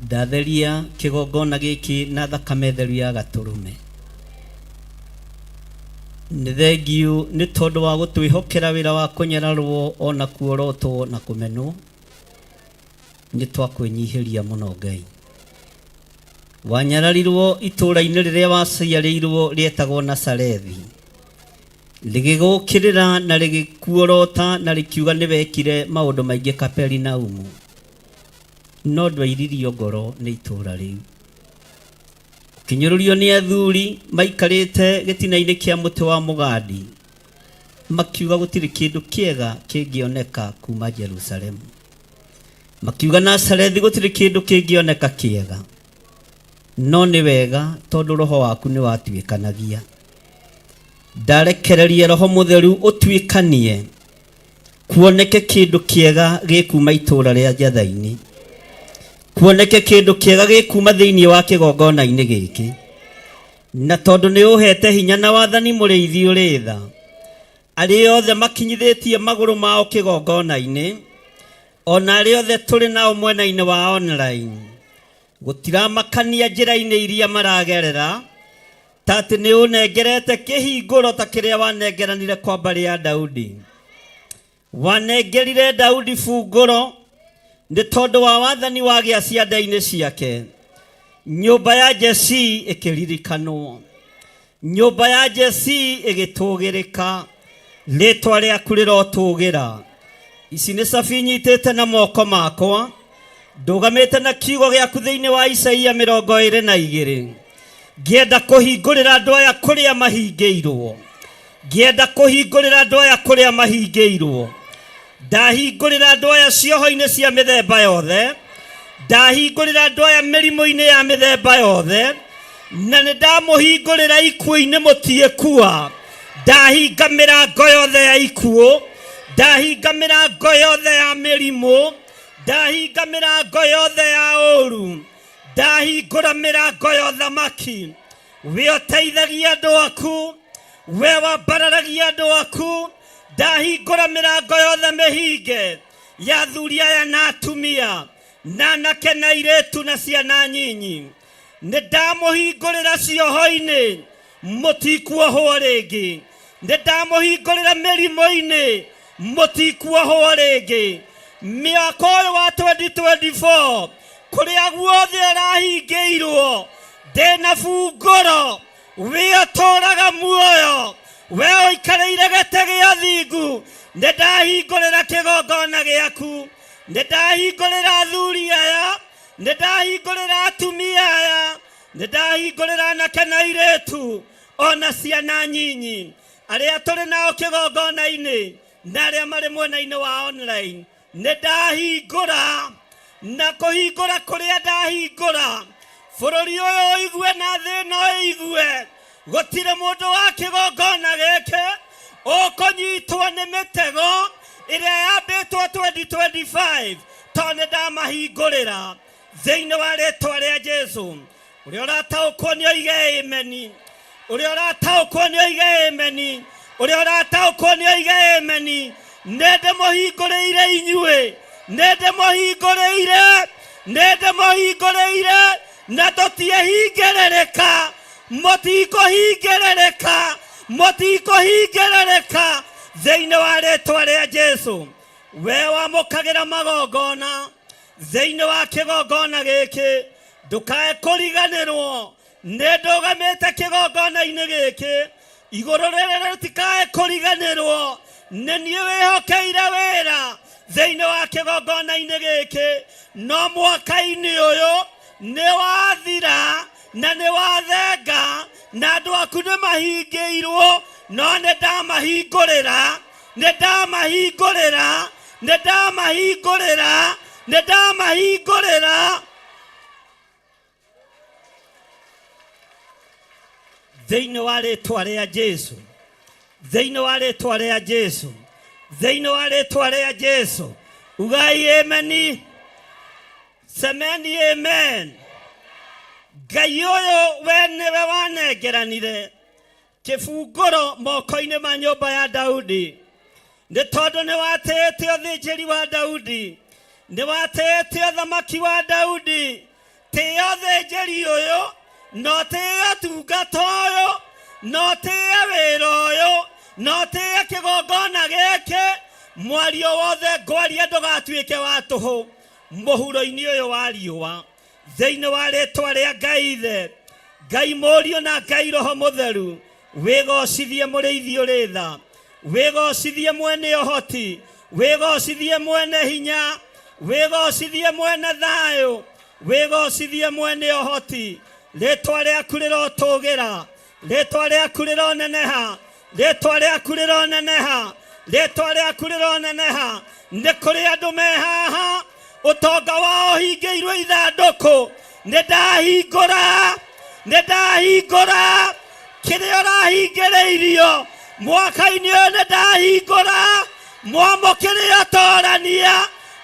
Ndatheria kĩgongona gĩkĩ na thakame theru ya gatũrũme. Nĩ thengiũ nĩ tondũ wa gũtwĩhokera wĩra wa kũnyararwo ona kuorotwo na kũmenwo. Nĩ twakwĩnyihĩria mũno Ngai. Wanyararirwo itũũra-inĩ rĩrĩa waciarĩirwo rĩetagwo Nazarethi. Rĩgĩgũkĩrĩra na rĩgĩkuorota na rĩkiuga nĩ wekire maũndũ maingĩ Kaperinaumu. No ndwairirio ngoro nĩ itũũra rĩu. Ũkĩnyũrũrio nĩ athuri maikarĩte gĩtina-inĩ kĩa mũtĩ wa mũgandi, makiuga gũtirĩ kĩndũ kĩega kĩngĩoneka kuma Jerusalemu. Makiuga Nazarethi gũtirĩ kĩndũ kĩngĩoneka kĩega. No nĩ wega tondũ roho waku nĩ watuĩkanagia. Ndarekereria roho mũtheru ũtuĩkanie kuoneke kĩndũ kĩega gĩkuma itũũra rĩa Njatha-inĩ, kuoneke kĩndũ kĩega gĩkuma thĩinĩ wa kĩgongona-inĩ gĩkĩ. Na tondũ nĩ ũhete hinya na wathani mũrĩithi ũrĩ tha, arĩa othe makinyithĩtie magũrũ mao kĩgongona-inĩ, ona arĩa othe tũrĩ nao mwena-inĩ wa online, gũtiramakania njĩra-inĩ iria maragerera, ta atĩ nĩ ũnengerete kĩhingũro ta kĩrĩa wanengeranire kwa mbarĩ ya Daudi. Wanengerire Daudi bungũro nĩ tondũ wa wathani wagĩa ciande-inĩ ciake. Nyũmba ya Jesii ĩkĩririkanwo, nyũmba ya Jesii ĩgĩtũgĩrĩka, rĩtwa rĩaku rĩrotũgĩra. Ici nĩ cabi nyitĩte na moko makwa, ndũgamĩte na kiugo gĩaku thĩinĩ wa Isaia 22. Ngĩenda kũhingũrĩra andũ aya kũrĩa mahingĩirwo, ngĩenda kũhingũrĩra andũ aya kũrĩa mahingĩirwo. Ndahingũrĩra andũ aya cioho-inĩ cia mĩthemba yothe, ndahingũrĩra andũ aya mĩrimũ-inĩ ya mĩthemba yothe, na nĩ ndamũhingũrĩra ikuũ-inĩ mũtiĩkua. Ndahinga mĩrango yothe ya ikuũ, ndahinga mĩrango yothe ya mĩrimũ, ndahinga mĩrango yothe ya ũru, ndahingũra mĩrango ya ũthamaki. We ũteithagia andũ aku, we wambararagia andũ aku, ndahingũra mĩrango yothe mĩhinge ya athuri aya na atumia na anake na airĩtu na ciana nyinyi. Nĩ ndamũhingũrĩra cioho-inĩ, mũtikuohwo rĩngĩ. Nĩ ndamũhingũrĩra mĩrimũ-inĩ, mũtikuohwo rĩngĩ. Mĩaka ũyũ wa 2024 kũrĩa guothe ũrahingĩirwo, ndĩna bungũro, we ũtũũraga muoyo, we ũikarĩire gĩtĩ gĩa ũthingu, nĩ ndahingũrĩra kĩgongona gĩaku, nĩ ndahingũrĩra athuri aya, nĩ ndahingũrĩra atumia aya, nĩ ndahingũrĩra anake na airĩtu, ona ciana nyinyi, arĩa tũrĩ nao kĩgongona-inĩ na arĩa marĩ mwena-inĩ wa online. Nĩ ndahingũra, na kũhingũra kũrĩa ndahingũra, bũrũri ũyũ ũigue na thĩ ĩno ĩigue, gũtirĩ mũndũ wa kĩgongona gĩkĩ ũkũnyitwo nĩ mĩtego ĩrĩa yambĩtwo 2025, tondũ nĩ ndamahingũrĩra thĩinĩ wa rĩtwa rĩa Jesu. Ũrĩa ũrataũkwo nĩ oige ameni. Ũrĩa ũrataũkwo nĩ oige ameni. Ũrĩa ũrataũkwo nĩ oige ameni. Nĩ ndĩmũhingũrĩire inyuĩ, nĩ ndĩmũhingũrĩire, nĩ ndĩmũhingũrĩire, na tũtiĩhingĩrĩrĩka, mũtikũhingĩrĩrĩka, mũtikũhingĩrĩrĩka thĩinĩ wa rĩtwa rĩa Jesu. We wamũkagĩra magongona thĩinĩ wa kĩgongona gĩkĩ, ndũkae kũriganĩrwo nĩ ndũgamĩte kĩgongona-inĩ gĩkĩ. Igũrũ rĩrĩ rĩtikae kũriganĩrwo nĩ niĩ wĩhokeire wĩra thĩinĩ wa kĩgongona-inĩ gĩkĩ. No mwaka-inĩ ũyũ nĩ wathira na nĩ wathenga, na andũ aku nĩ mahingĩirwo, no nĩ ndamahingũrĩra, nĩ ndamahingũrĩra, nĩ ndamahingũrĩra, nĩ ndamahingũrĩra. Thĩinĩ wa rĩtwa rĩa Jesu, thĩinĩ wa rĩtwa rĩa Jesu, thĩinĩ wa rĩtwa rĩa Jesu. Ugai ameni, semeni amen. Ngai ũyũ we nĩwe wanengeranire kĩbungũro moko-inĩ ma nyũmba ya Daudi, nĩ tondũ nĩ watĩĩte ũthĩnjĩri wa Daudi, nĩ watĩĩte ũthamaki wa Daudi. Tĩĩa ũthĩnjĩri ũyũ, na ũtĩĩe ũtungata ũyũ, na ũtĩĩe wĩra ũyũ, na ũtĩĩe kĩgongona gĩkĩ. Mwario wothe ngwaria ndũgatuĩke wa tũhũ mũhuro-inĩ ũyũ wa riũa. Thĩinĩ wa rĩtwa rĩa Ngai Ithe, Ngai Mũriũ na Ngai Roho Mũtheru, wĩgocithie mũrĩithi ũrĩ tha, wĩgocithie mwene ũhoti, wĩgocithie mwene hinya, wĩgocithie mwene thayũ, wĩgocithie mwene ũhoti. Rĩtwa rĩaku rĩrotũgĩra, rĩtwa rĩaku rĩroneneha, rĩtwa rĩaku rĩroneneha, rĩtwa rĩaku rĩroneneha. Nĩ kũrĩ andũ me haha ũtonga wao ũhingĩirwo ithandũkũ. Nĩ ndahingũra, nĩ ndahingũra kĩrĩa ũrahingĩrĩirio mwaka-inĩ ũyũ. Nĩ ndahingũra. Mwamũkĩre ũtorania,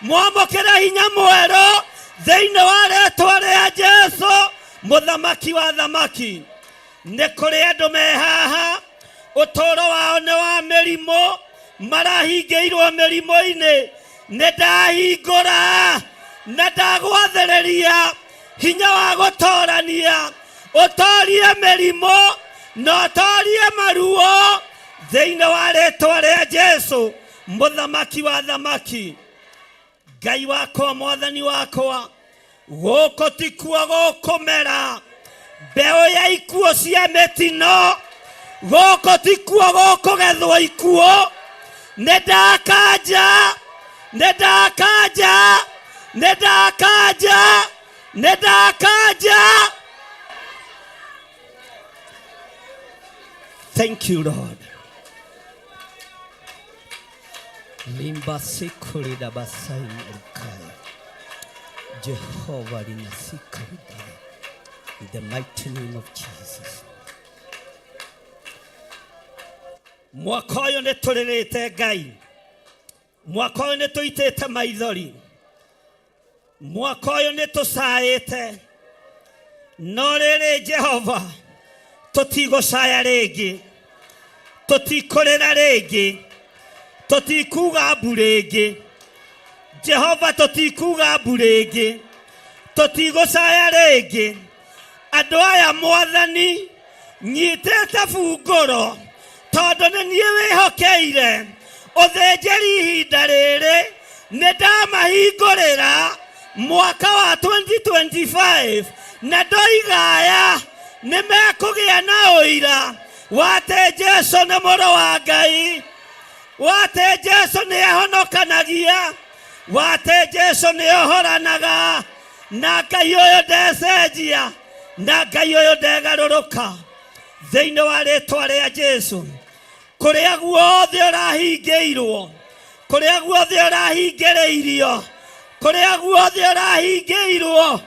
mwamũkĩre hinya mwerũ thĩinĩ wa rĩtwa rĩa Jesu, mũthamaki wa thamaki. Nĩ kũrĩ andũ me haha ũtũũro wao nĩ wa mĩrimũ, marahingĩirwo mĩrimũ-inĩ. Nĩ ndahingũra na ndagwathĩrĩria hinya wa gũtorania, ũtorie mĩrimũ na ũtorie maruo thĩinĩ wa rĩtwa rĩa Jesu, mũthamaki wa thamaki. Ngai wakwa, mwathani wakwa, gũkũ tikuo gũkũmera mbeũ ya ikuũ cia mĩtino, gũkũ tikuo gũkũgethwo ikuũ. Nĩ ndakanja, nĩ ndakanja, nĩ ndakanja, nĩ ndakanja. Thank you, Lord. Limba sikulida basai rikaya. Jehovah linasikalida. In the mighty name of Jesus. Mwaka ũyũ nĩ tũrĩrĩte Ngai. Mwaka ũyũ nĩ tũitĩte maithori. Mwaka ũyũ nĩ tũcaĩte. No rĩrĩ Jehova, tũtigũcaya rĩngĩ, tũtikũrĩra rĩngĩ, tũtikuga mbu rĩngĩ. Jehova, tũtikuga mbu rĩngĩ, tũtigũcaya rĩngĩ. Andũ aya mwathani nyitĩte bungũro, tondũ nĩ niĩ wĩhokeire ũthĩnjĩri ihinda rĩrĩ, nĩ ndamahingũrĩra mwaka wa 2025, na ndoiga aya nĩ mekũgĩa na ũira wa atĩ Jesu nĩ mũrũ wa Ngai, wa atĩ Jesu nĩ ahonokanagia, wa atĩ Jesu nĩ ohoranaga, na Ngai ũyũ ndecenjia, na Ngai ũyũ ndegarũrũka. Thĩinĩ wa rĩtwa rĩa Jesu, kũrĩa guothe ũrahingĩirwo, kũrĩa guothe ũrahingĩrĩirio, kũrĩa guothe ũrahingĩirwo,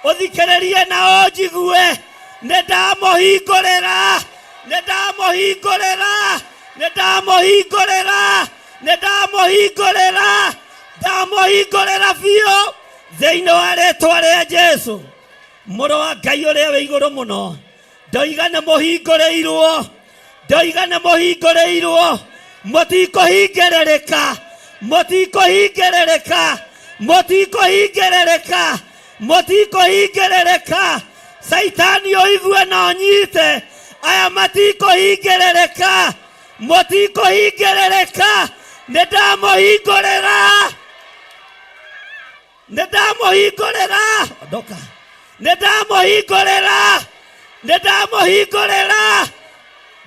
ũthikĩrĩrie na ũnjigue, nĩ ndamũhingũrĩra, nĩ ndamũhingũrĩra, nĩ ndamũhingũrĩra, nĩ ndamũhingũrĩra, ndamũhingũrĩra biũ thĩinĩ wa rĩtwa rĩa Jesu, mũrũ wa Ngai ũrĩa wĩ igũrũ mũno. Ndoiga nĩ mũhingũrĩirwo, ndoiga nĩ mũhingũrĩirwo, mũtikũhingĩrĩrĩka, mũtikũhingĩrĩrĩka, mũtikũhingĩrĩrĩka, mũtikũhingĩrĩrĩka. Caitani ũigue na ũnyite, aya matikũhingĩrĩrĩka, mũtikũhingĩrĩrĩka. Nĩ ndamũhingũrĩra, nĩ ndamũhingũrĩra, ondoka, nĩ ndamũhingũrĩra, nĩ ndamũhingũrĩra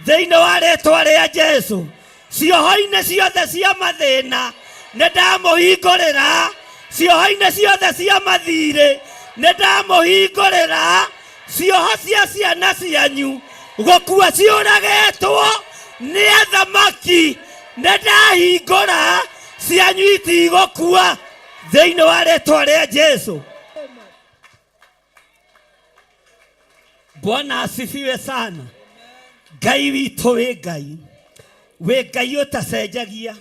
thĩinĩ wa rĩtwa rĩa Jesu. Cioho-inĩ ciothe cia mathĩna nĩ ndamũhingũrĩra, cioho-inĩ ciothe cia mathirĩ nĩ ndamũhingũrĩra, cioho cia ciana cianyu gũkua ciũragĩtwo nĩ athamaki nĩ ndahingũra, cianyu itigũkua thĩinĩ wa rĩtwa rĩa Jesu. Bwana asifiwe sana. Ngai witũ wĩ Ngai, wĩ Ngai ũtacenjagia,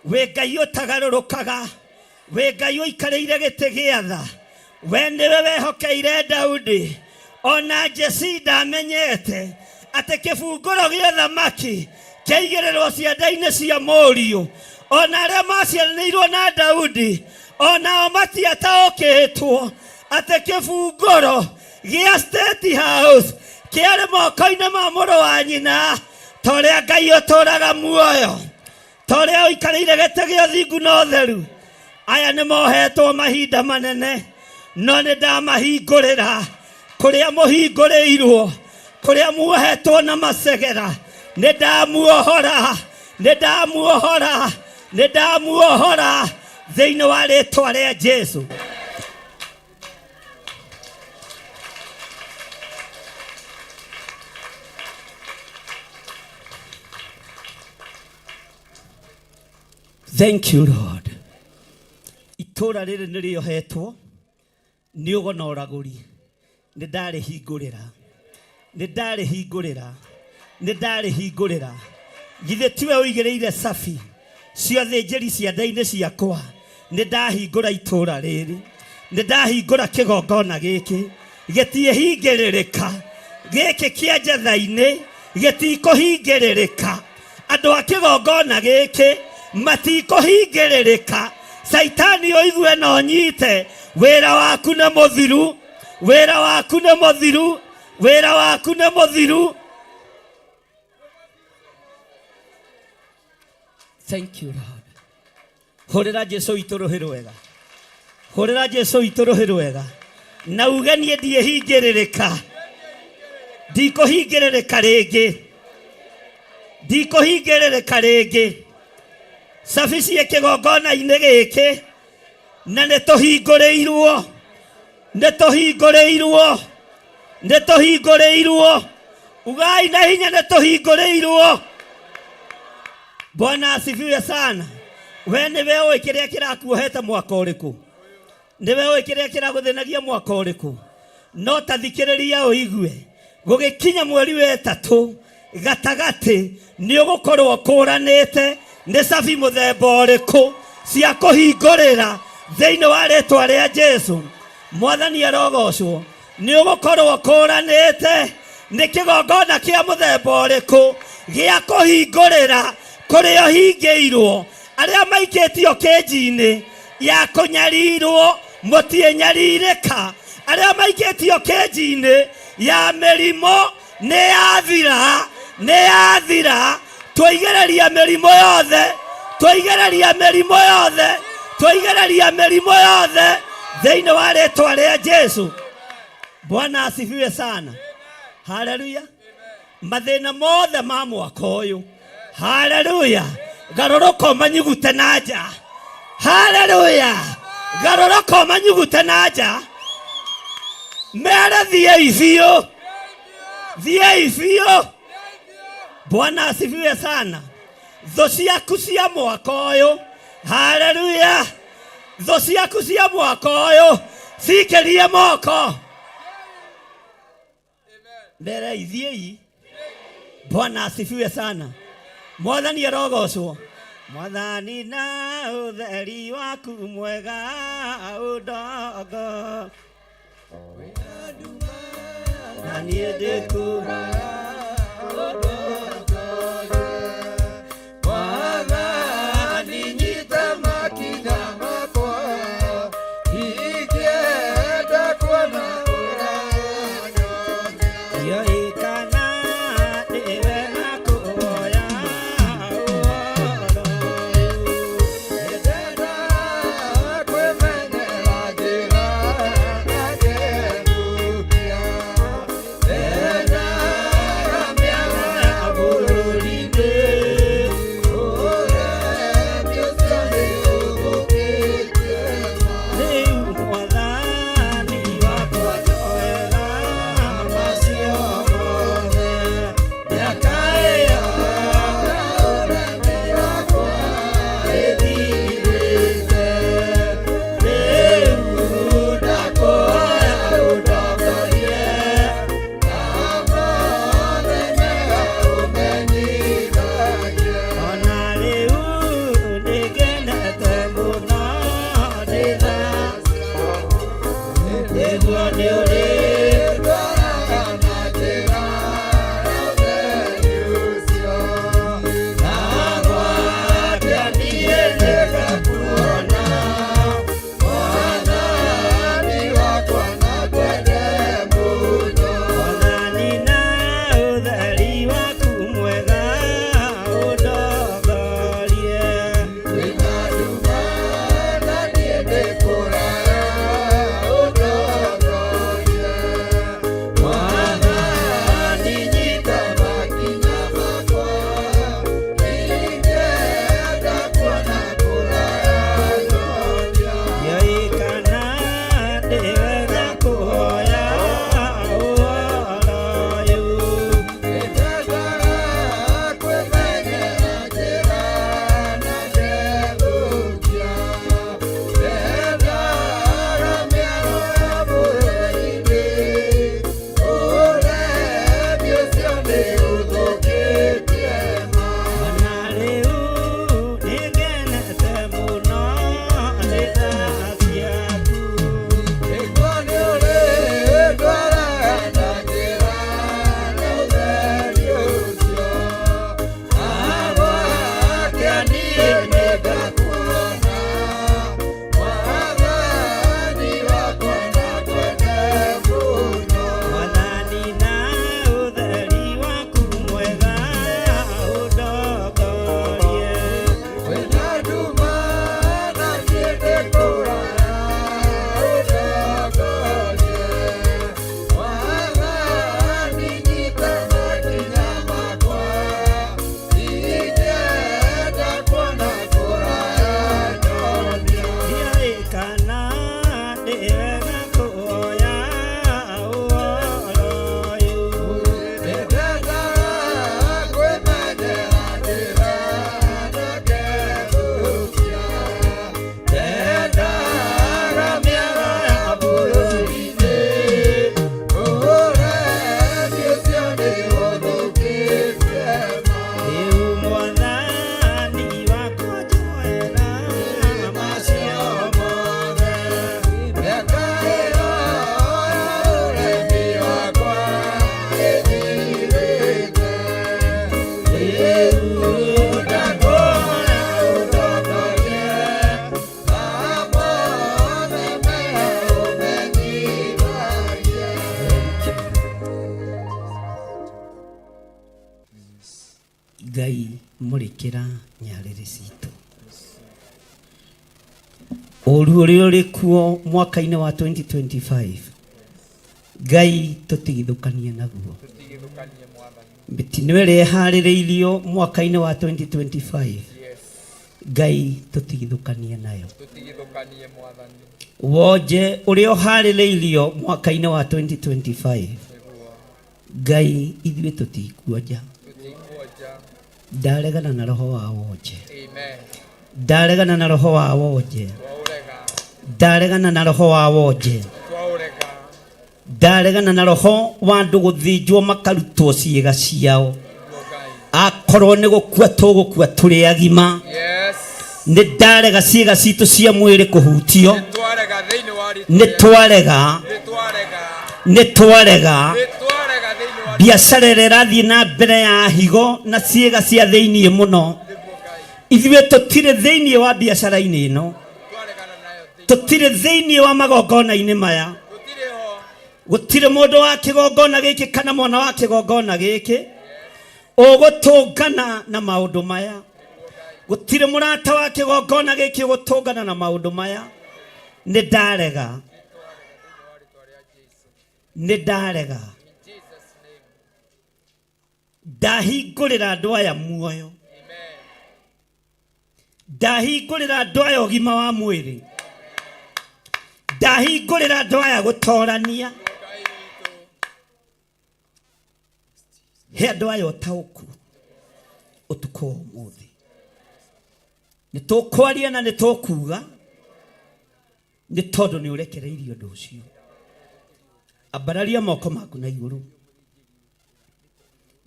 wĩ Ngai ũtagarũrũkaga, wĩ Ngai ũikarĩire gĩtĩ gĩa tha. We nĩwe wehokeire Daudi, ona Jesi ndamenyete atĩ kĩbungũro gĩa ũthamaki kĩaigĩrĩrwo ciande-inĩ cia mũriũ. Ona arĩa maciaranĩirwo na Daudi onao matiataũkĩtwo. Atĩ kĩbungũro gĩa State House kĩarĩ moko-inĩ ma mũrũ wa nyina, ta ũrĩa Ngai ũtũũraga muoyo, ta ũrĩa ũikarĩire gĩtĩ gĩa ũthingu na ũtheru. Aya nĩ mohetwo mahinda manene, no nĩ ndamahingũrĩra kũrĩa mũhingũrĩirwo, kũrĩa muohetwo na macegera. Nĩ ndamuohora, nĩ ndamuohora, nĩ ndamuohora thĩinĩ wa rĩtwa rĩa Jesu. Thank you, Lord. Itũũra rĩrĩ nĩ rĩohetwo nĩ ũgo na ũragũri. Nĩ ndarĩhingũrĩra, nĩ ndarĩhingũrĩra, nĩ ndarĩhingũrĩra. Githĩ tiwe ũigĩrĩire cabi cia thĩnjĩri ciande-inĩ ciakwa? Nĩ ndahingũra itũũra rĩrĩ, nĩ ndahingũra kĩgongona gĩkĩ, gĩtiĩhingĩrĩrĩka. Gĩkĩ kĩa njetha-inĩ gĩtikũhingĩrĩrĩka. Andũ a kĩgongona gĩkĩ matikũhingĩrĩrĩka. Caitani, ũigue na ũnyite, wĩra waku nĩ mũthiru, wĩra waku nĩ mũthiru, wĩra waku nĩ mũthiru. Thank you, Lord. Hũrĩra Jesu witũ rũhĩ rwega, hũrĩra Jesu witũ rũhĩ rwega, na uge niĩ ndiĩhingĩrĩrĩka, ndikũhingĩrĩrĩka rĩngĩ, ndikũhingĩrĩrĩka rĩngĩ. Cabi ciĩ kĩgongona-inĩ gĩkĩ na nĩ tũhingũrĩirwo, nĩ tũhingũrĩirwo, nĩ tũhingũrĩirwo. Ugai na hinya, nĩ tũhingũrĩirwo. Bwana asifiwe sana. We nĩwe ũĩ kĩrĩa kĩrakuohete mwaka ũrĩkũ, nĩwe ũĩ kĩrĩa kĩragũthĩnagia mwaka ũrĩkũ. No ta thikĩrĩria ũigue, gũgĩkinya mweri wa ĩtatũ gatagatĩ nĩ ũgũkorwo ũkũranĩte nĩ cabi mũthemba ũrĩkũ cia kũhingũrĩra thĩinĩ wa rĩtwa rĩa Jesu. Mwathani arogocwo. Nĩ ũgũkorwo ũkũranĩte nĩ kĩgongona kĩa mũthemba ũrĩkũ gĩa kũhingũrĩra kũrĩa ũhingĩirwo. Arĩa maikĩtio kĩnji-inĩ ya kũnyarirwo, mũtiĩnyarirĩka. Arĩa maikĩtio kĩnji-inĩ ya mĩrimũ, nĩ yathira, nĩ yathira. Twaigĩrĩria mĩrimũ yothe, twaigĩrĩria mĩrimũ yothe, twaigĩrĩria mĩrimũ yothe thĩinĩ wa rĩtwa rĩa Jesu. Bwana asifiwe sana. Haleluya. Mathĩna mothe ma mwaka ũyũ, haleluya, garũrũka ũmanyugute na nja. Haleluya, garũrũka ũmanyugute na nja. Mere thiĩi biũ, thiĩi biũ. Bwana asifiwe sana. Thũ ciaku cia mwaka ũyũ, haleluya, thũ ciaku cia mwaka ũyũ cikĩrie moko mbere, ithiĩi. Bwana asifiwe sana. Mwathani arogocwo. Mwathani, na ũtheri waku mwega ũndongo na niĩ ndĩkũraya. Mwathani, nyita makinya makwa, ingĩenda kuona ũranyonia. Ndiũĩ kana nĩwe ngũhoya ũhoro ũyũ. Ndĩrenda kwĩmenyera njĩra na ngerukia. Ndendaga mĩago ya bũrũri-inĩ, ũremi ũcio nĩũthũkĩtie ma. Rĩu Mwathani wakwa, njoera macio mothe, mĩaka ĩyo Ũremi wakwa ĩthirĩte. Rĩu ndakũhoya ũndongorie. Na mothe mega ũmenyithagie. Ona rĩu nĩngenete mũno ndĩ nĩguo nĩ ũrĩ Ndwaraga na njĩra ya ũtheri ũcio. Na gwakĩa niĩ nĩngakuona. Mwathani wakwa. Ngai mũrĩkĩra nyarĩrĩ citũ. Ũru ũrĩa ũrĩ kuo mwaka-inĩ wa 2025, Ngai tũtigithũkanie naguo. Tũtigithũkanie Mwathani. Mĩtino ĩrĩa ĩharĩrĩirio mwaka-inĩ wa 2025, Yes. Ngai tũtigithũkanie nayo. Tũtigithũkanie Mwathani. Wonje ũrĩa ũharĩrĩirio mwaka-inĩ wa 2025, Nĩguo. Ngai ithuĩ tũtikuonja. Tũtikuonja. Ndaregana na roho wa wonje. Amen. Ndaregana na roho wa wonje. Twaũrega. Ndaregana na roho wa wonje. Twaũrega. Ndaregana na roho wa andũ gũthĩnjwo makarutwo ciĩga ciao. Nĩguo Ngai. Akorwo nĩ gũkua tũgũkua tũrĩ agima. Yes. Nĩ ndarega ciĩga citũ cia mwĩrĩ kũhutio. Nĩ twarega thĩinĩ wa rĩtwa Nĩ rĩa- twarega. Nĩ twarega. Nĩ twarega. Nĩ twarega thĩinĩ wa Biacara ĩrĩa ĩrathiĩ na mbere ya higo na ciĩga cia thĩiniĩ mũno. nĩguo Ngai. Ithuĩ tũtirĩ thĩiniĩ wa biacara-inĩ ĩno. Twaregana nayo thĩinĩ. Tũtirĩ thĩiniĩ wa magongona-inĩ maya. Tũtirĩ ho. Gũtirĩ mũndũ wa kĩgongona gĩkĩ kana mwana wa kĩgongona gĩkĩ ũgũtũngana na maũndũ maya. Gũtirĩ mũrata wa kĩgongona gĩkĩ ũgũtũngana na maũndũ maya. Nĩ ndarega. Nĩ ndarega. In Jesus name. Ndahingũrĩra andũ aya muoyo. Amen. Ndahingũrĩra andũ aya ũgima wa mwĩrĩ. Ndahingũrĩra andũ aya gũtorania. Ngai witũ. He andũ aya ũtaũku ũtukũ wa ũmũthĩ. Nĩ tũkwaria na nĩ tũkuga nĩ tondũ nĩ ũrekereirie ũndũ ũcio. Ambararia moko maku na igũrũ.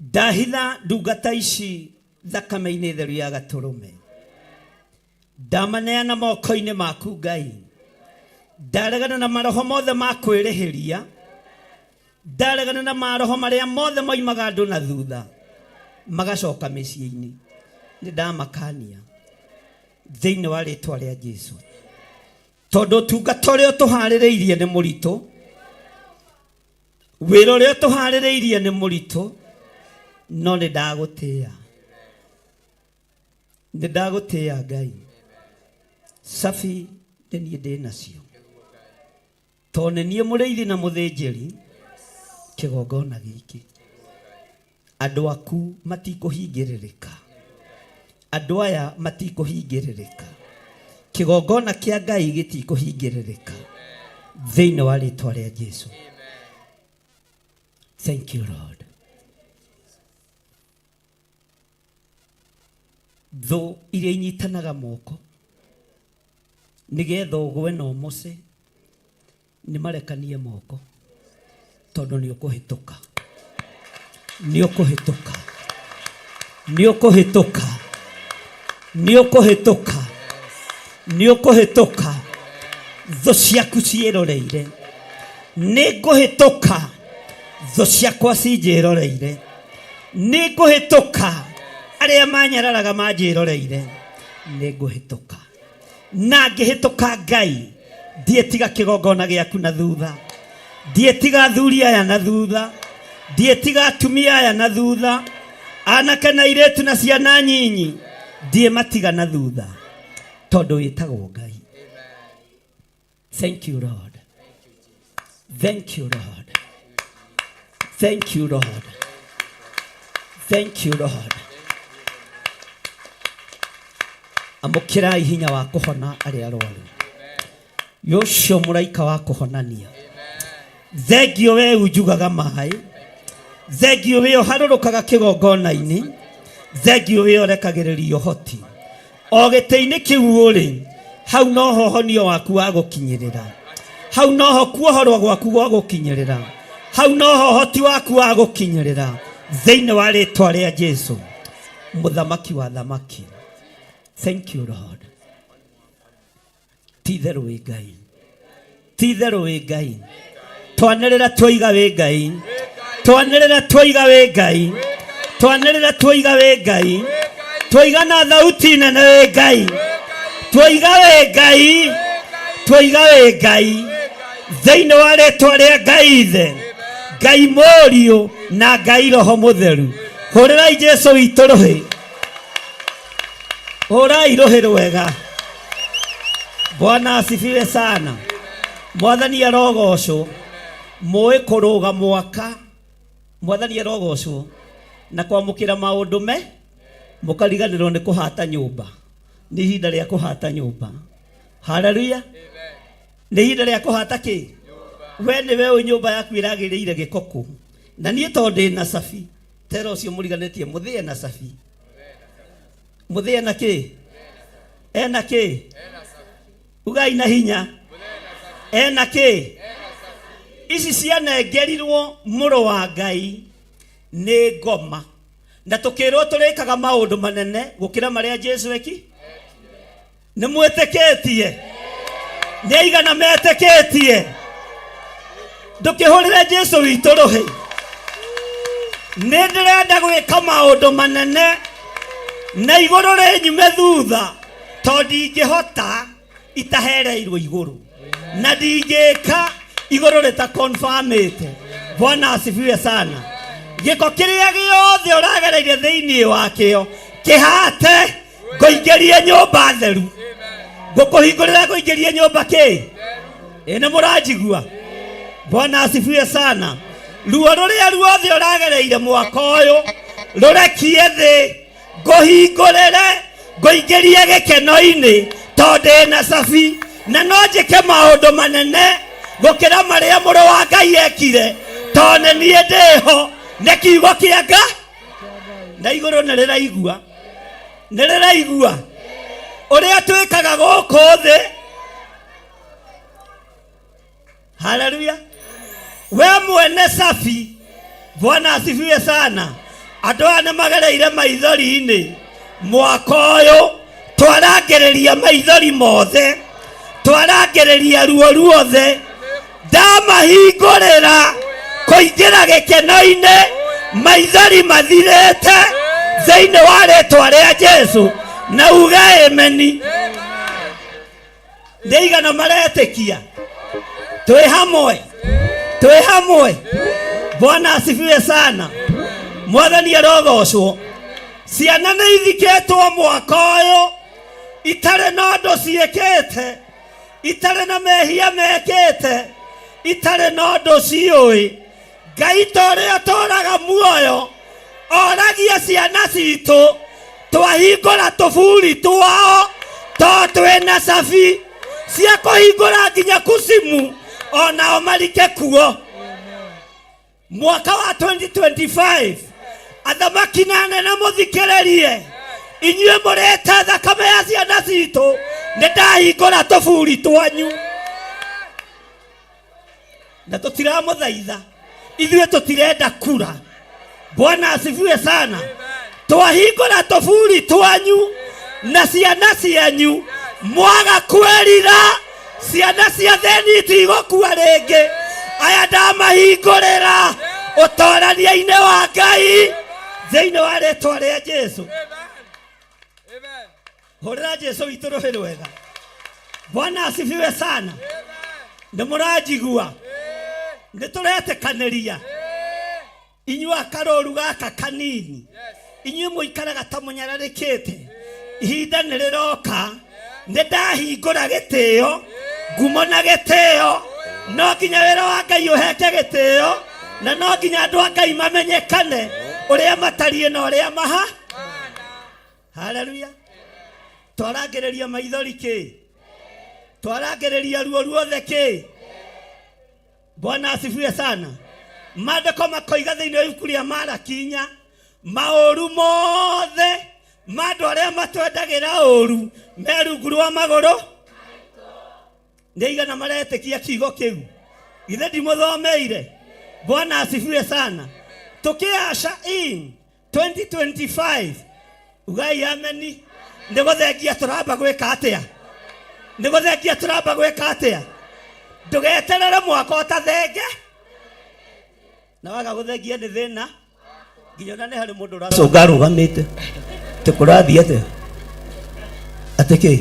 Ndahitha ndungata ici thakame-inĩ theru ya gatũrũme. Ndamaneana moko-inĩ maku Ngai. Ndaregana na maroho mothe ma kwĩrĩhĩria. Ndaregana na maroho marĩa mothe moimaga andũ na thutha magacoka mĩciĩ-inĩ. Nĩ ndamakania thĩinĩ wa rĩtwa rĩa Jesu. Tondũ ũtungata ũrĩa ũtũharĩrĩirie nĩ mũritũ, wĩra ũrĩa ũtũharĩrĩirie nĩ mũritũ, no nĩ ndagũtĩĩa. Nĩ ndagũtĩĩa Ngai. Cabi nĩ niĩ ndĩ nacio. Tondũ nĩ niĩ mũrĩithi na mũthĩnjĩri kĩgongona gĩkĩ. Andũ aku matikũhingĩrĩrĩka. Andũ aya matikũhingĩrĩrĩka. Kĩgongona kĩa Ngai gĩtikũhingĩrĩrĩka. Thĩinĩ wa rĩtwa rĩa Jesu. Thank you Lord. Thũ iria inyitanaga moko nĩgetha ũgwe na ũmoce nĩ marekanie moko tondũ nĩ ũkũhĩtũka. Nĩ ũkũhĩtũka. Nĩ ũkũhĩtũka. Nĩ ũkũhĩtũka. Nĩ ũkũhĩtũka. Thũ ciaku ciĩroreire. Nĩ ngũhĩtũka. Thũ ciakwa cinjĩroreire. Nĩ ngũhĩtũka. Arĩa manyararaga manjĩroreire. Nĩ ngũhĩtũka. Na ngĩhĩtũka Ngai, ndiĩtiga kĩgongona gĩaku na thutha. Ndiĩtiga athuri aya na thutha. Ndiĩtiga atumia aya na thutha. Anake na airĩtu na ciana nyinyi. Ndiĩmatiga na thutha. Tondũ wĩtagwo Ngai. Thank you Lord. Thank you Lord. Thank you Lord. Thank you Lord. Amũkĩrai hinya wa kũhona arĩa arwaru. Yocio mũraika wa kũhonania. Thengio we unjugaga maĩ. Thengio we ũharũrũkaga kĩgongona-inĩ. Thengio we ũrekagĩrĩria ũhoti. O gĩtĩ-inĩ kĩu ũrĩ, hau noho honio waku wa gũkinyĩrĩra. Hau noho kuohorwo gwaku gwa gũkinyĩrĩra. Hau noho ũhoti waku wa gũkinyĩrĩra. Thĩinĩ wa rĩtwa rĩa Jesu, mũthamaki wa thamaki. Thank you Lord. Ti itherũ wĩ Ngai. Ti itherũ wĩ Ngai. Twanĩrĩra twoiga wĩ Ngai. Twanĩrĩra twoiga wĩ Ngai. Twanĩrĩra twoiga wĩ Ngai. Twoiga na thauti nene wĩ Ngai. Twoiga wĩ Ngai. Twoiga wĩ Ngai. Thĩinĩ wa rĩtwa rĩa Ngai Ithe, Ngai Mũriũ na Ngai Roho Mũtheru. Hũrĩrai Jesu witũ rũhĩ. Hũrai rũhĩ rwega. Bwana asifiwe sana. Mwathani arogocwo. Mũĩ kũrũga mwaka. Mwathani arogocwo. Na kwamũkĩra maũndũ me mũkariganĩrwo nĩ kũhata nyũmba. Nĩ ihinda rĩa kũhata nyũmba. Haleluya. Nĩ ihinda rĩa kũhata kĩ? We nĩwe ũĩ nyũmba yaku ĩragĩrĩire gĩko kũ. Na niĩ tondũ ndĩ na cabi, tera ũcio mũriganĩtie mũthĩe na cabi. Mũthĩe na kĩ? Ena kĩ? Ugai na hinya. Ena kĩ? Ici cianengerirwo mũrũ wa Ngai nĩ ngoma. Na tũkĩrwo tũrĩkaga maũndũ manene gũkĩra marĩa Jesu eki. Nĩ mwĩtĩkĩtie? Nĩ aigana metĩkĩtie? Ndũkĩhũrĩre Jesu witũ rũhĩ. Nĩ ndĩrenda gwĩka maũndũ manene na igũrũ rĩnyume thutha, tondũ ndingĩhota itahereirwo igũrũ na ndingĩka igũrũ rĩtakonfamĩte. Bwana asifiwe sana. Gĩko kĩrĩa gĩothe ũragereire thĩinĩ wakĩo kĩhate, ngũingĩrie nyũmba theru, ngũkũhingũrĩra ngũingĩrie nyũmba kĩ ĩ. Nĩ mũranjigua? Bwana asifiwe sana. Ruo rũrĩa ruothe ũragereire mwaka ũyũ rũrekie thĩ, ngũhingũrĩre ngũingĩrie gĩkeno-inĩ, tondũ ndĩ na cabi na no njĩke maũndũ manene gũkĩra marĩa mũrũ wa Ngai ekire, tondũ nĩ niĩ ndĩho. Nĩ kiugo kĩa Nga na igũrũ nĩ rĩraigua, nĩ rĩraigua ũrĩa twĩkaga gũkũ thĩ. Haleluya. We mwene cabi, Bwana asifiwe sana. Andũ aya nĩ magereire maithori-inĩ mwaka ũyũ. Twarangĩrĩria maithori mothe, twarangĩrĩria ruo ruothe, ndamahingũrĩra kũingĩra gĩkeno-inĩ, maithori mathirĩte thĩinĩ wa rĩtwa rĩa Jesu. Na uge ameni. Nĩ aigana maretĩkia? Twĩ hamwe, twĩ hamwe. Bwana asifiwe sana. Mwathani arogocwo. Ciana nĩ ithikĩtwo mwaka ũyũ itarĩ na ũndũ ciĩkĩte, itarĩ na mehia mekĩte, itarĩ na ũndũ ciũĩ. Ngai ta ũrĩa ũtũũraga muoyo oragia ciana citũ twahingũra tũburi twao, to twĩna cabi cia kũhingũra nginya kucimu onao marike kuo. Mwaka wa 2025, athamaki na anene mũthikĩrĩrie, inyuĩ mũrĩte thakame ya ciana citũ, nĩ ndahingũra tũburi twanyu. Na tũtiramũthaitha, ithuĩ tũtirenda kura. Bwana asifiwe sana. Twahingũra tũburi twanyu na ciana cianyu mwaga kwĩrira, ciana cia theni itigũkua rĩngĩ. Aya ndamahingũrĩra ũtorania-inĩ wa Ngai thĩinĩ wa rĩtwa rĩa Jesu. Amen. Hũrĩra Jesu witũ rũhĩ rwega. Bwana asifiwe sana. Nĩ mũranjigua? Nĩ tũretĩkanĩria inyuĩ akarũru gaka kanini, inyuĩ mũikaraga ta mũnyararĩkĩte, ihinda nĩ rĩroka nĩ ndahingũra gĩtĩo, ngumo na gĩtĩo. No nginya wĩra wa Ngai ũheke gĩtĩo, na no nginya andũ a Ngai mamenyekane ũrĩa matariĩ na ũrĩa maha. Haleluya. Twarangĩrĩria maithori kĩ, twarangĩrĩria ruo ruothe kĩ. Bwana asifiwe sana. Maandĩko makoiga thĩinĩ wa ibuku rĩa Maraki 4, maũru mothe ma andũ arĩa matwendagĩra ũru me rungu rwa magũrũ. Nĩ aigana maretĩkia kiugo kĩu? Githĩ ndimũthomeire? Bwana asifiwe sana. Tũkĩaca in 2025, ugai ameni. Nĩ gũthengia tũramba gwĩka atĩa? Nĩ gũthengia tũramba gwĩka atĩa? Ndũgeterere mwaka ũtathenge na waga gũthengia nĩ thĩna. Nginya ona nĩ harĩ mũndũ ũracũnga arũgamĩte tĩ kũrathiĩ atĩa, atĩ kĩ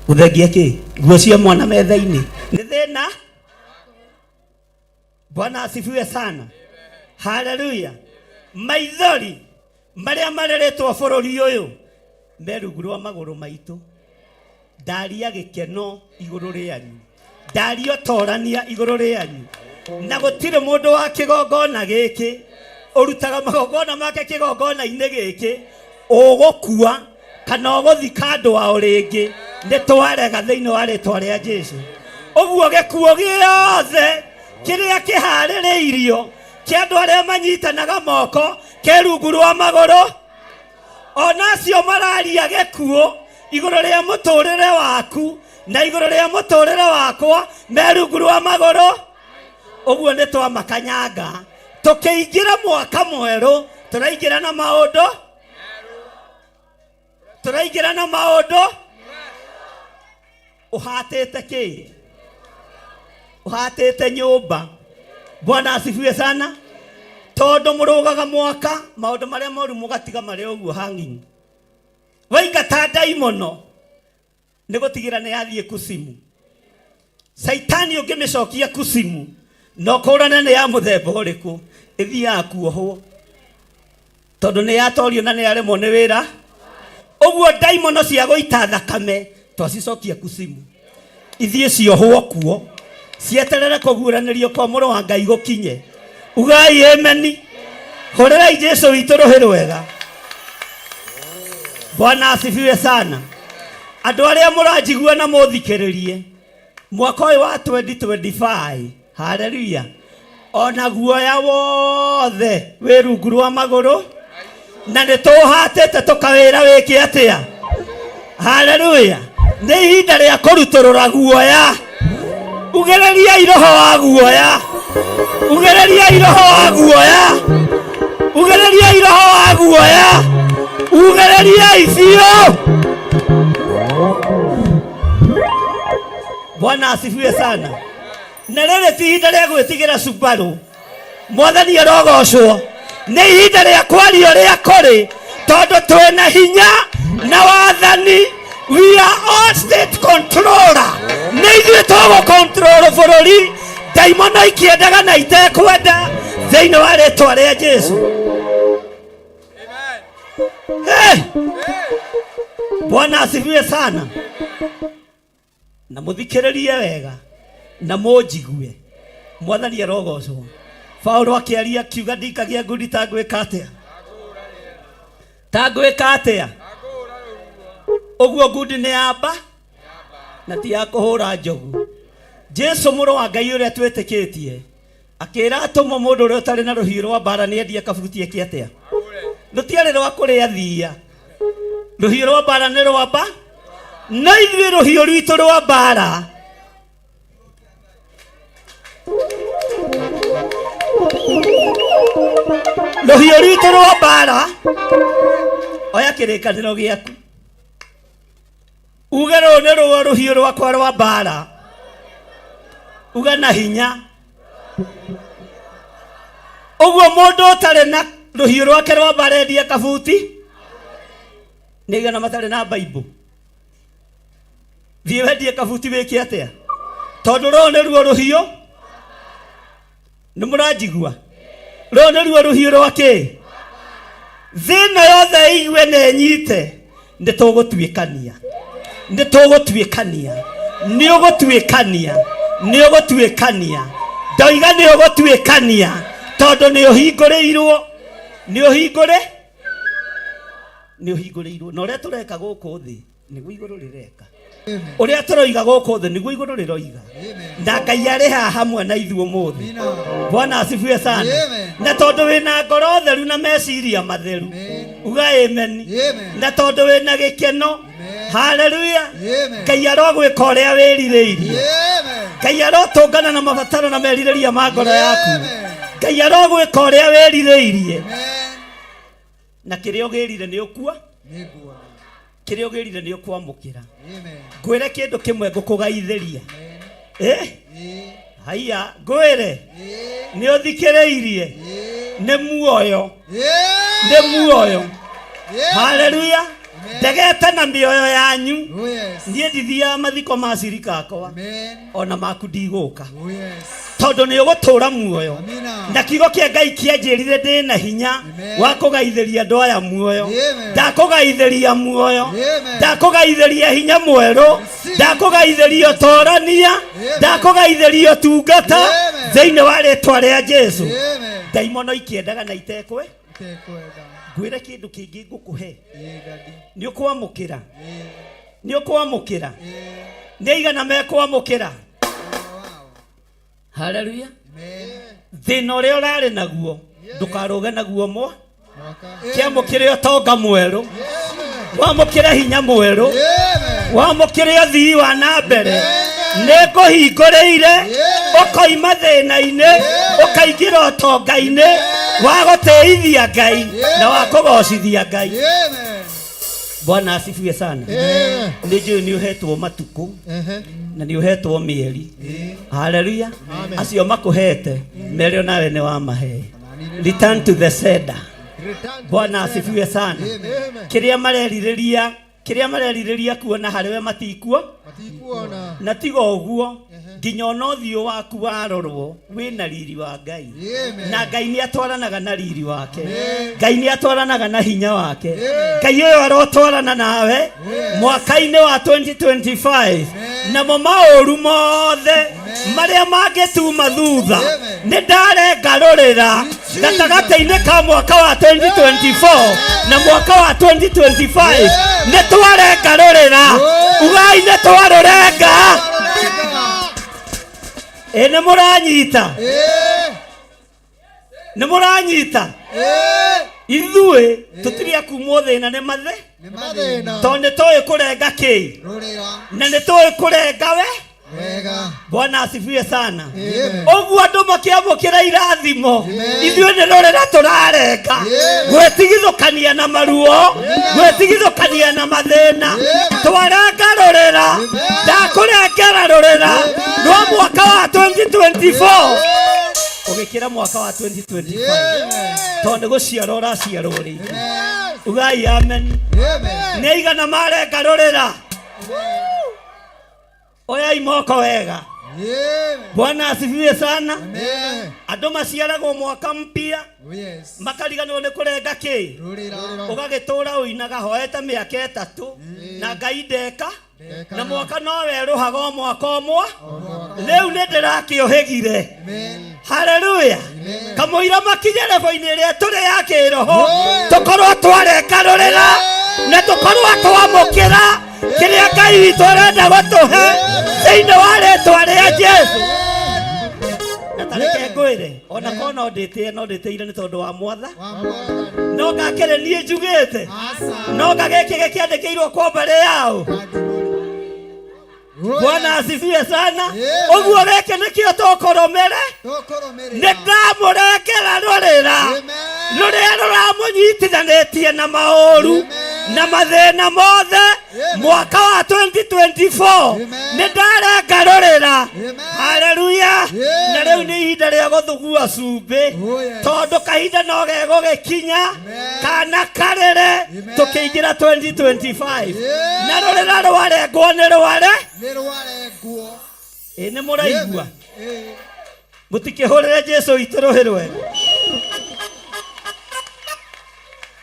gũthengia kĩ nguo cia mwana metha-inĩ nĩ thĩna. Bwana asifiwe sana. Haleluya. Maithori marĩa mareretwo bũrũri ũyũ. Me rungu rwa magũrũ maitũ. Ndaria gĩkeno igũrũ rĩanyu, ndaria ũtorania igũrũ rĩanyu, na gũtirĩ mũndũ wa kĩgongona gĩkĩ ũrutaga magongona make kĩgongona-inĩ gĩkĩ ũgũkua kana ũgũthika andũ ao rĩngĩ. Nĩ twarega thĩinĩ wa rĩtwa rĩa Jesu. Ũguo gĩkuũ gĩothe kĩrĩa kĩharĩrĩirio kĩa andũ arĩa manyitanaga moko kĩ rungu rwa magũrũ, ona acio mararia gĩkuũ igũrũ rĩa mũtũrĩre waku na igũrũ rĩa mũtũrĩre wakwa me rungu rwa magũrũ. Ũguo nĩ twamakanyanga tũkĩingĩra mwaka mwerũ, tũraingĩra na maũndũ, tũraingĩra na maũndũ. Ũhatĩte kĩ? Ũhatĩte nyũmba. Bwana asifiwe sana. Tondũ mũrũgaga mwaka maũndũ marĩa moru mũgatiga marĩ ũguo hanging. Waingata ndaimono nĩ gũtigĩra nĩ yathiĩ kusimu. Caitani ũngĩmĩcokia kusimu na ũkũrane nĩ ya mũthemba ũrĩkũ, ĩthiaga kuohwo tondũ nĩ yatorio na nĩ yaremwo nĩ wĩra. Ũguo ndaimono cia gũita thakame twacicokia kusimu, ithiĩ ciohwo kuo cieterere kũguũranĩrio kwa mũrũ wa Ngai gũkinye. Ugai ameni. Hũrĩrai Jesu witũ rũhĩ rwega. Bwana asifiwe sana. Andũ arĩa mũranjigua na mũthikĩrĩrie, mwaka ũyũ wa 2025, haleluya, ona guoya wothe wĩ rungu rwa magũrũ, na nĩ tũhatĩte tũkawĩra wĩke atĩa? Haleluya. Nĩ ihinda rĩa kũrutũrũra guoya. Ugĩrĩriai roho wa guoya, ugĩrĩriai roho wa guoya, ugĩrĩriai roho wa guoya, ugĩrĩriai biũ. Bwana asifiwe sana. Na rĩrĩ ti ihinda rĩa gwĩtigĩra Subaru. Mwathani arogocwo. Nĩ ihinda rĩa kwaria ũrĩa kũrĩ, tondũ twĩna hinya na wathani. We are all state controller. Nĩ ithuĩ tũgũcontrol bũrũri, ndaimono ikĩendaga na itekwenda, thĩinĩ wa rĩtwa rĩa Jesu. Amen. Hey! Bwana asifiwe sana. Na mũthikĩrĩrie wega na mũnjigue. Mwathani arogocwo. Paulo akĩaria akiuga, ndikagia ngundi ta ngwĩka atĩa, ta ngwĩka atĩa. Ũguo ngundi nĩ yamba na ti ya kũhũra njogu. Jesu mũrũ wa Ngai ũrĩa twĩtĩkĩtie akĩra atũmwo, mũndũ ũrĩa ũtarĩ na rũhiũ rwa mbara nĩ endie kabuti eke atĩa? Rũtiarĩ rwa kũrĩa thiia. Rũhiũ rwa mbara nĩ rwamba, no ithuĩ rũhiũ rwitũ rwa mbara rũhiũ rwitũ rwa mbara. Oya kĩrĩkanĩro gĩaku uge, rũũ nĩ rũo rũhiũ rwakwa rwa mbara. Uga na hinya ũguo. Mũndũ ũtarĩ na rũhiũ rwake rwa mbara endie kabuti. Nĩ igana matarĩ na Baibũ, thiĩ wendie kabuti wĩke atĩa? Tondũ rũũ nĩruo rũhiũ. Nĩ mũranjigua? Rũũ nĩruo rũhiũ rwa kĩ thĩ ĩno yothe ĩigue na ĩnyite. Nĩ tũgũtuĩkania, nĩ tũgũtuĩkania, nĩ ũgũtuĩkania, nĩ ũgũtuĩkania. Ndoiga nĩ ũgũtuĩkania, tondũ nĩ ũhingũrĩirwo, nĩ ũhingũrĩ, nĩ ũhingũrĩirwo. Na ũrĩa tũreka gũkũ thĩ nĩguo igũrũ rĩreka. Ũrĩa tũroiga gũkũ thĩ nĩguo igũrũ rĩroiga. Na Ngai arĩ haha hamwe na ithuĩ ũmũthĩ. Amina. Bwana asifiwe sana. Amen. Na tondũ wĩna ngoro theru na meciria matheru, Amen. uga amen. Amen. Na tondũ wĩna gĩkeno, Amen. haleluya, Amen. Ngai arogwĩka ũrĩa wĩrirĩirie. Amen. Ngai arotũngana na mabataro na merirĩria ma ngoro yaku. Amen. Ngai arogwĩka ũrĩa wĩrirĩirie. Amen. Na kĩrĩa ũgĩrire nĩ ũkua. Nĩnguona. Kĩrĩa ũgĩrire nĩ ũkwamũkĩra. Amen. Ngwĩre kĩndũ kĩmwe ngũkũgaithĩria. Amen. Eh? Ĩĩ. Haiya, ngwĩre. Ĩĩ. Nĩ ũthikĩrĩirie. Ĩĩ. Nĩ muoyo. Ĩĩ. Nĩ muoyo. Ĩĩ. Haleluya. Amen. Ndegete na mĩoyo yanyu. Oh yes. Niĩ ndithiaga mathiko ma cirika akwa. Amen. Ona maku ndigũka. Oh yes. Tondũ nĩ ũgũtũũra muoyo. Amina. Na kiugo kĩa Ngai kĩanjĩrire ndĩ na hinya Amen. wa kũgaithĩria andũ aya muoyo. Amen. Ndakũgaithĩria muoyo. Amen. Ndakũgaithĩria hinya mwerũ. Receive. Ndakũgaithĩria ũtorania. Amen. Ndakũgaithĩria ũtungata Amen. thĩinĩ wa rĩtwa rĩa Jesu. Amen. Ndaimono ikĩendaga na itekwe. Itekwenda. Ngwĩre kĩndũ kĩngĩ ngũkũhe. Ĩĩ, daddy. Nĩ ũkwamũkĩra. Ĩĩ. Nĩ ũkwamũkĩra. Ĩĩ. Nĩ aigana mekwamũkĩra? Wow. Haleluya. Amen. Thĩna ũrĩa ũrarĩ naguo ndũkarũge naguo mwa. Mwaka. Kĩamũkĩre ũtonga mwerũ, wamũkĩre hinya mwerũ, Amen. wamũkĩre ũthii wa na mbere. Nĩ ngũhingũrĩire ũkoima thĩna-inĩ ũkaingĩra ũtonga-inĩ wa gũtĩithia Ngai na wa kũgocithia Ngai. Amen. Bwana asifiwe sana. Amen. Nĩ njũĩ nĩ ũhetwo matukũ na nĩ ũhetwo mĩeri. Haleluya. Acio makũhete mere onawe nĩ wamahe. Return to the sender. Return to Bwana the sender. asifiwe sana. Amen. Kĩrĩa marerirĩria, kĩrĩa marerirĩria kuona harĩ we matikuo. Matikuona. Na tiga ũguo nginya ona ũthiũ waku warorwo wĩna riri wa Ngai. Amen. Na Ngai nĩ atwaranaga na riri wake. Ngai nĩ atwaranaga na hinya wake. Ngai ũyũ arotwarana nawe mwaka-inĩ wa 2025 namo maũru mothe marĩa mangĩtuma thutha Amen. nĩ ndarengarũrĩra gatagatĩ-inĩ ka mwaka wa 2024 na mwaka wa 2025. Nĩ twarengarũrĩra. Ugai nĩ twarũrenga. Ĩ nĩ mũranyita? Ĩĩ. Nĩ mũranyita? Ĩĩ. Ithuĩ tũtirĩ akumwo thĩna nĩ mathe Nĩ mathĩna. tondũ nĩ tũĩ kũrenga kĩ Rũrĩra. na nĩ tũĩ kũrenga we. Wega. Bwana asifiwe sana. Amen. Ũguo andũ makĩamũkĩra irathimo, Amen. ithuĩ nĩ rũrĩra tũrarenga. Amen. Gwĩtigithũkania na maruo, gwĩtigithũkania na mathĩna, Amen. twarenga rũrĩra. Ndakũrengera rũrĩra rwa mwaka wa 2024 ũgĩkĩra mwaka wa 2025, Amen. tondũ nĩ gũciarwo ũraciarwo rĩngĩ. Amen. Ugai amen. Amen. Nĩ aigana marenga rũrĩra? Oyai moko wega. Amen. Bwana asifiwe sana. Amen. Andũ maciaragwo mwaka mpya Oh, yes. makariganĩrwo nĩ kũrenga kĩ. Rũrĩra. Ũgagĩtũra ũinaga hoete mĩaka 3 na Ngai ndeka, Ndeka. na mwaka no werũhaga o mwaka o mwa. Rĩu nĩ ndĩrakĩũhĩgire. Amen. Haleluya. Amen. Kamũira makinye rebo-inĩ ĩrĩa tũrĩ ya kĩroho, Yeah. tũkorwo twarenga rũrĩra na tũkorwo twamũkĩra kĩrĩa Ngai witũ arenda gũtũhe thĩinĩ wa rĩtwa rĩa Jesu. Na tareke ngwĩre, ona korwo no ndĩtĩe, no ndĩtĩire nĩ tondũ wa mwatha. Wa mwathani. No ngakĩrĩ niĩ njugĩte. Asa. No ngagĩkĩ gĩkĩandĩkĩirwo kwa mbarĩ yao. Oh, Bwana yes. asifiwe sana. Amen. Ũguo gĩkĩ nĩkĩo tũkũrũmĩre. Tũkũrũmĩrĩra. Nĩ ndamũrengera rũrĩra Amen. rũrĩa rũramũnyitithanĩtie na maũru Amen. na mathĩna mothe Amen. mwaka wa 2024. Amen. Nĩ ndarenga rũrĩra. Amen. Haleluya. Amen. Na rĩu nĩ ihinda rĩa gũthugua cumbĩ, Oh, yes. tondũ kahinda no gegũgĩkinya Amen. kana karĩre Amen. tũkĩingĩra 2025. Amen. Na rũrĩra rwarengwo nĩ rware. Nĩ rwarengwo. Ĩ nĩ mũraigua? Amen. Ĩĩ. Mũtikĩhũrĩre Jesu witũ rũhĩ rwega.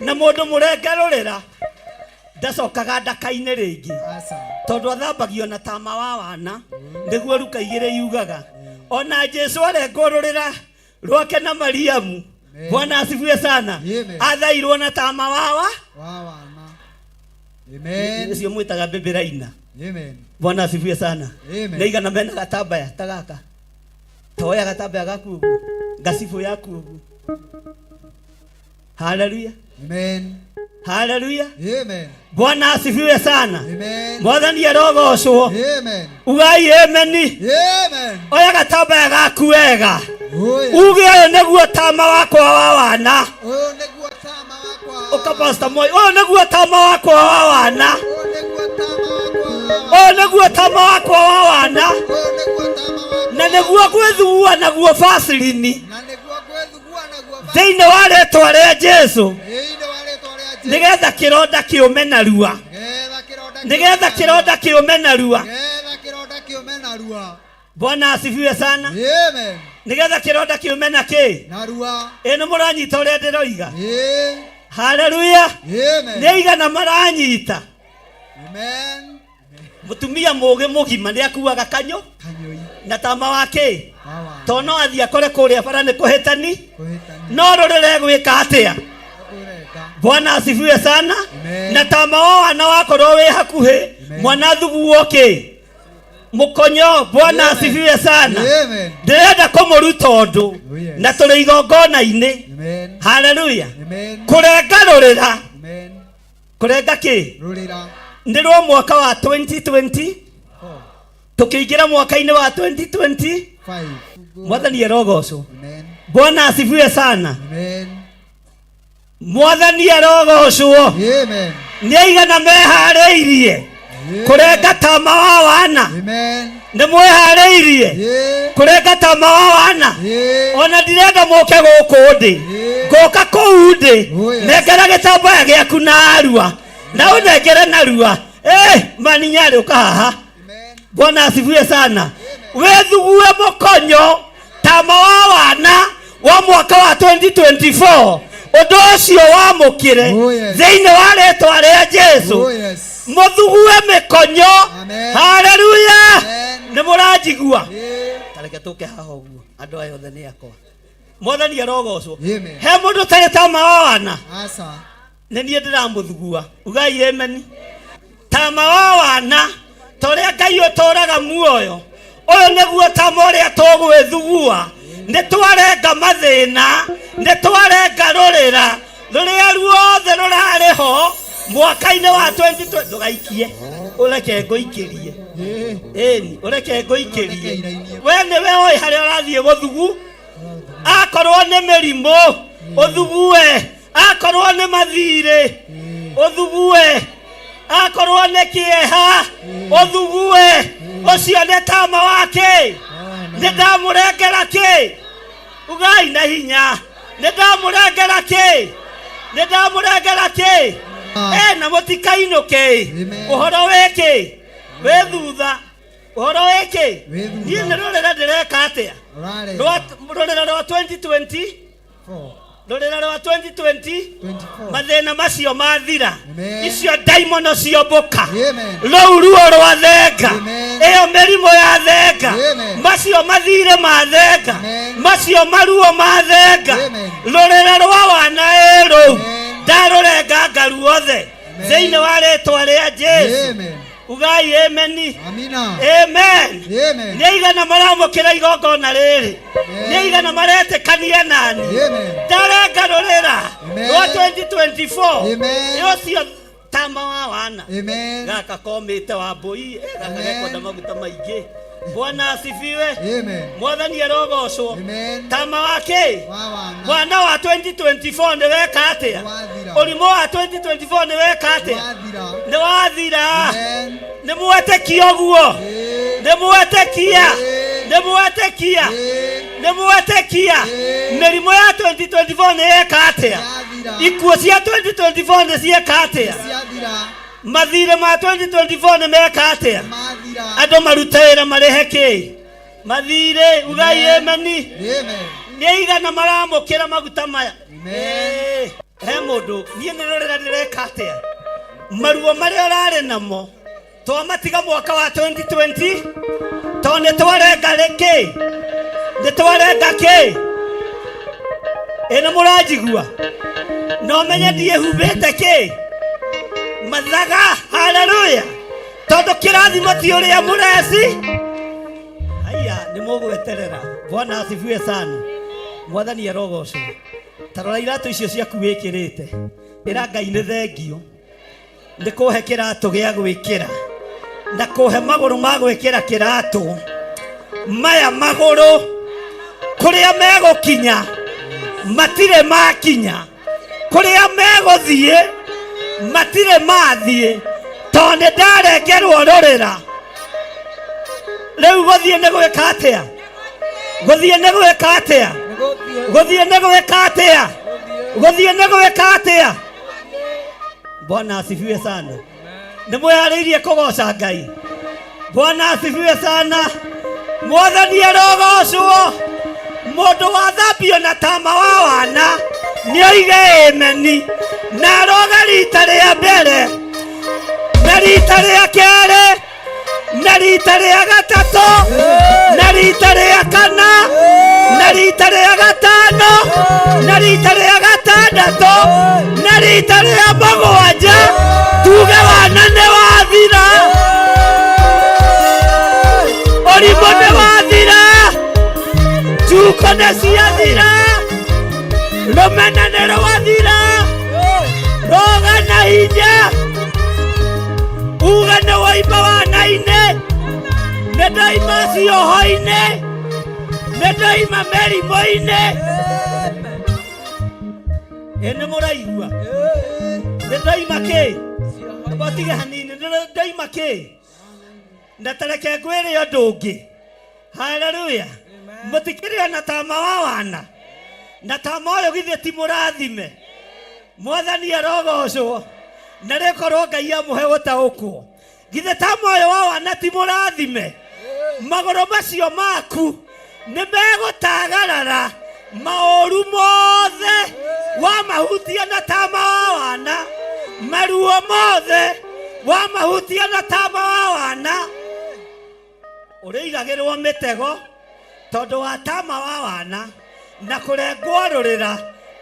Na mũndũ mũrenge rũrĩra ndacokaga ndaka-inĩ rĩngĩ, Asa. tondũ athambagio na tama wa wana, nĩguo Ruka 2 yugaga. Ona Jesu arengwo rũrĩra rwake na Mariamu, Amen. Bwana asifiwe sana, Amen. athairwo na tama wawa. Wa wana. Amen. Ũcio mwĩtaga mbĩmbĩraina. Amen. Bwana asifiwe sana. Amen. Nĩ igana mena gatambaya ta gaka? Toya gatambaya gaku ũguo, ngacibũ yaku ũguo. Haleluya. Amen. Haleluya. Amen. Bwana asifiwe sana. Amen. Mwathani arogocwo. Amen. Ugai ameni. Amen. Oya gatambaya gaku wega. Oh, yes. Uge ũyũ nĩguo tama wakwa wa wana. Ũyũ nĩguo tama wakwa. Ũka Pastor Moi, ũyũ nĩguo tama wakwa wa wana. Ũyũ nĩguo tama wakwa wa Ũyũ nĩguo tama wakwa wa wana. Ũyũ nĩguo tama wakwa. Na nĩguo gwĩthugua naguo bacirini Na nĩguo gwĩthugua naguo thĩinĩ wa rĩtwa rĩa Jesu, thĩinĩ wa rĩtwa rĩa Jesu. Nĩgetha kĩronda kĩũme narua. Nĩgetha kĩronda Nĩgetha kĩronda kĩũme narua. Nĩgetha kĩronda kĩũme narua. Bwana asifiwe sana. Amen. Nigetha kironda kiume na ki Narua. Ĩ nĩ mũranyita ũrĩa ndĩroiga? Ĩĩ. Haleluya. Amen. Nĩ aigana maranyita? Amen. Mũtumia mũgĩ mũgima nĩ akuaga kanyũ Kanyũi. na tama wa kĩ Wawa. to no athiĩ akore kũrĩa bara nĩ kũhĩtani. Kũhĩtania. No rũrĩre gwĩka atĩa? Kũrenga. Bwana asifiwe sana. Amen. Na tama wa wana wakorwo wĩ hakuhĩ Amen. mwana thuguo kĩ mũkonyo. Bwana Amen. asifiwe sana. Amen. Ndĩrenda kũmũruta ũndũ. Oh, yes. Na tũrĩ igongona-inĩ. Amen. Haleluya. Amen. Kũrenga rũrĩra. Amen. Kũrenga kĩ? Rũrĩra. Nĩ rwa mwaka wa 2020. 4. Tũkĩingĩra mwaka-inĩ wa 2020. 5. Mwathani arogocwo. Amen. Bwana asifiwe sana. Amen. Mwathani arogocwo. Amen. Nĩ aigana meharĩirie Amen. kũrenga tama wa wana? Amen. Nĩ mwĩharĩirie Ĩĩ. kũrenga tama wa wana? Ĩĩ. Ona ndirenda mũke gũkũ ndĩ Ĩĩ. ngũka kũu ndĩ. Oh, yes. Nengera gĩtambaya gĩaku narua na ũnengere narua. Eh, maninyarĩ ũka haha. Amen. Bwana asifiwe sana. Wĩthugue mũkonyo tama wa wana wa mwaka wa 2024 ũndũ ũcio wamũkĩre. Oh, yes. Thĩinĩ wa rĩtwa rĩa Jesu. Oh, yes. Mũthugue mĩkonyo. Amen. Haleluya. Amen. Nĩ mũranjigua? Ĩĩ. Tareke tũke haha ũguo andũ aya othe nĩ akwa. Mwathani arogocwo. Amen. He mũndũ ũtarĩ tama wa wana? Aca. Nĩ niĩ ndĩramũthugua. Ugai ameni. Tama wa wana ta ũrĩa Ngai ũtũraga muoyo ũyũ nĩguo tama ũrĩa tũgwĩthugua. Nĩ twarenga mathĩna, nĩ twarenga rũrĩra rũrĩa ruothe rũrarĩ ho mwaka-inĩ wa 2020. Ndũgaikie, ũreke ngũikĩrie. Ĩĩ. Ĩni ũreke ngũikĩrie. We nĩwe ũĩ harĩa ũrathiĩ gũthugu. Akorwo nĩ mĩrimũ ũthugue, akorwo nĩ mathirĩ ũthugue, akorwo nĩ kĩeha ũthugue. Ũcio nĩ tama wake. Nĩ ndamũrengera kĩ? Ugai na hinya. Nĩ ndamũrengera kĩ? Nĩ ndamũrengera kĩ? E na mũtikainũke. Amen. Ũhoro wĩkĩ wĩ thutha? Ũhoro wĩkĩ? Wĩ thutha. Niĩ nĩ rũrĩra ndĩreka atĩa? Ũrarenga. Rũrĩra rwa 2020. 4. Rũrĩra rwa 2020. 24. Mathĩna macio mathira. Amen. Icio ndaimono ciombũka. Amen. Rũu ruo rwa thenga. Amen. Ĩyo mĩrimũ ya thenga. Amen. Macio mathirĩ ma thenga. Amen. Macio maruo ma thenga. Amen. Rũrĩra rwa wana ĩ rũu Amen. ndarũrenganga ruothe Amen. thĩinĩ wa rĩtwa rĩa Jesu. Amen. Ugai ameni. Amina. Amen. Amen. Nĩ aigana maramũkĩra igongona rĩrĩ? Amen. Nĩ aigana maretĩkania nani? Amen. Ndarenga rũrĩra Amen. rwa 2024. Amen. Nĩ ũcio tama wa wana. Amen. Gaka komĩte wa mbũi eh, gaka Amen. gekwenda maguta maingĩ. Bwana asifiwe. Amen. Mwathani arogocwo. Amen. Tama wa kĩ? Wa wana. Mwana wa 2024 nĩ weka atĩa? Wathira. Ũrimũ wa 2024 nĩ weka atĩa? Wathira. Nĩ wathira. Amen. Nĩ mwetĩkia ũguo? Ĩĩ. Nĩ mwetĩkia? Ĩĩ. Nĩ mwetĩkia? Ĩĩ. Nĩ mwetĩkia? Ĩĩ. Mĩrimũ ya 2024 nĩ yeka atĩa? Yathira. Ikuũ cia 2024 nĩ cieka atĩa? Ciathira. Mathirĩ ma 2024 nĩ meka atĩa? Mathira. Andũ marute wĩra marĩhe kĩ mathirĩ. Ugai ameni. Amen. Nĩ aigana maramũkĩra maguta maya? Amen. Ĩĩ. He mũndũ niĩ nĩ rũrĩra ndĩreka atĩa? Maruo marĩa ũrarĩ namo twamatiga mwaka wa 2020 tondũ nĩ twarenga rĩkĩ? Nĩ twarenga kĩ? Ĩ nĩ mũranjigua? No menye ndiĩhumbĩte kĩ mathaga. Haleluya. Tondũ kĩrathimo ti ũrĩa mũreci. Haya nĩ mũgweterera. Bwana asifiwe sana. Mwathani arogocwo. Ta rora iratũ icio ciaku wĩkĩrĩte. Ĩra Ngai nĩ thengio nĩ kũhe kĩratũ gĩa gwĩkĩra na kũhe magũrũ ma gwĩkĩra kĩratũ maya. Magũrũ kũrĩa megũkinya matirĩ makinya, kũrĩa megũthiĩ matirĩ mathiĩ, tondũ nĩ ndarengerwo rũrĩra rĩu. Gũthiĩ nĩ gwĩka atĩa? Gũthiĩ nĩ gwĩka atĩa? Gũthiĩ nĩ gwĩka atĩa? Gũthiĩ nĩ gwĩka atĩa? Bwana asifiwe sana. Nĩ mwĩharĩirie kũgoca Ngai? Bwana asifiwe sana. Mwathani arogocwo. Mũndũ wathambio na tama wa wana nĩ oige ĩmeni, na aroga rita rĩa mbere na rita rĩa kerĩ na rita rĩa gatatũ na rita rĩa kana na rita rĩa gatano na rita rĩa gatandatũ na rita rĩa mũgwanja, tuge wana nĩ wathira, ũrimũ nĩ wathira, njuko nĩ ciathira, rũmena nĩ rwathira, roga na hinya, uga nĩ waima wana-inĩ, nĩ ndaima cioho-inĩ, nĩ ndaima mĩrimũ-inĩ. Ĩ nĩ mũraigua? Nĩ ndaima kĩ? Mbotige hanini, nĩ ndaima kĩ? Na tareke ngwĩre ũndũ ũngĩ. Haleluya. Mũtikĩrĩ ona tama wa wana na tama ũyũ, githĩ ti mũrathime? Mwathani arogocwo. Na rĩkorwo Ngai amũhe gũtaũkwo, githĩ tama ũyũ wa wana ti mũrathime? Magũrũ macio maku nĩ megũtagarara maũru mothe wamahutia na tama wa wana, maruo mothe wamahutia na tama wa wana. Ũrĩigagĩrwo mĩtego tondũ wa tama wa wana na kũrengwo rũrĩra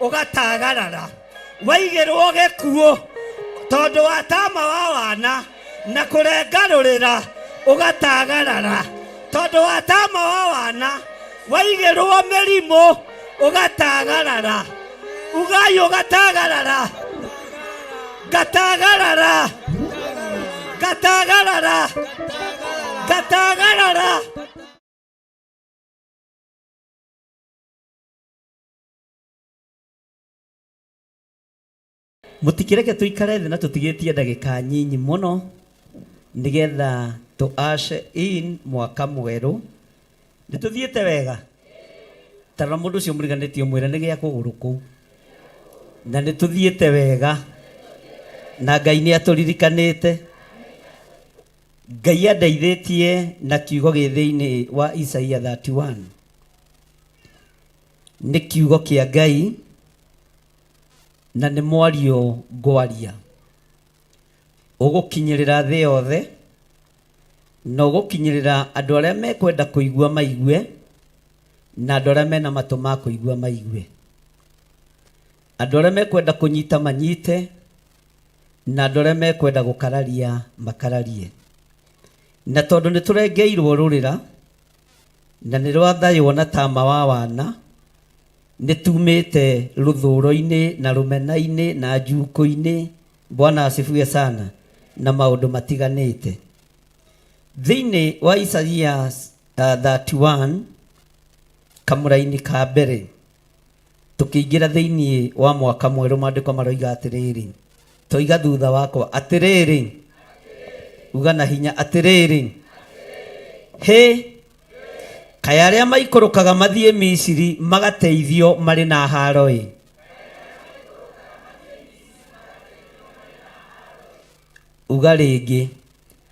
ũgatagarara, waigĩrwo gĩkuũ tondũ wa tama wa wana na kũrenga rũrĩra ũgatagarara, tondũ wa tama wa wana waigĩrwo mĩrimũ ũgatagarara. Ugai ũgatagarara, ngatagarara, ngatagarara, ngatagarara. Mũtikĩreke tũikare thĩ na tũtigĩtie ndagĩka nyinyi mũno nĩgetha tũ usher in mwaka mwerũ. Nĩ tũthiĩte wega. Tarora mũndũ ũcio mũriganĩtie, ũmwĩre nĩ gĩa kũgũrũ kũu, na nĩ tũthiĩte wega na Ngai nĩ atũririkanĩte. Ngai andeithĩtie na kiugo gĩ thĩinĩ wa Isaia 31, nĩ kiugo kĩa Ngai na nĩ mwario ngwaria ũgũkinyĩrĩra thĩ yothe na ũgũkinyĩrĩra andũ arĩa mekwenda kũigua maigue na andũ arĩa mena matũ ma kũigua maigue, andũ arĩa mekwenda kũnyita manyite na andũ arĩa mekwenda gũkararia makararie. Na tondũ nĩ tũrengeirwo rũrĩra na nĩ rwathaywo na tama wa wana, nĩ tumĩte rũthũro-inĩ na rũmena-inĩ na njukũ-inĩ. Bwana asifiwe sana. Na maũndũ matiganĩte thĩinĩ wa Isaia 31 kamũraini ka mbere, tũkĩingĩra thĩinĩ wa mwaka mwerũ, maandĩko maroiga atĩrĩrĩ, toiga thutha wakwa, atĩrĩrĩ, uga na hinya, atĩrĩrĩ, hĩ kaĩ arĩa maikũrũkaga mathiĩ Misiri magateithio marĩ na haro ĩ. Uga rĩngĩ,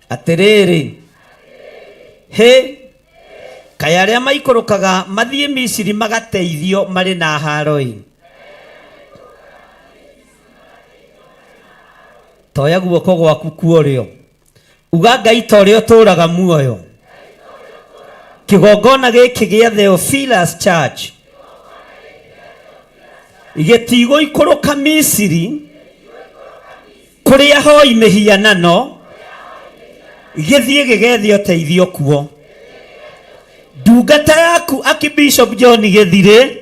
atĩrĩrĩ, hĩ kaĩ arĩa maikũrũkaga mathiĩ Misiri magateithio marĩ na haro ĩ. Toya guoko gwaku kuorĩo, uga, Ngai ta ũrĩa ũtũũraga muoyo, kĩgongona gĩkĩ gĩa Theophilus Church gĩtigũikũrũka Misiri kũrĩa hoi mĩhianano gĩthiĩ gĩgethe ũteithio kuo. Ndungata yaku Archbishop John Gĩthirĩ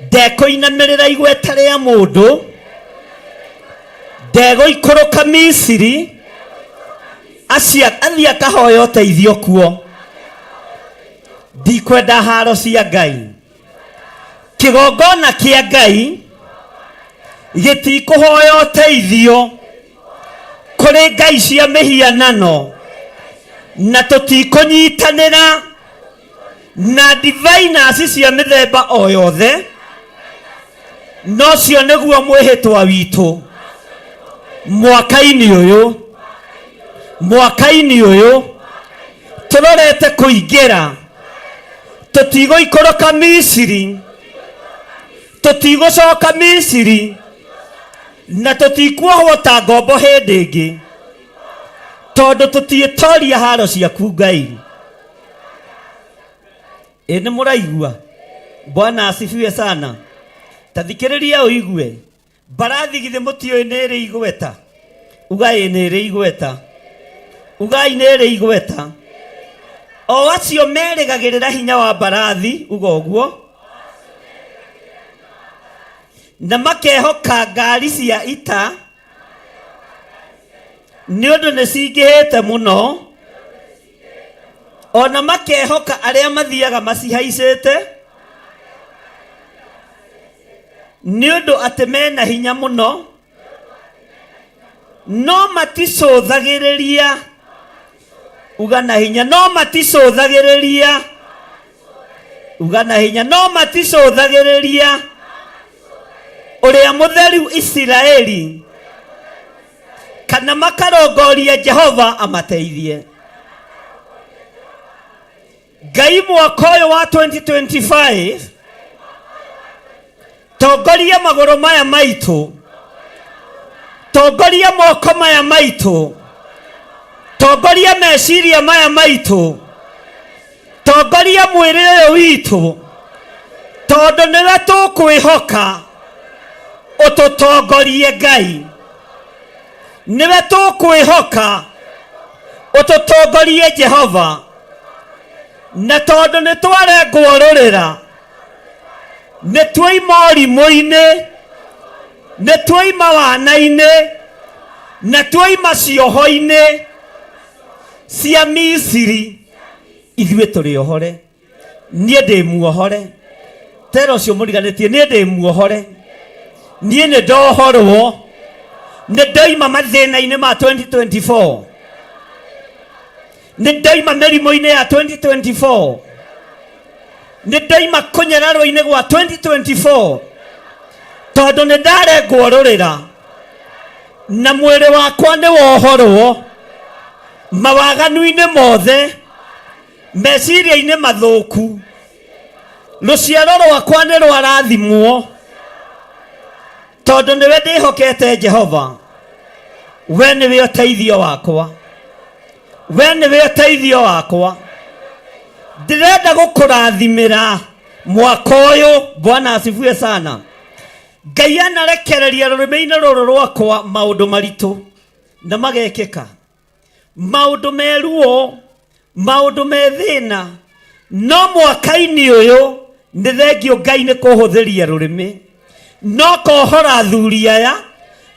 ndekũinamĩrĩra igweta rĩa mũndũ, ndegũikũrũka Misiri acia athiĩ akahoya ũteithio kuo. Ndikwenda haro cia Ngai. Kĩgongona kĩa Ngai gĩtikũhoya ũteithio kũrĩ ngai cia mĩhianano, na tũtikũnyitanĩra na diviners cia mĩthemba o yothe. Nocio nĩguo mwĩhĩtwa witũ mwaka-inĩ ũyũ, mwaka-inĩ ũyũ. Tũrorete kũingĩra. Tũtigũikũrũka Misiri. Tũtigũcoka Misiri. Na tũtikuohwo ta ngombo hĩndĩ ĩngĩ. Tondũ tũtiĩtoria haro ciaku Ngai. Ĩ nĩ mũraigua? Bwana asifiwe sana. Ta thikĩrĩria ũigue. Mbarathi githĩ mũtiũĩ nĩ ĩrĩ igweta? Ugai nĩ ĩrĩ igweta. Ugai nĩ ĩrĩ igweta. O acio merĩgagĩrĩra hinya wa mbarathi, uga ũguo, na makehoka ngari cia ita, nĩ ũndũ nĩ cingĩhĩte mũno, ona makehoka arĩa mathiaga macihaicĩte, nĩ ũndũ atĩ mena hinya mũno, no maticũthagĩrĩria. Uga na hinya, no maticũthagĩrĩria. Uga na hinya, no maticũthagĩrĩria Ũrĩa Mũtheru Isiraeli, kana makarongoria Jehova amateithie. Ngai, mwaka ũyũ wa 2025, tongoria magũrũ maya maitũ, tongoria moko maya maitũ, tongoria meciria maya maitũ, tongoria mwĩrĩ ũyũ witũ, tondũ nĩwe tũkwĩhoka ũtũtongorie. Ngai, nĩwe tũkwĩhoka ũtũtongorie, Jehova. Na tondũ nĩ twarengwo rũrĩra, nĩ tuoima ũrimũ-inĩ, nĩ tuoima wana-inĩ, na tuoima cioho-inĩ cia Misiri, ithuĩ tũrĩ ohore. Niĩ ndĩ muohore. Tera ũcio mũriganĩtie, niĩ ndĩ muohore, niĩ nĩ ndohorwo, nĩ ndoima mathĩna-inĩ ma 2024, nĩ ndoima mĩrimũ-inĩ ya 2024, nĩ ndoima kũnyararwo-inĩ gwa 2024, tondũ nĩ ndarengwo rũrĩra na mwĩrĩ wakwa nĩ wohorwo mawaganu-inĩ mothe, meciria-inĩ mathũku. Rũciaro rwakwa nĩ rwarathimwo, tondũ nĩwe ndĩhokete. Jehova, we nĩwe ũteithio wakwa, we nĩwe ũteithio wakwa. Ndĩrenda gũkũrathimĩra mwaka ũyũ. Bwana asifiwe sana. Ngai anarekereria rũrĩmĩ-inĩ rũrũ rwakwa maũndũ maritũ na magekĩka, maũndũ me ruo, maũndũ me thĩna, no mwaka-inĩ ũyũ nĩ thengio Ngai nĩ kũhũthĩria rũrĩmĩ, no kohora athuri aya,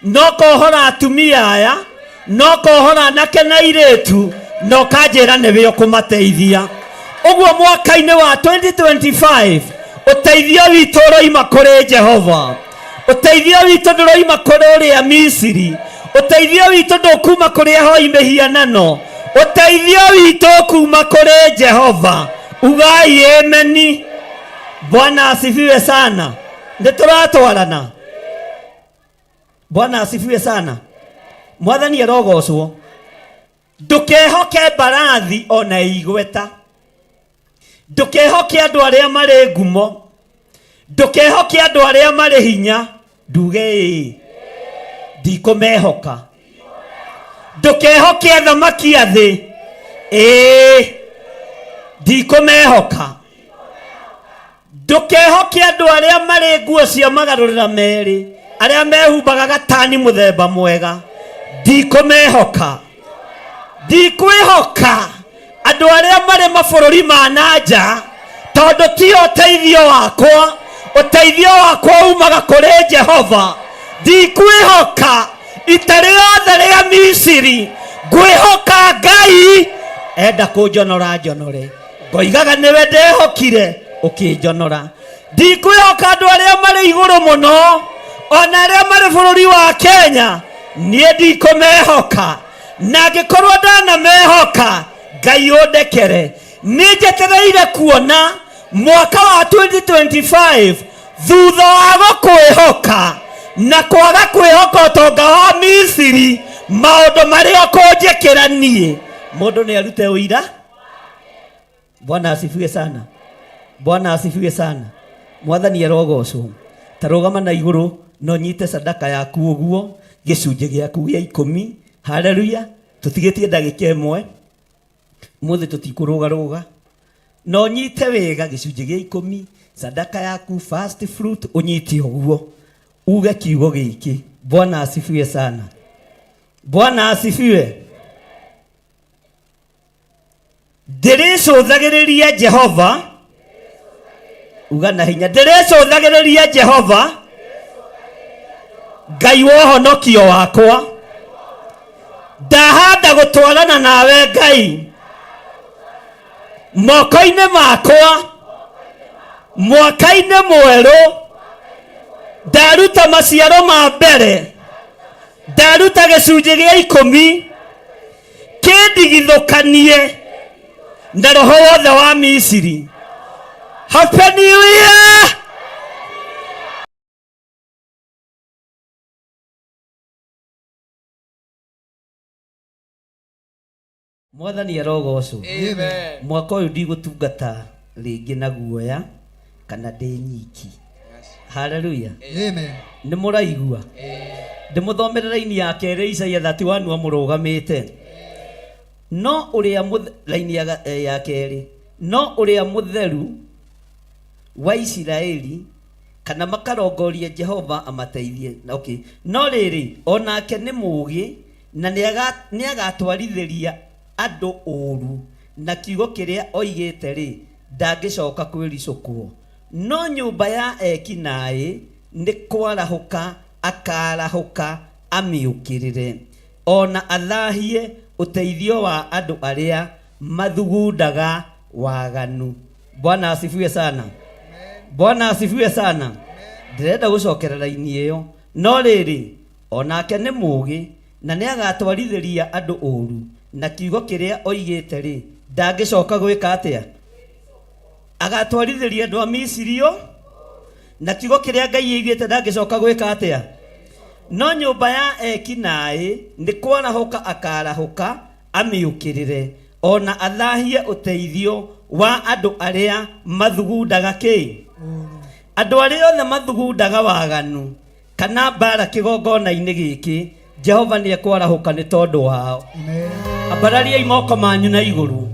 no kohora atumia aya, no kohora anake na airĩtu, na ũkanjĩra nĩwe ũkũmateithia. Ũguo mwaka-inĩ wa 2025 ũteithio witũ ũroima kũrĩ Jehova. Ũteithio witũ ndũroima kũrĩ ũrĩa Misiri. Ũteithio witũ ndũkuma kũrĩ ahoi mĩhianano. Ũteithio witũ kuma kũrĩ Jehova. Ugai ameni. Bwana asifiwe sana. Nĩ tũratwarana. Bwana asifiwe sana. Mwathani arogocwo. Ndũkehoke mbarathi ona igweta. Ndũkehoke andũ arĩa marĩ ngumo. Ndũkehoke andũ arĩa marĩ hinya. Nduge ĩĩ, ndikũmehoka. Ndũkehoke athamaki a thĩ. Ĩĩ, ndikũmehoka. Ndũkehoke andũ arĩa marĩ nguo cia magarũrĩra merĩ, arĩa mehumbaga gatani mũthemba mwega. Ndikũmehoka. Ndikwĩhoka andũ arĩa marĩ mabũrũri ma na nja, tondũ tio ũteithio wakwa. Ũteithio wakwa umaga kũrĩ Jehova. Ndikwĩhoka ita rĩothe rĩa Misiri, ngwĩhoka Ngai. Enda kũnjonora njonore, ngoigaga nĩwe ndehokire ũkĩnjonora. Ndikwĩhoka andũ arĩa marĩ igũrũ mũno, ona arĩa marĩ bũrũri wa Kenya, niĩ ndikũmehoka. Na angĩkorwo ndanamehoka, Ngai ũndekere. Nĩ njetereire kuona mwaka wa 2025 thutha wa gũkwĩhoka na kwaga kwĩhoka ũtonga wa Misiri, maũndũ marĩa ũkũnjĩkĩra niĩ. Mũndũ nĩ arute ũira. Bwana asifiwe sana. Bwana asifiwe sana. Mwathani arogocwo. Ta rũgama na igũrũ na ũnyite sadaka yaku ũguo gĩcunjĩ gĩaku gĩa ikũmi. Haleluya. Tũtigĩtie ndagĩka ĩmwe. Mũthĩ tũtikũrũgarũga. Na ũnyite wega gĩcunjĩ gĩa ikũmi, sadaka yaku first fruit ũnyite ũguo. Uge kiugo gĩkĩ. Bwana asifiwe sana. Bwana asifiwe. Ndĩrĩcũthagĩrĩria Jehova. Uga na hinya, ndĩrĩcũthagĩrĩria Jehova Ngai wa ũhonokio wakwa. Ndahanda gũtwarana nawe Ngai moko-inĩ makwa mwaka-inĩ mwerũ. Ndaruta maciaro ma mbere, ndaruta gĩcunjĩ gĩa ikũmi kĩndigithũkanie na roho wothe wa Misiri. Happy New Year! Mwathani arogocwo. Amen. Mwaka ũyũ ndigũtungata rĩngĩ na guoya kana ndĩ nyiki. Haleluya. Amen. Nĩ mũraigua? Ndĩmũthomere raini ya kerĩ Isaia 31 amũrũgamĩte. No ũrĩa raini ya kerĩ, no ũrĩa mũtheru wa Isiraeli kana makarongoria Jehova amateithie. Okay. No rĩrĩ, onake nĩ mũũgĩ na nĩagatwarithĩria andũ ũũru, na kiugo kĩrĩa oigĩte rĩ, ndangĩcoka kwĩricũkwo. No nyũmba ya eki naĩ nĩ kwarahũka akarahũka amĩũkĩrĩre, ona athahie ũteithio wa andũ arĩa mathugundaga waganu. Bwana asifiwe sana. Bwana asifiwe sana. Ndĩrenda gũcokera raini ĩyo. No rĩrĩ, onake nĩ mũũgĩ na nĩagatwarithĩria andũ ũũru, na kiugo kĩrĩa oigĩte rĩ, ndangĩcoka gwĩka atĩa? Agatwarithĩria andũ a Misiri ũ, na kiugo kĩrĩa Ngai oigĩte ndangĩcoka gwĩka atĩa? No nyũmba ya eki naĩ nĩ kwarahũka akarahũka amĩũkĩrĩre, ona athahie ũteithio wa andũ arĩa mathugundaga kĩ? Andũ arĩa othe mathugundaga waganu kana mbara kĩgongona-inĩ gĩkĩ, Jehova nĩ ekwarahũka nĩ tondũ wao. Ambarariai moko manyu na igũrũ.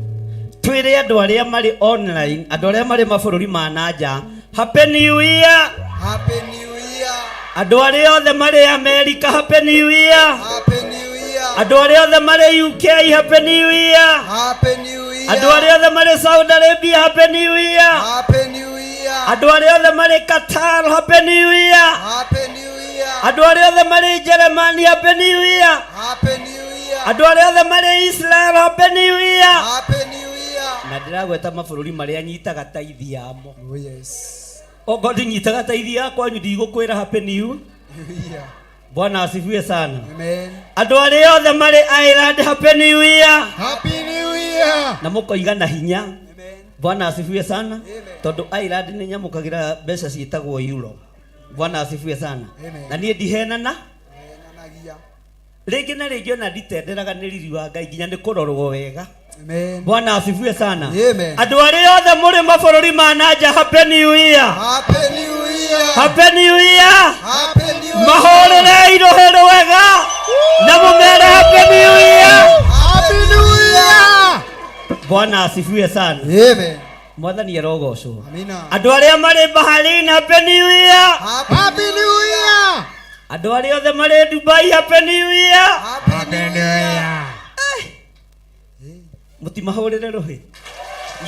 Twĩre andũ arĩa marĩ online, andũ arĩa marĩ mabũrũri ma na nja, Happy New Year! Happy New Year. Andũ arĩa othe marĩ America, Happy New Year! Happy New Year. Andũ arĩa othe marĩ UK, Happy New Year! Happy New Year. Andũ arĩa othe marĩ Saudi Arabia, Happy New Year! Happy New Year. Andũ arĩa othe marĩ Qatar, Happy New Year! Happy New Year. Andũ arĩa othe marĩ Germany, Happy New Year! Happy New Year. Andũ arĩa othe marĩ Israel, Happy New Year! Happy New Year. Na ndĩragweta mabũrũri marĩa nyitaga taithi yamo. Oh yes. Okorwo ndinyitaga taithi yakwa ndigũkwĩra Happy New Year. Bwana asifiwe sana. Amen. Andũ arĩa othe marĩ Ireland, Happy New Year! Happy New Year. Na mũkoiga na hinya. Amen. Bwana asifiwe sana. Amen. Tondũ Ireland nĩ nyamũkagĩra mbeca ciĩtagwo euro. Bwana asifiwe sana. Amen. Na niĩ ndihenana. Henanagia. Rĩngĩ na rĩngĩ ona nditenderaga nĩ riri wa Ngai nginya nĩ kũrorwo wega. Amen. Bwana asifiwe sana. Amen. Andũ arĩa othe mũrĩ mabũrũri ma na nja, Happy New Year! Happy New Year. Happy New Year! Happy New Year. Mahũrĩrei rũhĩ rwega na mũmere Happy New Year! Happy New Year. Bwana asifiwe sana. Amen. Mwathani arogocwo. Amina. Andũ arĩa marĩ Bahrain, Happy New Year! Happy New Year. Andũ arĩa othe marĩ Dubai, Happy New Year! Happy New Year. Mũtimahũrĩre rũhĩ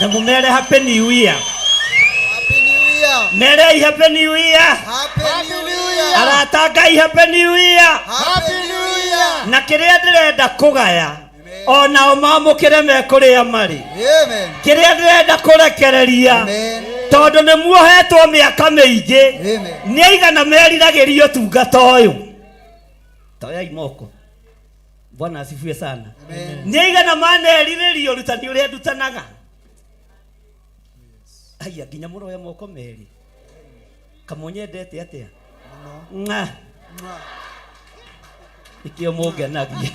na mũmere Happy New Year. Happy New Year. Merei Happy New Year. Happy New Year. Arata Ngai, Happy New Year. Happy New Year. Na kĩrĩa ndĩrenda kũgaya onao mamũkĩre mekũrĩa marĩ. Amen. Kĩrĩa ndĩrenda kũrekereria Amen. tondũ nĩ muohetwo mĩaka mĩingĩ Amen. nĩ aigana meriragĩria ũtungata ũyũ. Toyai moko. Bwana asifiwe sana. Amen. Nĩ aigana manerirĩria ũrutani ũrĩa ndutanaga. Aya nginya mũroya moko merĩ. Kamũnyendete atĩa? Ng'a. Nĩkĩo mũngenagia.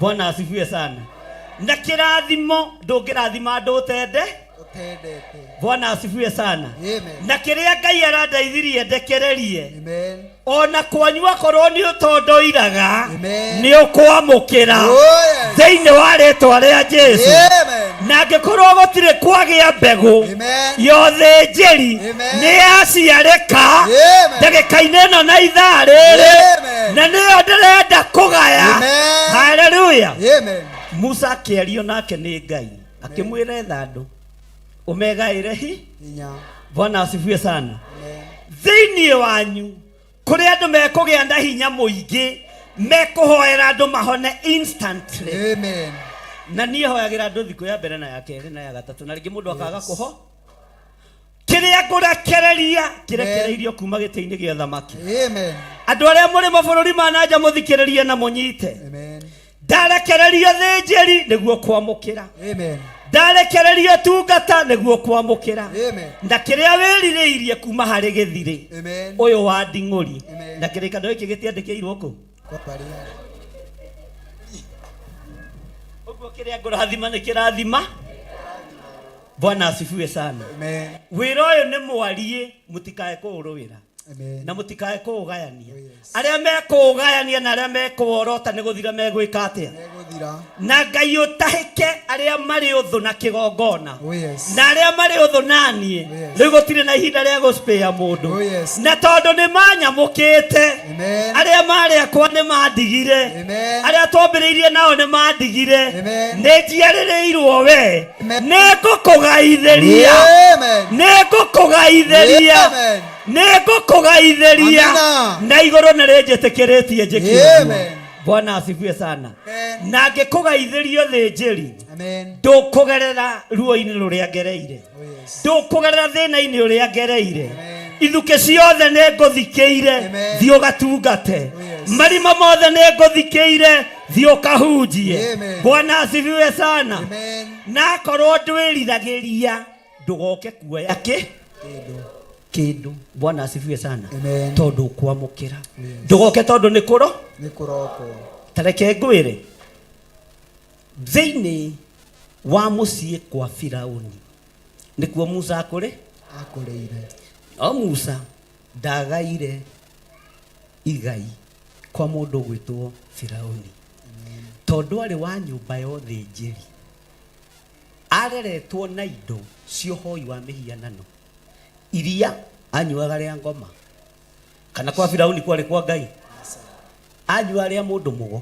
Bwana asifiwe sana. Na kĩrathimo ndũngĩrathima andũ ũtende. Ũtendete. Bwana asifiwe sana. Amen. Na kĩrĩa Ngai arandeithirie ndekererie, Amen. ona kwanyu akorwo nĩ ũtondoiraga, Amen. nĩ ũkwamũkĩra Oh, yes. thĩinĩ wa rĩtwa rĩa Jesu. Amen. Na angĩkorwo gũtirĩ kwagĩa mbegũ Amen. ya ũthĩnjĩri, Amen. nĩ yaciarĩka Amen. ndagĩka-inĩ ĩno na ithaa rĩrĩ, Amen. na nĩyo ndĩrenda kũgaya. Amen. Haleluya. Amen. Musa akĩario nake nĩ Ngai, akĩmwĩra etha andũ ũmegaĩre hi. Hinya. Bwana asifiwe sana. Amen. Thĩinĩ wanyu kũrĩ andũ mekũgĩa na hinya mũingĩ, mekũhoera andũ mahone instantly. Amen. Na niĩ hoyagĩra andũ thikũ ya mbere na ya kerĩ na ya gatatũ, na rĩngĩ mũndũ akaga kũho. Kĩrĩa ngũrekereria kĩrekereirio kuma gĩtĩ-inĩ gĩa thamaki. Amen. Andũ arĩa mũrĩ mabũrũri ma na nja, mũthikĩrĩrie na mũnyite. Amen. Ndarekererio thĩnjĩri nĩguo kwamũkĩra. Amen. Ndarekererio tungata nĩguo kwamũkĩra. Amen. Na kĩrĩa wĩrirĩirie kuma harĩ gĩthirĩ Amen. ũyũ wa nding'ũri. Amen. Na kĩrĩkanĩro gĩkĩ gĩtiandĩkĩirwo kũ Kwa baria. Ũguo kĩrĩa ngũrathima nĩ kĩrathima. Bwana asifiwe sana. Amen. Wĩra ũyũ nĩ mwariĩ, mũtikae kũũrũĩra Amen. na mũtikae kũũgayania. Oh, yes. Arĩa mekũũgayania na arĩa mekũworota nĩ gũthira megwĩka atĩa? Megũthira. Na Ngai ũtahĩke arĩa marĩ ũthũ na kĩgongona Oh, yes. na arĩa marĩ ũthũ naniĩ. Oh, yes. Rĩu gũtirĩ na ihinda rĩa gũspĩa mũndũ. Oh, yes. Na tondũ nĩ manyamũkĩte, Amen. arĩa marĩ akwa nĩ mandigire, Amen. arĩa twambĩrĩirie nao nĩ mandigire, Amen. nĩ njiarĩrĩirwo we. Amen. Nĩ ngũkũgaithĩria. Amen. Nĩ ngũkũgaithĩria. Amen. Nĩ ngũkũgaithĩria. Amina. Na igũrũ nĩ rĩnjĩtĩkĩrĩtie njĩke ũguo. Amen. Bwana asifiwe sana. Amen. Na ngĩkũgaithĩrio thĩnjĩri, Amen. ndũkũgerera ruo-inĩ rũrĩa ngereire, Oh, yes. ndũkũgerera thĩna-inĩ ũrĩa ngereire. Amen. Ithukĩ ciothe nĩ ngũthikĩire, Amen. thiĩ ũgatungate. Oh, yes. Marima mothe nĩ ngũthikĩire, thiĩ ũkahunjie. Amen. Bwana asifiwe sana. Amen. Na akorwo ndwĩriragĩria, ndũgoke kuoya kĩ Kĩndũ. kĩndũ. Bwana asifiwe sana. Amen. Tondũ ũkwamũkĩra, Yes. ndũgoke tondũ nĩ kũro. Nĩ kũrokwo. Tareke ngwĩre, thĩinĩ wa mũciĩ kwa Firauni nĩkuo Musa akũrĩ. Akũrĩire. No Musa ndagaire igai kwa mũndũ ũgwĩtwo Firauni, tondũ arĩ wa nyũmba ya ũthĩnjĩri, areretwo na indo cia ũhoi wa mĩhianano iria anyuaga rĩa ngoma. Kana kwa Firauni kwarĩ kwa Ngai? Anyua rĩa mũndũ mũgo,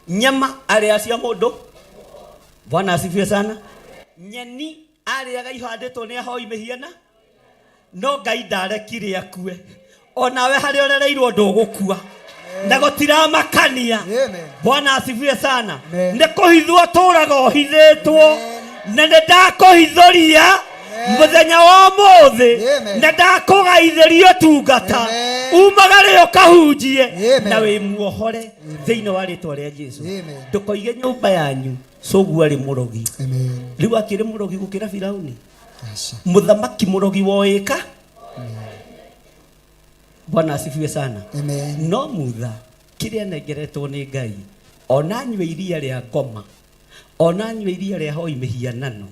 nyama arĩa cia mũndũ. Bwana asifiwe sana. Nyeni arĩaga ihandĩtwo nĩ ahoi mĩhiana, no Ngai ndarekire akue. Onawe harĩa ũrereirwo ndũgũkua na gũtiramakania. Amen. Bwana asifiwe sana. Amen. Nĩ kũhithwo tũraga ũhithĩtwo, Amen. na nĩ ndakũhithũria Amen. mũthenya wa ũmũthĩ, Amen. na ndakũgaithĩria ũtungata. Amen. Umagare ũkahunjie Amen. na wĩ muohore thĩinĩ wa rĩtwa rĩa Jesu. Amen. Ndũkoige nyũmba yanyu cũguo arĩ mũrogi. Amen. Rĩu akĩrĩ mũrogi gũkĩra Firauni? Aca. Mũthamaki mũrogi woĩka. Bwana asifiwe sana. Amen. No mutha kĩrĩa anengeretwo nĩ Ngai, ona anyue iria rĩa ngoma, ona anyue iria rĩa hoi mĩhianano,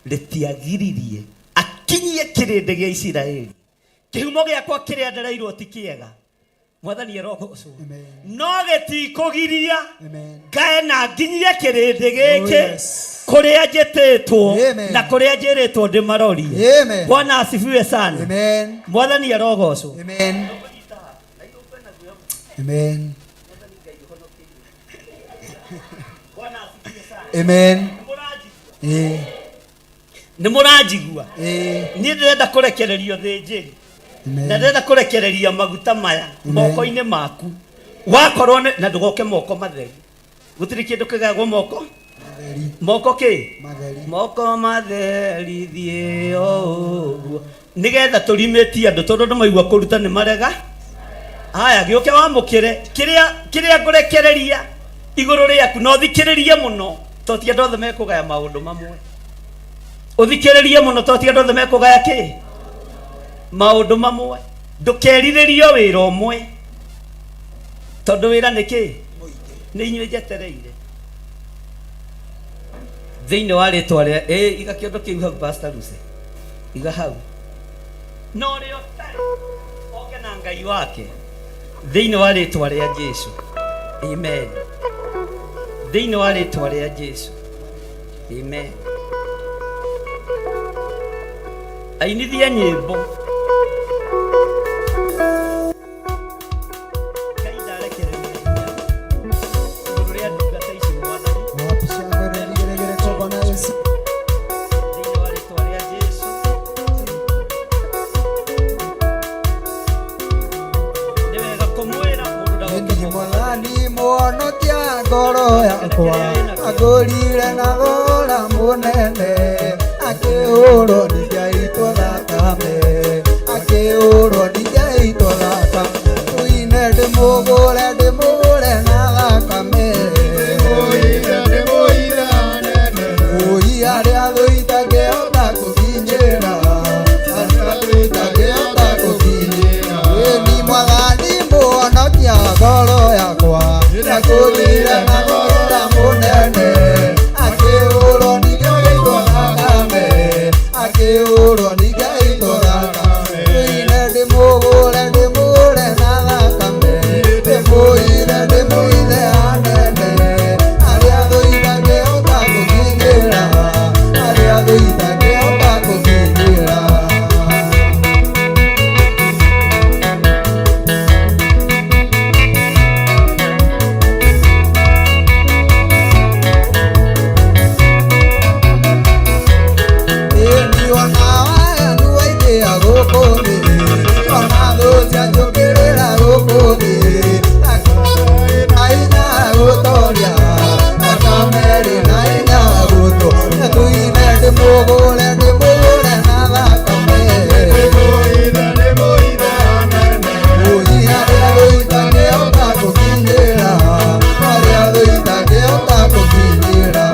rĩtiagiririe akinyie kĩrĩndĩ gĩa Isiraeli. Kĩhumo gĩakwa kĩrĩa ndereirwo ti kĩega, Mwathani arogocwo. Amen. No gĩtikũgiria Amen. ngae na nginyie kĩrĩndĩ gĩkĩ Oh, yes. kũrĩa njĩtĩtwo Amen. na kũrĩa njĩrĩtwo ndĩmarorie. Amen. Bwana asifiwe sana. Amen. Mwathani arogocwo. Amen. Amen. Amen. Ĩĩ. Nĩ mũranjigua? Ĩĩ. Niĩ ndĩrenda kũrekererio thĩnjĩri na Amen. ndĩrenda kũrekereria maguta maya Amen. moko-inĩ maku wakorwo na ndũgoke moko matheri. Gũtirĩ kĩndũ kĩgagwo moko. Matheri. Moko kĩ? Matheri. Moko matheri thiĩ o ũguo, nĩgetha tũrimĩtie andũ, tondũ andũ maigua kũruta nĩ marega. Haya, gĩũke wamũkĩre kĩrĩa kĩrĩa ngũrekereria igũrũ rĩaku, na ũthikĩrĩrie mũno, to ti andũ othe mekũgaya maũndũ mamwe. Ũthikĩrĩrie mũno, to ti andũ othe mekũgaya kĩ maũndũ mamwe. Ndũkerirĩrio wĩra ũmwe, tondũ wĩra nĩ kĩ? Nĩ inyuĩ njetereire. Thĩinĩ wa rĩtwa rĩa ĩ iga kĩondo kĩu hau Pastor Lucy. Iga hau. Na ũrĩa ũtarĩ oke na Ngai wake thĩinĩ wa rĩtwa rĩa Jesu. Amen. Thĩinĩ wa rĩtwa rĩa Jesu. Amen. Ainithia nyĩmbo. Ngai ndarekereria hinya igũrũ rĩa ndungata ici Mwathani. Wapi shangwe na vigelegele kwa Bwana Yesu. Thĩinĩ wa rĩtwa rĩa Jesu. Nĩ wega kũmwĩra mũndũ ndagoke Ni mũgũnda. Mwathani mũhonokia ngoro yakwa angũrire na thogora mũnene akĩhũrwo nĩ njaitwo thakame akĩhũrwo nĩ njaitwo thakame tũine ndĩmũgũre ndĩmũgũre na thakame Oi arĩa thũ itangĩhota kũkinyĩra arĩa thũ itangĩhota kũkinyĩra Ĩni Mwathani mũhonokia ngoro yakwa nĩakũrire na thogora mũnene akĩhũrwo nĩ njaitwo thakame akĩhũrwo nĩ njaitwo thakame Tũine ndĩmũgũre ndĩmũgũre na thakame ndĩmũire ndĩmũire anene arĩa thũ itangĩhota kũkinyĩra arĩa thũ itangĩhota kũkinyĩra. Ndĩmũgũre ndĩmũgũre na thakame Oi arĩa thũ itangĩhota kũkinyĩra arĩa thũ itangĩhota kũkinyĩra.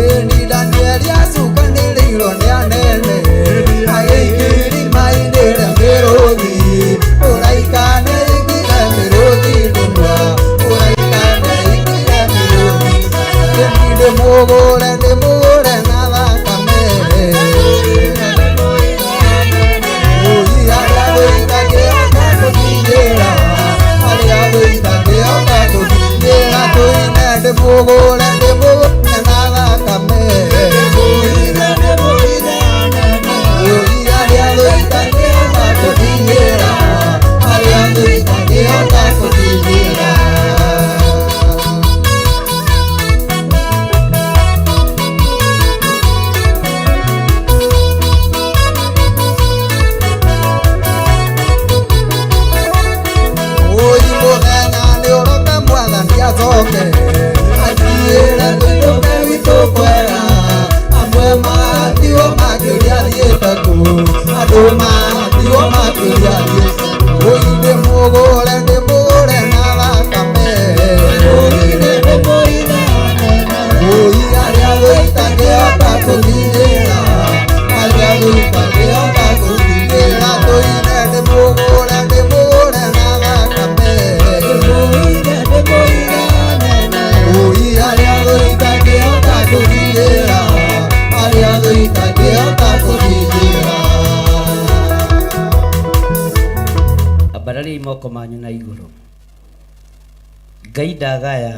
Ĩni Danieli acukanĩrĩirwo nĩ anene agĩikio irima-inĩ rĩa mĩrũthi ũraika nĩaingire mĩrũthi ndũnua ũraika nĩaingire mĩrũthi. Ĩni ndĩmũgũre ndĩmũgũre na thakame Oi arĩa thũ itangĩhota kũkinyĩra arĩa thũ itangĩhota kũkinyĩra tũine ndĩmũgũre ndĩmũgũre na thakame Oi arĩa thũ itangĩhota kũkinyĩra arĩa thũ itangĩhota kũkinyĩra. Oi mũthenya nĩ ũroka Mwathani acoke athiĩre tũinũke gwitũ kwega amwe matigwo makĩũria thiĩte kũ andũ matigwo makĩũria thiĩte kũ. Oi ndĩmũgũre ndĩmũgũre na thakame Oi arĩa thũ itangĩhota kũkinyĩra arĩa thũ itangĩhota kũkinyĩra tũine ndĩmũgũre ndĩmũgũre na thakame Oi arĩa thũ itangĩhota kũkinyĩra arĩa thũ itangĩhota kũkinyĩra. Ambarariai moko manyu na igũrũ. Ngai ndagaya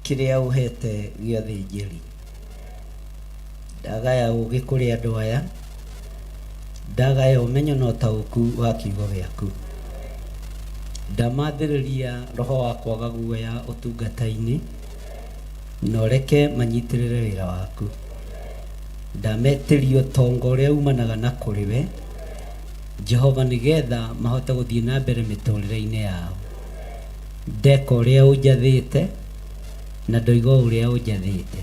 kĩrĩa ũhete gĩa thĩnjĩri. Ndagaya ũũgĩ kũrĩ andũ aya. Ndagaya ũmenyo na ũtaũku wa kiugo gĩaku. Ndamathĩrĩria roho wa kwaga guoya ũtungata-inĩ na ũreke manyitĩrĩre wĩra waku. Ndametĩria ũtonga ũrĩa umanaga na kũrĩ we Jehova nĩgetha mahote gũthiĩ na mbere mĩtũrĩre-inĩ yao. Ndeka ũrĩa ũnjathĩte na ndoiga ũrĩa ũnjathĩte.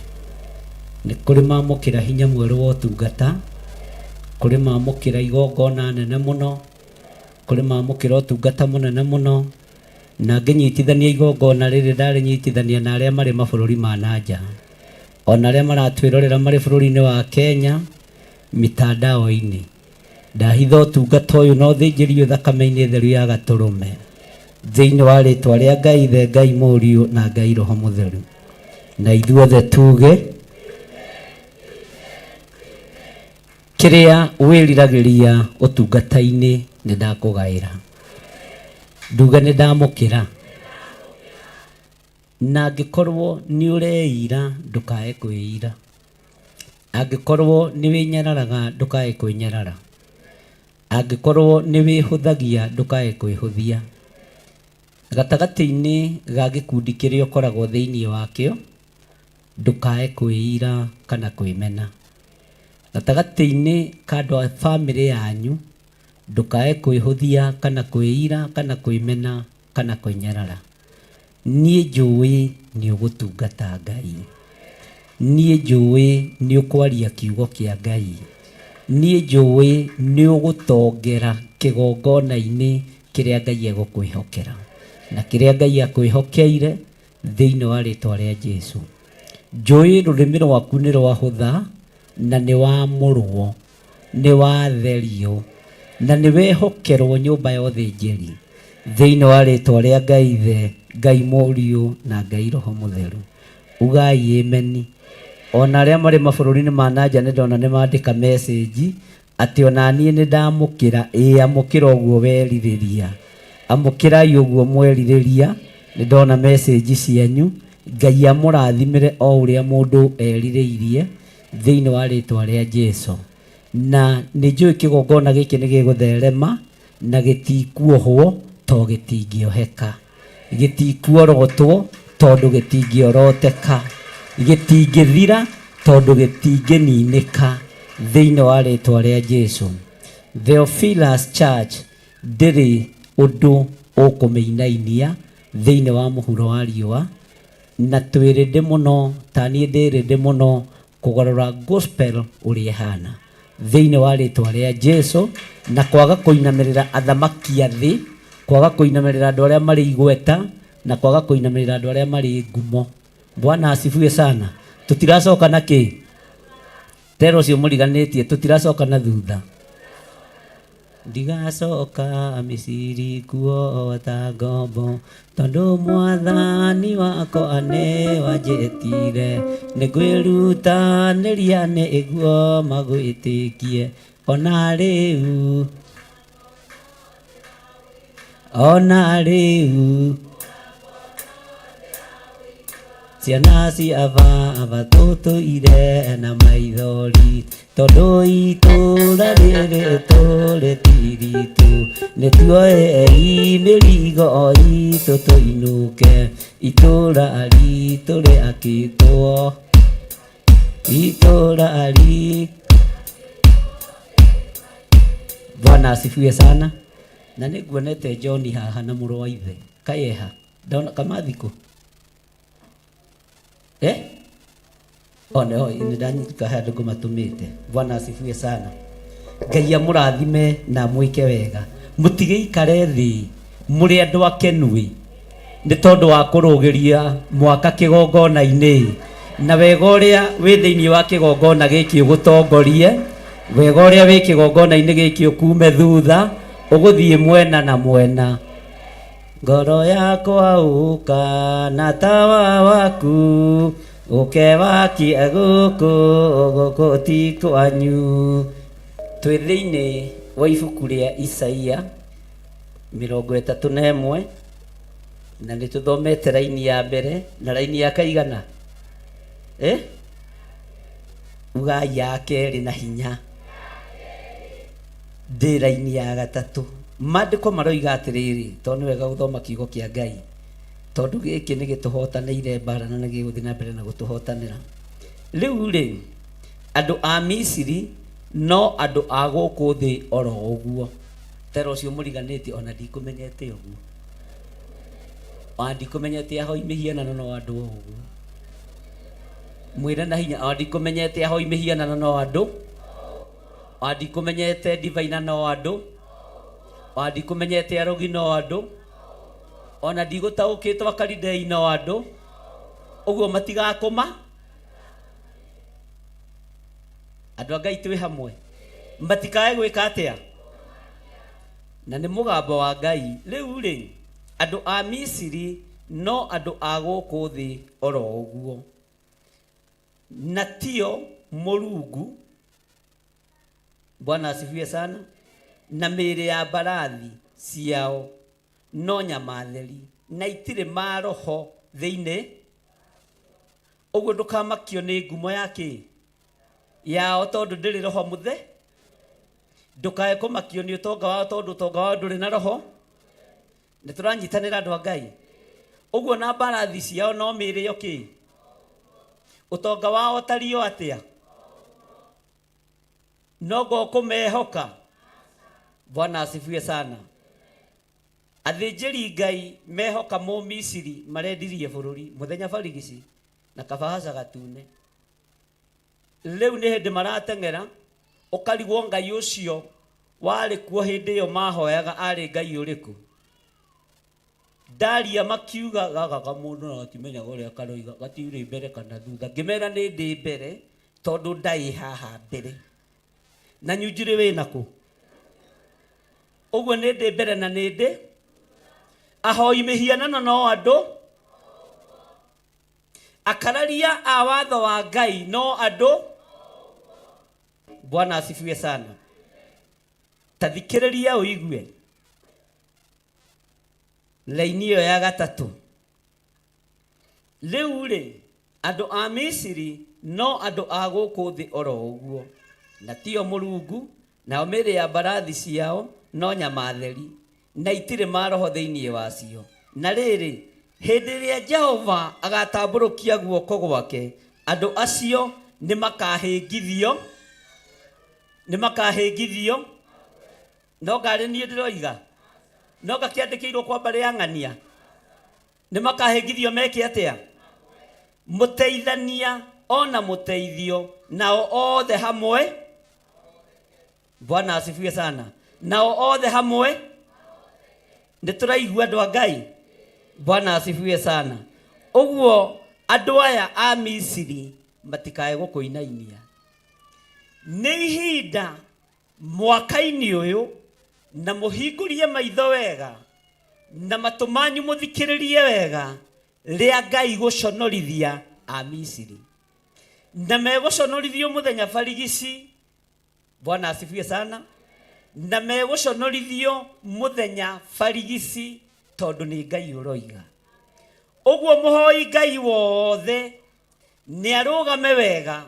Nĩ kũrĩ mamũkĩra hinya mwerũ wa ũtungata, kũrĩ mamũkĩra igongona nene mũno, kũrĩ mamũkĩra ũtungata mũnene mũno, na ngĩnyitithania igongona rĩrĩ ndarĩnyitithania na arĩa marĩ mabũrũri ma na nja, ona arĩa maratwĩrorera marĩ bũrũri-inĩ wa Kenya, Mitandao-inĩ. Ndahitha ũtungata ũyũ na ũthĩnjĩrio thakame-inĩ theru ya gatũrũme. Thĩinĩ wa rĩtwa rĩa Ngai Ithe, Ngai Mũriũ na Ngai Roho Mũtheru. Na ithuothe tuge kĩrĩa wĩriragĩria ũtungata-inĩ nĩ ndakũgaĩra. Nduge nĩ ndamũkĩra. Na angĩkorwo nĩ ũreira ndũkae kwĩira. Angĩkorwo nĩ wĩnyararaga ndũkae kwĩnyarara. Angĩkorwo nĩ wĩhũthagia ndũkae kwĩhũthia. Gatagatĩ-inĩ ga gĩkundi kĩrĩa ũkoragwo thĩinĩ wakĩo, ndũkae kwĩira kana kwĩmena. Gatagatĩ-inĩ ka andũ a bamĩrĩ yanyu, ndũkae kwĩhũthia kana kwĩira kana kwĩmena kana kwĩnyarara. Niĩ njũĩ nĩ ũgũtungata Ngai. Niĩ njũĩ nĩ ũkwaria kiugo kĩa Ngai. Niĩ njũĩ nĩ ũgũtongera kĩgongona-inĩ kĩrĩa Ngai egũkwĩhokera. Na kĩrĩa Ngai akwĩhokeire thĩinĩ wa rĩtwa rĩa Jesu. Njũĩ rũrĩmĩ rwaku nĩ rwahũtha na nĩ wamũrwo, nĩ watherio, na nĩ wehokerwo nyũmba ya ũthĩnjĩri thĩinĩ wa rĩtwa rĩa Ngai Ithe, Ngai Mũriũ na Ngai Roho Mũtheru. Ugai ameni. Ona arĩa marĩ mabũrũri-inĩ ma nanja nĩ ndona nĩ mandĩka message atĩ ona niĩ nĩ ndamũkĩra. Ĩĩ amũkĩra ũguo werirĩria. Amũkĩrai ũguo mwerirĩria. Nĩ ndona message cianyu. Ngai amũrathimĩre o ũrĩa mũndũ erirĩirie thĩinĩ wa rĩtwa rĩa Jesu. Na nĩ njũĩ kĩgongona gĩkĩ nĩ gĩgũtherema na gĩtikuohwo to gĩtingĩoheka. Gĩtikuorotwo tondũ gĩtingĩoroteka. Gĩtingĩthira tondũ gĩtingĩninĩka thĩinĩ wa rĩtwa rĩa Jesu. Theophilus Church ndĩrĩ ũndũ ũkũmĩinainia thĩinĩ wa mũhuro wa riũa, na twĩ rĩndĩ mũno, ta niĩ ndĩ rĩndĩ mũno kũgarũra gospel ũrĩa ĩhana thĩinĩ wa rĩtwa rĩa Jesu, na kwaga kũinamĩrĩra athamaki a thĩ, kwaga kũinamĩrĩra andũ arĩa marĩ igweta, na kwaga kũinamĩrĩra andũ arĩa marĩ ngumo. Bwana asifiwe sana. Tũtiracoka na kĩ? Tera ũcio mũriganĩtie, tũtiracoka na thutha. Ndigacoka Misiri kuo ta ngombo, tondũ mwathani wakwa nĩ wanjĩtire. Nĩ ngwĩrutanĩria nĩguo magwĩtĩkie, ona rĩu, ona rĩu. Ciana cia baba tũtũire na maithori, tondũ itũra rĩrĩ tũrĩ ti ritũ. Nĩ tuoei mĩrigo itũ tũinũke, itũra ritũ rĩakĩtwo, itũra ritũ. Bwana asifiwe sana. Na nĩ nguonete John haha na mũrũ wa ithe kayeha ndona kamathiko eh one o nĩ ndanyita handũ ngũmatũmĩte. Bwana asifiwe sana. Ngai amũrathime na amwĩke wega. Mũtigĩikare thĩ mũrĩ andũ akenu nĩ tondũ wa kũrũgĩria mwaka kĩgongona-inĩ, na wega ũrĩa wĩ thĩinĩ wa kĩgongona gĩkĩ ũgũtongorie, wega ũrĩa wĩ kĩgongona-inĩ gĩkĩ ũkume thutha, ũgũthiĩ mwena na mwena. Ngoro yakwa ũka na tawa waku, ũke wakie gũkũ, gũkũ ti kwanyu. Twĩ thĩinĩ wa ibuku rĩa Isaia 31, na nĩ tũthomete raini ya mbere na raini ya kaigana eh? Ugai ya kerĩ na hinya, ndĩ raini ya gatatũ. Maandĩko maroiga atĩrĩrĩ, tondũ nĩ wega gũthoma kiugo kĩa Ngai, tondũ gĩkĩ nĩ gĩtũhotanĩire mbara na nĩ gĩgũthiĩ na mbere na gũtũhotanĩra. Rĩu rĩ, andũ a Misiri no andũ a gũkũ thĩ oro ũguo. Tera ũcio mũriganĩtie ona ndikũmenyete ũguo. Ona ndikũmenyete ahoi mĩhianano no andũ o ũguo. Mwĩre na hinya, ona ndikũmenyete ahoi mĩhianano no andũ. Ona ndikũmenyete divaina no andũ. Ona ndikũmenyete arogi no andũ. Ona ndigũtaũkĩtwo akaridei no andũ. Ũguo matigakũma. Andũ a Ngai twĩ hamwe. Matikae gwĩka atĩa? Na nĩ mũgambo wa Ngai. Rĩu rĩ, andũ a Misiri no andũ a gũkũ thĩ oro ũguo, na tio Mũrungu. Bwana asifiwe sana. Na mĩĩrĩ ya mbarathi ciao no nyama theri, na itirĩ maroho thĩinĩ. Ũguo ndũkamakio nĩ ngumo ya kĩ yao, tondũ ndĩrĩ roho mũthe. Ndũkae kũmakio nĩ ũtonga wao, tondũ ũtonga wao ndũrĩ na roho. Nĩ tũranyitanĩra, andũ a Ngai? Ũguo na mbarathi ciao no mĩĩrĩ yo kĩ, ũtonga wao ũtariĩ o atĩa? No kũmehoka. Bwana asifiwe sana. Athĩnjĩri Ngai mehoka Mũmisiri marendirie bũrũri mũthenya barigici na kabahaca gatune. Rĩu nĩ hĩndĩ marateng'era, ũkarigwo Ngai ũcio warĩ kuo hĩndĩ ĩyo mahoyaga arĩ Ngai ũrĩkũ. Ndaria makiuga gaka kamũndũ na gatimenyaga ũrĩa karoiga, gatiurĩ mbere kana thutha. Ngĩmera nĩ ndĩ mbere, tondũ ndaĩ haha mbere na nyunjurĩ wĩna kũ. Ũguo nĩ ndĩ mbere na nĩ ndĩ ahoi mĩhianano no andũ, akararia a watho wa Ngai no andũ. Bwana asifiwe sana. Ta thikĩrĩria ũigue laini ĩyo ya gatatũ. Rĩu rĩ, andũ a Misiri no andũ a gũkũ thĩ oro ũguo, na tio Mũrungu, nao mĩĩrĩ ya mbarathi ciao no nyama theri, na itirĩ maroho thĩinĩ wacio. Na rĩrĩ, hĩndĩ ĩrĩa Jehova agatambũrũkia guoko gwake, andũ acio nĩ makahĩngithio, nĩ makahĩngithio. No ngarĩ niĩ ndĩroiga, no ngakĩandĩkĩirwo kwa mbarĩ ya ng'ania. Nĩ makahĩngithio meke atĩa? Mũteithania ona mũteithio, nao othe hamwe. Bwana asifiwe sana. Nao othe hamwe. Nĩ tũraigua, andũ a Ngai? Bwana asifiwe sana. Ũguo andũ aya a Misiri matikae gũkũinainia. Nĩ ihinda mwaka-inĩ ũyũ, na mũhingũrie maitho wega na matũ manyu mũthikĩrĩrie wega, rĩa Ngai gũconorithia a Misiri, na megũconorithio mũthenya barigici. Bwana asifiwe sana. Na megũconorithio mũthenya barigici, tondũ nĩ Ngai ũroiga ũguo. Mũhoi Ngai wothe nĩ arũgame wega,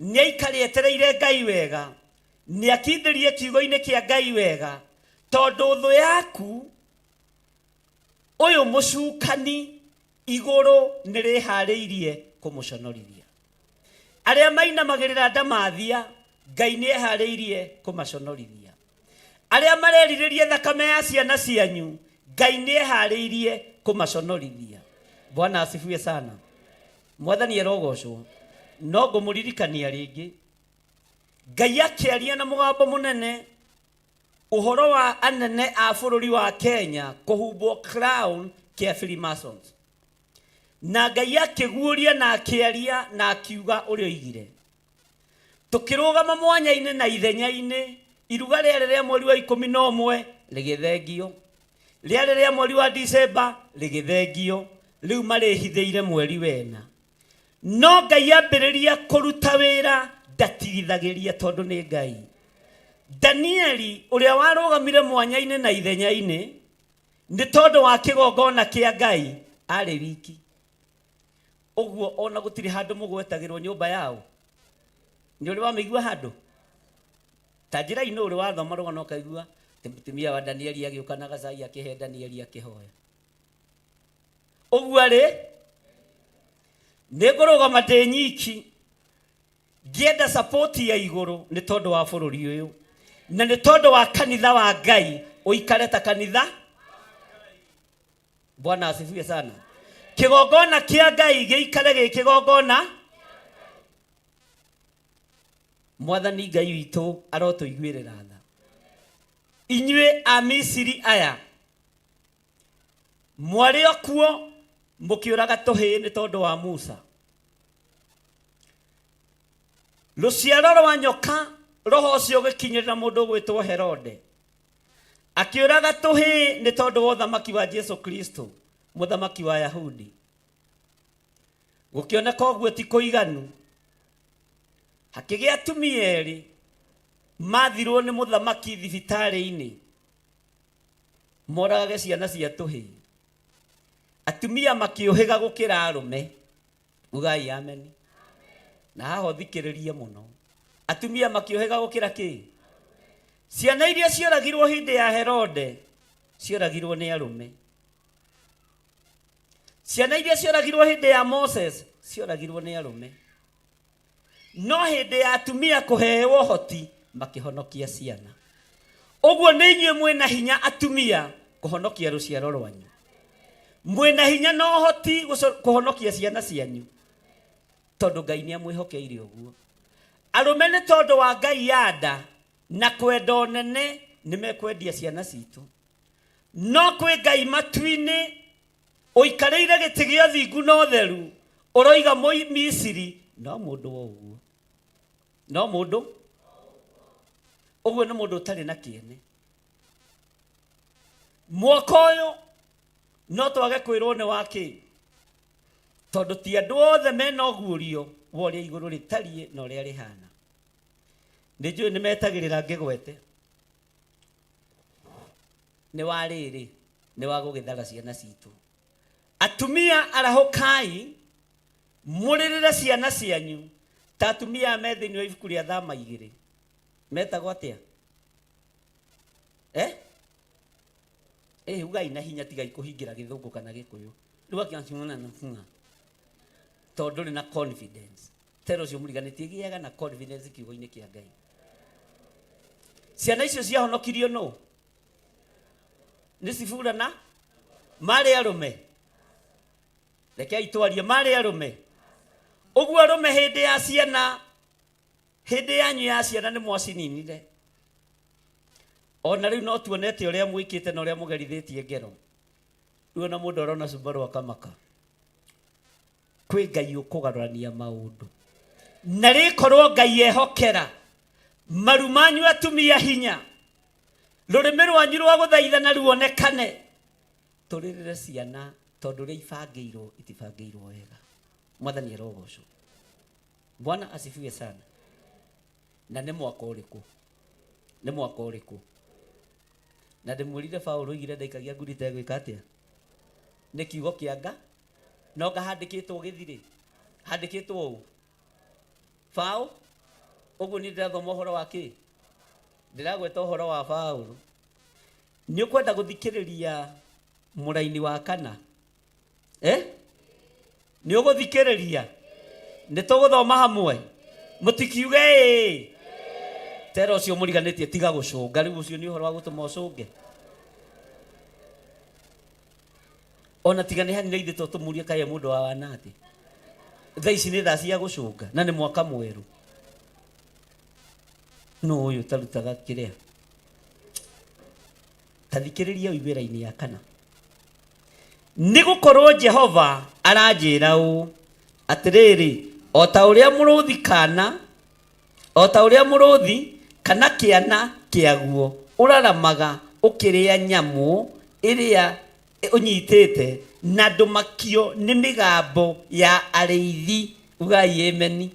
nĩ aikare etereire Ngai wega, nĩ akindĩrie kiugo-inĩ kĩa Ngai wega, tondũ thũ yaku ũyũ mũcukani, igũrũ nĩ rĩharĩirie kũmũconorithia. Arĩa mainamagĩrĩra ndamathia, Ngai nĩ eharĩirie kũmaconorithia. Arĩa marerirĩria thakame ya ciana cianyu, Ngai nĩ eharĩirie kũmaconorithia. Bwana asifiwe sana. Mwathani arogocwo. No ngũmũririkania rĩngĩ, Ngai akĩaria na mũgambo mũnene ũhoro wa anene a bũrũri wa Kenya kũhumbwo crown kĩa Freemasons, na Ngai akĩguũria na akĩaria na akiuga ũrĩa oigire. Tũkĩrũgama mwanya-inĩ na ithenya-inĩ. Iruga rĩarĩ rĩa mweri wa 11, rĩgĩthengio. Rĩarĩ rĩa mweri wa Dicemba, rĩgĩthengio. Rĩu marĩhithĩire mweri wena. No Ngai ambĩrĩria kũruta wĩra, ndatigithagĩria, tondũ nĩ Ngai. Danieli ũrĩa warũgamire mwanya-inĩ na ithenya-inĩ nĩ tondũ wa kĩgongona kĩa Ngai arĩ wiki ũguo, ona gũtirĩ handũ mũgwetagĩrwo nyũmba yao. Nĩ ũrĩ wamĩigua handũ ta njĩra-inĩ? Ũrĩ wathoma rũgano ũkaigua atĩ mũtumia wa Danieli agĩũka na gacai akĩhe Danieli akĩhoya ũguo arĩ? Nĩ ngũrũgama ndĩ nyiki ngĩenda support ya igũrũ nĩ tondũ wa bũrũri ũyũ, na nĩ tondũ wa kanitha wa Ngai ũikare ta kanitha. Bwana asifiwe sana. Kĩgongona kĩa Ngai gĩikare gĩ kĩgongona. Mwathani Ngai witũ arotũiguĩrĩra tha. Inyuĩ a Misiri aya mwarĩ o kuo mũkĩũraga tũhĩĩ nĩ tondũ wa Musa, rũciaro rwa nyoka. Roho ũcio ũgĩkinyĩrĩra mũndũ ũgwĩtwo Herode, akĩũraga tũhĩĩ nĩ tondũ wa ũthamaki wa Jesu Kristo, mũthamaki wa Yahudi. Gũkĩoneka ũguo ti kũiganu, hakĩgĩa atumia erĩ mathirwo nĩ mũthamaki thibitarĩ-inĩ moragage ciana cia tũhĩĩ. Atumia makĩũhĩga gũkĩra arũme. Ugai ameni. Na haha ũthikĩrĩrie mũno. Atumia makĩũhĩga gũkĩra kĩ? Ciana iria cioragirwo hĩndĩ ya Herode cioragirwo nĩ arũme. Ciana iria cioragirwo hĩndĩ ya Moses cioragirwo nĩ arũme. No hĩndĩ ya atumia kũheo ũhoti makĩhonokia ciana. Ũguo nĩ inyuĩ mwĩna hinya atumia kũhonokia rũciaro rwanyu. Mwĩna hinya na ũhoti kũhonokia ciana cianyu tondũ Ngai nĩ amwĩhokeire ũguo. Arũme nĩ tondũ wa Ngai ya nda na kwenda ũnene nĩ mekwendia ciana citũ. No kwĩ Ngai matu-inĩ ũikarĩire gĩtĩ gĩa ũthingu na ũtheru, ũroiga Misiri no mũndũ wa ũguo, no mũndũ ũguo nĩ mũndũ ũtarĩ na kĩene. Mwaka ũyũ no twage kwĩrwo nĩ wa kĩ, tondũ ti andũ othe mena ũguũrio wa ũrĩa igũrũ rĩtariĩ na ũrĩa rĩhana. Nĩ njũĩ nĩ metagĩrĩra ngĩgwete nĩ wa rĩrĩ, nĩ wa gũgĩthara ciana citũ. Atumia arahũkai mũrĩrĩre ciana cianyu ta atumia aya me thĩinĩ wa ibuku rĩa Thama igĩrĩ. Metagwo atĩa? Eh? Eh, ugai na hinya tigai kũhingĩra gĩthũngũ kana gĩkũyũ. Rĩu akĩaciona na funga. Tondũ ndũrĩ na confidence. Tera ũcio mũriganĩtie gĩaga na confidence kiugo-inĩ kĩa Ngai. Ciana icio ciahonokirio nũ? Nĩ Sifura na marĩ arũme. Rekei twarie, marĩ arũme. Ũguo arũme hĩndĩ ya ciana, hĩndĩ yanyu ya ciana nĩ mwacininire. Ona rĩu no tuonete ũrĩa mwĩkĩte na ũrĩa mũgerithĩtie ngero. Rĩu ona mũndũ arona Subaru akamaka. Kwĩ Ngai ũkũgarũrania maũndũ. Na rĩkorwo Ngai ehokera maru manyu atumia hinya, rũrĩmĩ rwanyu rwa gũthaithana ruonekane, tũrĩrĩre ciana tondũ ũrĩa ibangĩirwo itibangĩirwo wega. Mwathani arogocwo. Bwana asifiwe sana. Na nĩ mwaka ũrĩkũ? Nĩ mwaka ũrĩkũ? Na ndĩmwĩrire Paũlũ oigire ndaikagia ngurita ĩgwĩka atĩa? Nĩ kiugo kĩa Nga no nga handĩkĩtwo gĩthirĩ handĩkĩtwo ũũ Paũ ũguo niĩ ndĩrathoma ũhoro wa kĩ? Ndĩragweta ũhoro wa Paũlũ. Nĩ ũkwenda gũthikĩrĩria mũraini wa kana? Eh? Nĩ ũgũthikĩrĩria? Nĩ tũgũthoma hamwe? Mũtikiuge ĩĩ. Tera ũcio mũriganĩtie tiga gũcũnga rĩu ũcio nĩ ũhoro wa gũtũma ũcũnge. Ona tiga nĩ hanini ithuĩ to tũmũrie kaĩ e mũndũ wa wanatĩ. Thaa ici nĩ thaa cia gũcũnga na nĩ mwaka mwerũ. Nũ ũyũ ũtarutaga kĩrĩa? Ta thikĩrĩria ũigue raini ya kana. Nĩ gũkorwo Jehova aranjĩra ũũ, atĩrĩrĩ, o ta ũrĩa mũrũthi kana o ta ũrĩa mũrũthi kana kĩana kĩaguo ũraramaga ũkĩrĩa nyamũ ĩrĩa ũnyitĩte, na ndũmakio nĩ mĩgambo ya arĩithi. Ugai ameni.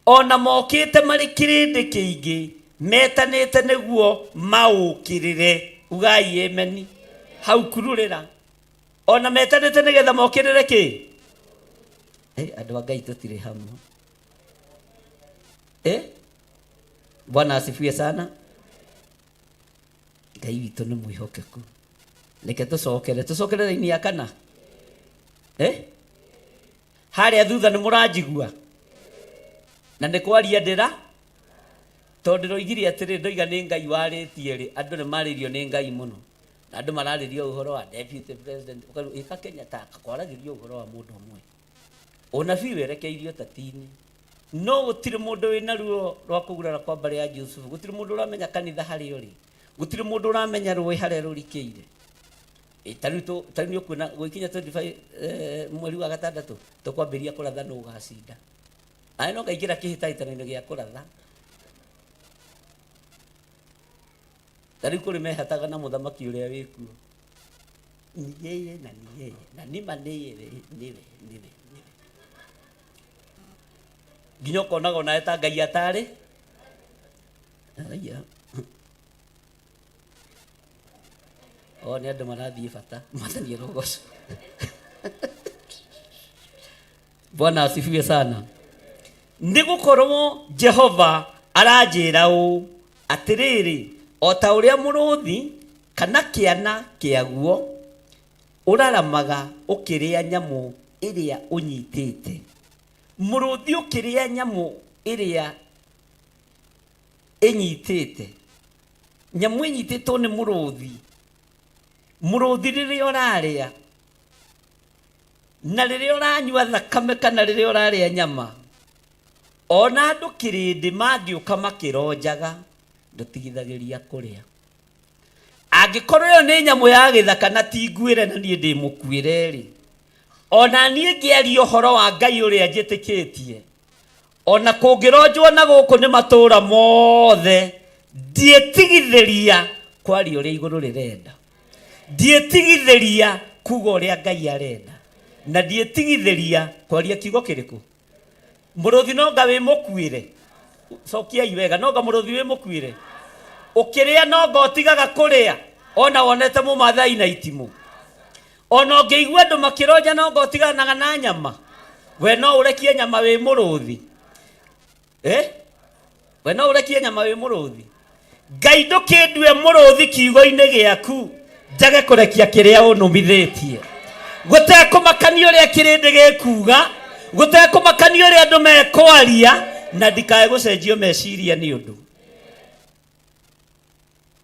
O na mokĩte marĩ kĩrĩndĩ kĩingĩ, metanĩte nĩguo maũkĩrĩre. Ugai ameni. Hau kururĩra. O na metanĩte nĩgetha mokĩrĩre kĩ? Andũ a Ngai tũtirĩ hamwe. Eh? Bwana asifiwe sana. Ngai witũ nĩ mwĩhokeku. Reke tũcokere, tũcokere raini ya kana. Eh? Harĩa thutha nĩ mũranjigua? Na nĩ kwaria ndĩra? Tondũ ndĩroigire atĩrĩ, ndoiga nĩ Ngai warĩtie rĩ, andũ nĩ marĩirio nĩ Ngai mũno. Na andũ mararĩria ũhoro wa deputy president. Ũkarigwo, ĩka Kenya ta kwaragĩrio ũhoro wa mũndũ ũmwe. Ũnabii werekeirio ũteti-inĩ. No gũtirĩ mũndũ wĩna ruo rwa kũgurara kwa mbarĩ ya Jusufu. Gũtirĩ mũndũ ũramenya kanitha harĩa ũrĩ. Gũtirĩ mũndũ ũramenya rũĩ harĩa rũrikĩire. Ta rĩu ta rĩu nĩ ũkuona gũgĩkinya 25 mweri wa gatandatũ tũkwambĩrĩria kũratha nũ ũgacinda. Aye no ngaingĩra kĩhĩtahĩtano-inĩ gĩa kũratha. Ta rĩu kũrĩ mehataga na mũthamaki ũrĩa wĩkuo. Ni yeye na ni yeye na nima nĩ yeye nĩwe nĩwe nĩwe. Nginya ũkonaga onawe ta Ngai atarĩ. Aya. O nĩ andũ marathiĩ bata. Mwathani arogocwo. Bwana asifiwe sana. Nĩ gũkorwo Jehova aranjĩra ũũ, atĩrĩrĩ, o ta ũrĩa mũrũthi kana kĩana kĩaguo ũraramaga ũkĩrĩa nyamũ ĩrĩa ũnyitĩte, mũrũthi ũkĩrĩa nyamũ ĩrĩa ĩnyitĩte, nyamũ ĩnyitĩtwo nĩ mũrũthi, mũrũthi rĩrĩa ũrarĩa na rĩrĩa ũranyua thakame kana rĩrĩa ũrarĩa nyama, ona andũ kĩrĩndĩ mangĩũka makĩronjaga, ndũtigithagĩria kũrĩa. Angĩkorwo ĩyo nĩ nyamũ ya gĩthaka na ti nguĩre na niĩ ndĩ mũkuĩre-rĩ, ona niĩ ngĩaria ũhoro wa Ngai ũrĩa njĩtĩkĩtie, ona kũngĩronjwo na gũkũ nĩ matũũra mothe, ndiĩtigithĩria kwaria ũrĩa igũrũ rĩrenda. Ndiĩtigithĩria kuga ũrĩa Ngai arenda. Na ndiĩtigithĩria kwaria kiugo kĩrĩkũ? Mũrũthi nonga wĩ mũkuĩre. Cokiai wega, nonga mũrũthi wĩ mũkuĩre. Ũkĩrĩa nonga ũtigaga kũrĩa, ona wonete mũmathai na itimũ. Ona ũngĩigua andũ makĩronja nonga ũtiganaga na nyama. We no ũrekie nyama wĩ mũrũthi. Eh? We no ũrekie nyama wĩ mũrũthi. Ngai ndũkĩndue mũrũthi kiugo-inĩ gĩaku njage kũrekia kĩrĩa ũnũmithĩtie. Gũtekũmakania ũrĩa kĩrĩndĩ gĩkuga, gũtekũmakania ũrĩa andũ mekwaria, na ndikae gũcenjio meciria nĩ ũndũ.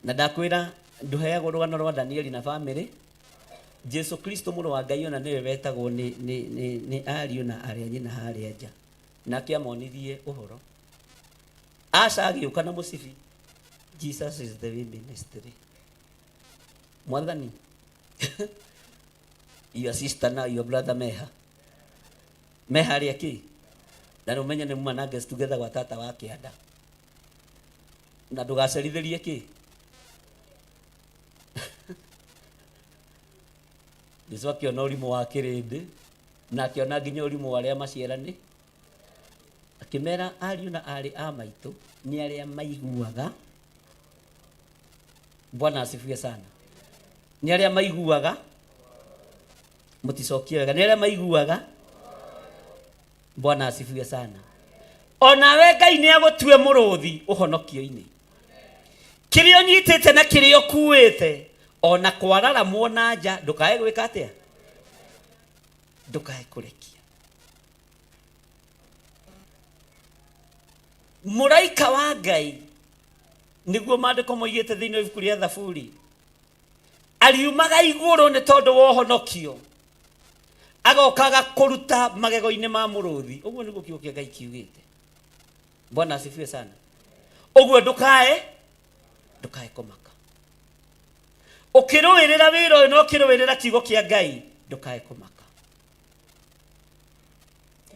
Na ndakwĩra ndũheagwo rũgano rwa Danieli na famĩlĩ. Jesu Kristo mũrũ wa Ngai ona nĩwe wetagwo nĩ, nĩ, nĩ, nĩ ariũ na arĩa nyina harĩa nja. Nake amonirie ũhoro. Aca agĩũka na mũcibi. Jesus is the way ministry. Mwathani, your sister na your brother meha. Meha harĩa kĩ? Na nĩ ũmenye nĩ muma na guest together gwa tata wa kĩanda. Na ndũgacerithĩrie kĩ? Jesu akĩona ũrimũ wa kĩrĩndĩ na akĩona nginya ũrimũ wa arĩa maciarani akĩmera ariũ na aarĩ a maitũ nĩ arĩa maiguaga. Bwana asifiwe sana. Nĩ arĩa maiguaga, mũticokie wega, nĩ arĩa maiguaga. Bwana asifiwe sana. Onawe Ngai nĩ agũtue mũrũthi ũhonokio-inĩ. Kĩrĩa ũnyitĩte na kĩrĩa ũkuĩte, ona kwararamwo na nja, ndũkae gwĩka atĩa? Ndũkae kũrekia. Mũraika wa Ngai, nĩguo maandĩko moigĩte thĩinĩ wa ibuku rĩa Thaburi, ariumaga igũrũ nĩ tondũ wa ũhonokio, agokaga kũruta magego-inĩ ma mũrũthi. Ũguo nĩguo kiugo kĩa Ngai kiugĩte. Bwana asifiwe sana. Ũguo ndũkae ndũkae kũmaka. Ũkĩrũĩrĩra wĩra ũyũ na ũkĩrũĩrĩra kiugo kĩa Ngai, ndũkae kũmaka.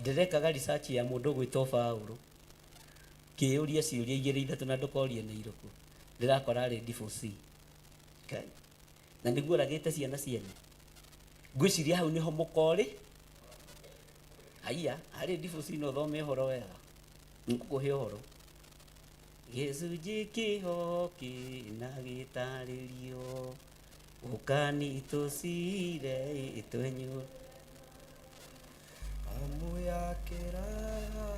Ndĩrekaga research ya mũndũ ũgwĩtwo Paũlũ, ngĩyũria ciũria igĩrĩ ithatũ na ndũkorie nĩ irĩkũ, ndĩrakora arĩ divorcee. Ngai. Na nĩguo oragĩte ciana ciene. Ngwĩciria hau nĩho mũkorĩ. Haiya, arĩ divorcee no ũthome ũhoro wega. Nĩngũkũhe ũhoro. Gĩcunjĩ kĩho kĩna gĩtarĩrio, ũkani tũcire twenyũ. Amu ya kĩraha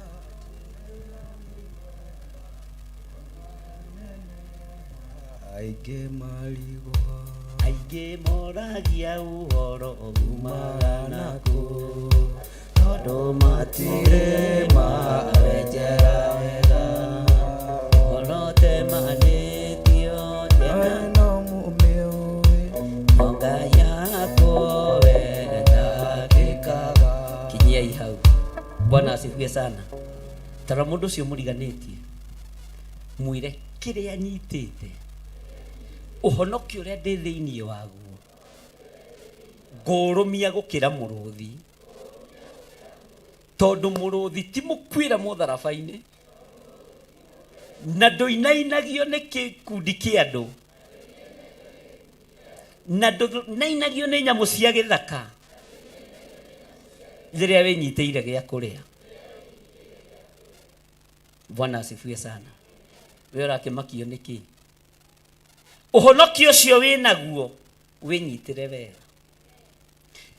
aingĩ marigwo. Aingĩ moragia ũhoro umaga nakũ, tondũ matirĩ mawenjera wega. Ũhoro temanĩtio tena. No mũmĩũĩ. Monga yakwo wendangĩkaga. Kinyiai hau. Bwana asifiwe sana. Tara mũndũ ũcio mũriganĩtie, mwĩre kĩrĩa nyitĩte, ũhonokio ũrĩa ndĩ thĩinĩ waguo, ngũrũmia gũkĩra mũrũthi, tondũ mũrũthi ti mũkuĩre mũtharaba-inĩ, na ndũinainagio nĩ kĩkundi kĩa andũ. Na ndũnainagio nĩ nyamũ cia gĩthaka rĩrĩa wĩnyitĩire gĩa kũrĩa. Bwana asifiwe sana. We ũrakĩmakio nĩ kĩ? Ũhonokio ũcio wĩnaguo wĩnyitĩre wega.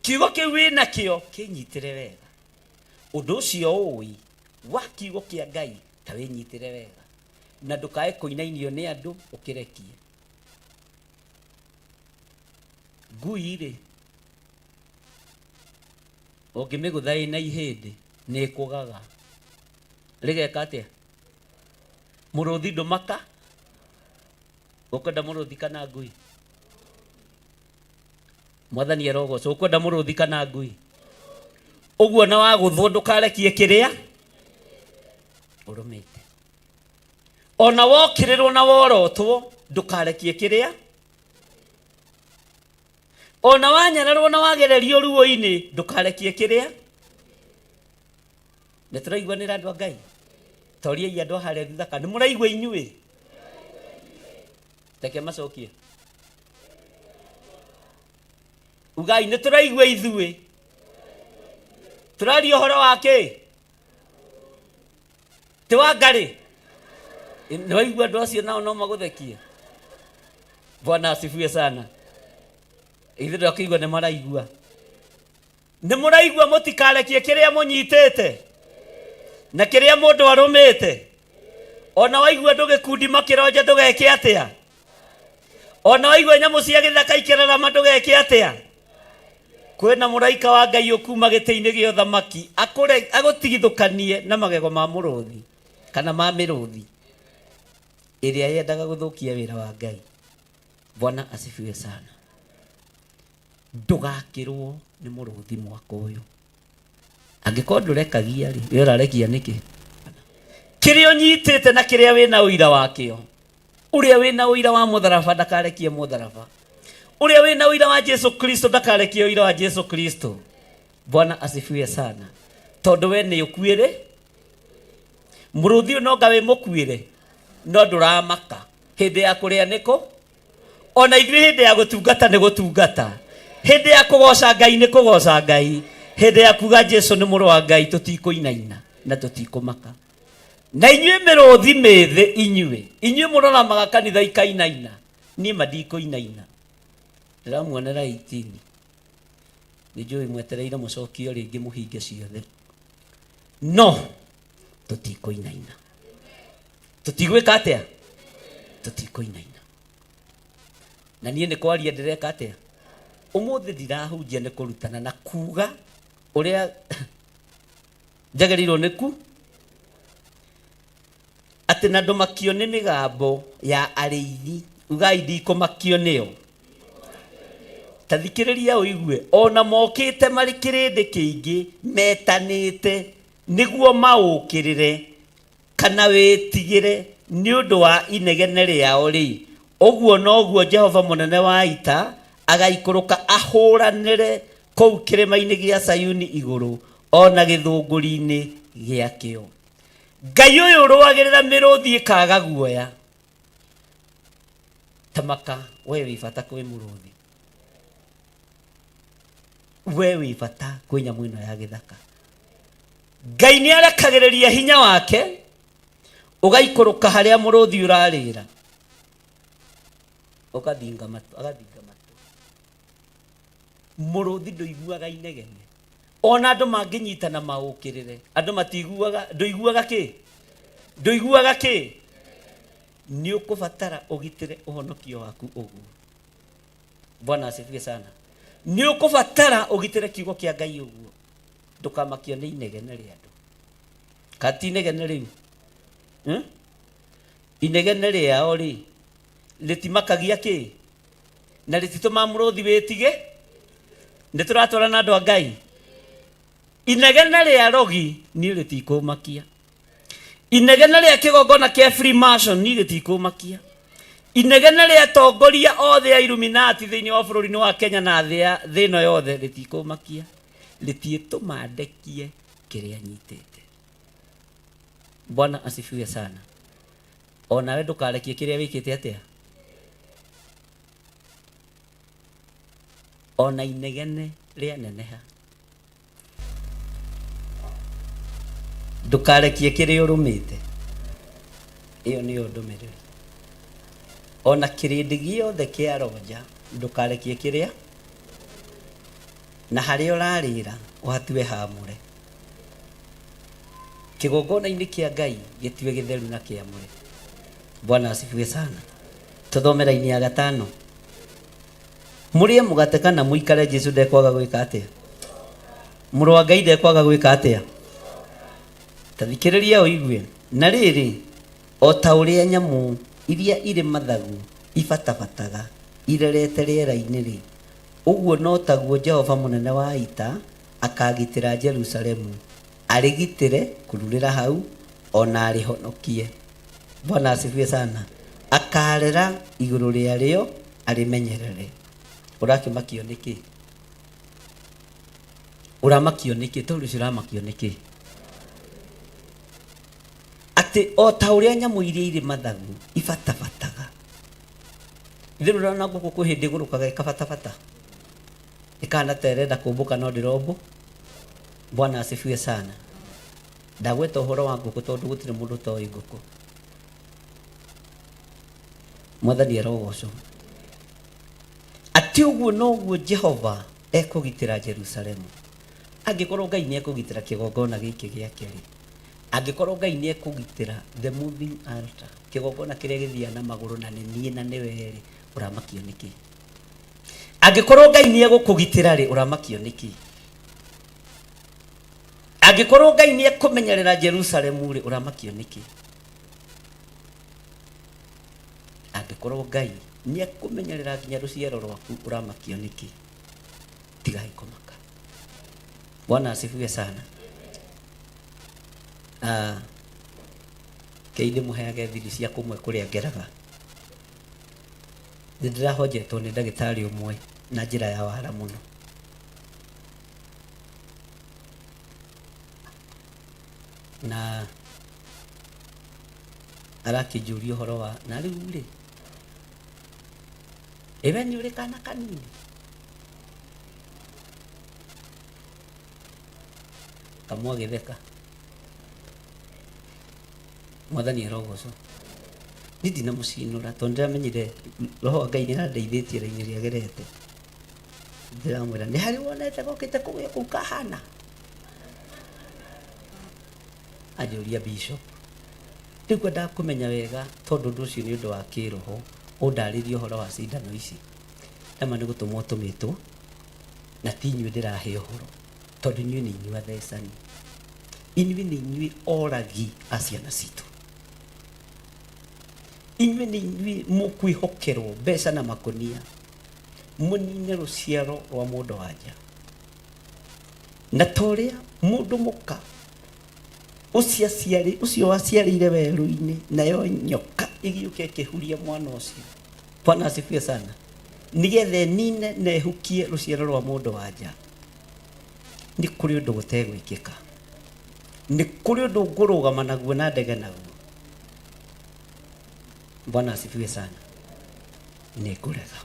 Kiugo kĩu wĩnakĩo kĩnyitĩre wega. Ũndũ ũcio ũĩ wa kiugo kĩa Ngai ta wĩnyitĩre wega, na ndũkae kũinainio nĩ andũ ũkĩrekie. Ngui rĩ, ũngĩmĩgũtha ĩna ihĩndĩ nĩ ĩkũgaga. Rĩgeka atĩa? Mũrũthi ndũmaka. Ũkwenda mũrũthi kana ngui? Mwathani arogocwo. Ũkwenda mũrũthi kana ngui? Ũguo na wagũthwo ndũkarekie kĩrĩa ũrũmĩte. Ona wokĩrĩrwo na worotwo ndũkarekie kĩrĩa. Ona wanyararwo na wagererio ruo-inĩ ndũkarekie kĩrĩa. Nĩ tũraiguanĩra andũ a Ngai? Toriai andũ a harĩa thutha kana nĩ mũraigua inyuĩ? Reke macokie. Ugai nĩ tũraigua ithuĩ. Tũraria ũhoro wa kĩ? Ti wa ngarĩ? Nĩ waigua andũ acio nao no magũthekie? Bwana asifiwe sana. Ithuĩ ndakĩigua nĩ maraigua. Nĩ mũraigua mũtikarekie kĩrĩa mũnyitĩte na kĩrĩa mũndũ arũmĩte. Ona waigua andũ gĩkundi makĩronja ndũgeke atĩa? Ona waigua nyamũ cia gĩthaka ikĩrarama ndũgeke atĩa? Kwĩna mũraika wa Ngai ũkuma gĩtĩ-inĩ gĩa ũthamaki agũtigithũkanie na magego ma mũrũthi kana ma mĩrũthi ĩrĩa yendaga gũthũkia wĩra wa Ngai. Bwana asifiwe sana. Ndũgakĩrwo nĩ mũrũthi mwaka ũyũ. Angĩkorwo ndũrekagia rĩ, we ũrarekia nĩkĩ? Kĩrĩa ũnyitĩte na kĩrĩa wĩna ũira wakĩo, ũrĩa wĩna ũira wa mũtharaba ndakarekie mũtharaba, ũrĩa wĩna ũira wa Jesu Kristo ndakarekie ũira wa Jesu Kristo. Bwana asifiwe sana. Tondũ we nĩ ũkuĩre, mũrũthi ũyũ nonga wĩ mũkuĩre, no ndũramaka. Hĩndĩ ya kũrĩa nĩkũ? Ona ithuĩ hĩndĩ ya gũtungata nĩ gũtungata, hĩndĩ ya kũgoca Ngai nĩ kũgoca Ngai, hĩndĩ ya kuga Jesu nĩ mũrũ wa Ngai tũtikũinaina na tũtikũmaka. Na inyuĩ mĩrũthi mĩthĩ, inyuĩ inyuĩ mũroramaga kanitha ikainaina, niĩ ma ndikũinaina. Ndĩramuonera 18 nĩ njũĩ mwetereire mũcokio rĩngĩ mũhinge ciothe, no tũtikũinaina. Tũtigwĩka atĩa? Tũtikũinaina. Na niĩ nĩ kwaria ndĩreka atĩa? Ũmũthĩ ndirahunjia, nĩ kũrutana na kuga ũrĩa njagĩrĩirwo nĩ ku atĩ na ndũmakio nĩ mĩgambo ya arĩithi. Ugai ndikũmakio nĩyo. Ta thikĩrĩria ũigue, ona mokĩte marĩ kĩrĩndĩ kĩingĩ metanĩte nĩguo maũkĩrĩre kana wĩtigĩre nĩ ũndũ wa inegene rĩao-rĩ, ũguo noguo Jehova mũnene wa ita agaikũrũka ahũranĩre kũu kĩrĩma-inĩ gĩa Sayuni igũrũ, o na gĩthũngũri-inĩ gĩakĩo. Ngai ũyũ ũrũagĩrĩra mĩrũthi ĩkaga guoya. Tamaka, we wĩ bata kwĩ mũrũthi, we wĩ bata kwĩ nyamũ ĩno ya gĩthaka. Ngai nĩ arekagĩrĩria hinya wake ũgaikũrũka harĩa mũrũthi ũrarĩra, ũgathinga matũ, agathinga matũ. Mũrũthi ndũiguaga inegene, ona andũ mangĩnyitana maũkĩrĩre, andũ matiguaga. Ndũiguaga kĩ? Ndũiguaga kĩ? Nĩ ũkũbatara ũgitĩre ũhonokio waku ũguo. Bwana asifiwe sana. Nĩ ũkũbatara ũgitĩre kiugo kĩa Ngai ũguo, ndũkamakio nĩ inegene rĩa andũ. Kati inegene rĩu, Inegene rĩao rĩ rĩtimakagia kĩ na rĩtitũmaga mũrũthi wĩtige. Nĩ tũratwarana andũ a Ngai? Inegene rĩa rogi niĩ rĩtikũmakia, inegene rĩa kĩgongona kĩa Freemason niĩ rĩtikũmakia, inegene rĩa atongoria othe a Illuminati thĩinĩ wa bũrũri-inĩ wa Kenya na thĩ ĩno yothe rĩtikũmakia, rĩtiĩtũma ndekie kĩrĩa nyitĩte. Bwana asifiwe sana. Onawe ndũkarekie kĩrĩa wĩkĩte atĩa. Ona inegene rĩaneneha, ndũkarekie kĩrĩa ũrũmĩte. Ĩyo nĩyo ndũmĩrĩri. Ona kĩrĩndĩ gĩothe kĩa ronja, ndũkarekie kĩrĩa na harĩa ũrarĩra ũhatue hamũre. Kĩgongona-inĩ kĩa Ngai gĩtue gĩtheru na kĩamũre. Bwana asifiwe sana. Tũthome raini ya gatano. Mũrĩe mũgate kana mũikare, Jesu ndekwaga gwĩka atĩa? Mũrũ wa Ngai ndekwaga gwĩka atĩa? Ta thikĩrĩria ũigue. Na rĩrĩ, o ta ũrĩa nyamũ iria irĩ mathagu ibatabataga irerete rĩera-inĩ-rĩ, ũguo no taguo Jehova mũnene wa ita akaagitĩra Jerusalemu, arĩgitĩre kururĩra hau, o na arĩhonokie. Bwana asifiwe sana. Akarera igũrũ rĩarĩo arĩmenyerere. Ũrakĩmakio nĩkĩ? Ũramakio nĩkĩ? Tondũ ũcio ũramakio nĩkĩ? Atĩ o ta ũrĩa nyamũ iria irĩ mathagu ibatabataga. Ithuĩ ndũrona ngũkũ kwĩ hĩndĩ ĩgũrũkaga ĩkabatabata? Ĩkahana ta ĩrenda kũmbũka no ndĩrombũ. Bwana asifiwe sana. Ndagweta ũhoro wa ngũkũ tondũ gũtirĩ mũndũ ũtoĩ ngũkũ. Mwathani arogocwo. Atĩ ũguo noguo Jehova ekũgitĩra Jerusalemu. Angĩkorwo Ngai nĩ ekũgitĩra kĩgongona gĩkĩ gĩake rĩ, angĩkorwo Ngai nĩ ekũgitĩra the moving altar, kĩgongona kĩrĩa gĩthiaga na magũrũ na nĩ niĩ na nĩwe rĩ, ũramakio nĩkĩ? Angĩkorwo Ngai nĩ egũkũgitĩra rĩ, ũramakio nĩkĩ? Angĩkorwo Ngai nĩ ekũmenyerera Jerusalemu rĩ, ũramakio nĩkĩ? Angĩkorwo Ngai nĩ ekũmenyerera nginya rũciaro rwaku, ũramakio nĩkĩ? Tigai kũmaka. Bwana asifiwe sana. Ah, kei ndĩmũheage thiri cia kũmwe kũrĩa ngeraga. Nĩ ndĩrahonjetwo nĩ ndagĩtarĩ ũmwe na njĩra ya wara mũno. Na arakĩnjũria ũhoro wa na rĩu rĩ, ĩ we nĩ ũrĩ kana kanini? Kamwe agĩtheka. Mwathani arogocwo. Niĩ ndinamũcinũra tondũ ndĩramenyire roho wa Ngai nĩ arandeithĩtie raini ĩrĩa agerete. Ndĩramwĩra nĩ harĩ wonete gokĩte kũgĩa kũu kahana? Anjũria bishop. Rĩu ngwendaga kũmenya wega tondũ ũndũ ũcio nĩ ũndũ wa kĩroho, ũndarĩrie ũhoro wa cindano ici. Nama nĩ gũtũmwo tũmĩtwo na ti inyuĩ ndĩrahe ũhoro tondũ inyuĩ nĩ inyuĩ athecani. Inyuĩ nĩ inyuĩ oragi a ciana citũ. Inyuĩ nĩ inyuĩ mũkwĩhokerwo mbeca na makũnia mũnine rũciaro rwa mũndũ wa nja. Na ta ũrĩa mũndũ mũka ũcio waciarĩire werũ-inĩ, nayo nyoka ĩgĩũka ĩkĩhuria mwana ũcio. Bwana asifiwe sana. Nĩgetha ĩnine na ĩhukie rũciaro rwa mũndũ wa nja. Nĩ kũrĩ ũndũ gũtegwĩkĩka. Nĩ kũrĩ ũndũ ngũrũgama naguo na ndege naguo. Bwana asifiwe sana. Nĩ ngũrega.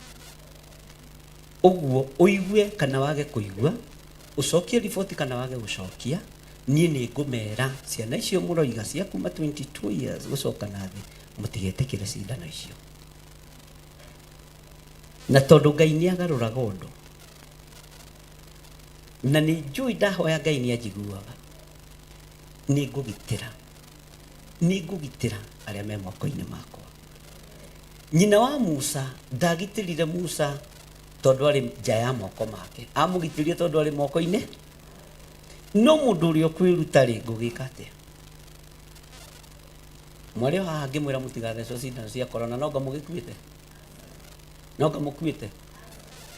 Ũguo ũigue kana wage kũigua, ũcokie riboti kana wage gũcokia, niĩ nĩ ngũmera ciana icio mũroiga cia kuma 22 years gũcoka na thĩ, mũtigetĩkĩre cindano icio. Na tondũ Ngai nĩ agarũraga ũndũ, na nĩ njũĩ ndahoya Ngai nĩ anjiguaga, nĩ ngũgitĩra, nĩ ngũgitĩra arĩa me moko-inĩ makwa. Nyina wa Musa ndagitĩrire Musa tondũ arĩ nja ya moko make, amũgitĩrire tondũ arĩ moko-inĩ. No mũndũ ũrĩa ũkwĩruta rĩ, ngũgĩka atĩa? Mwarĩ o haha ngĩmwĩra mũtigathecwo cindano cia corona, no ngamũgĩkuĩte? No ngamũkuĩte?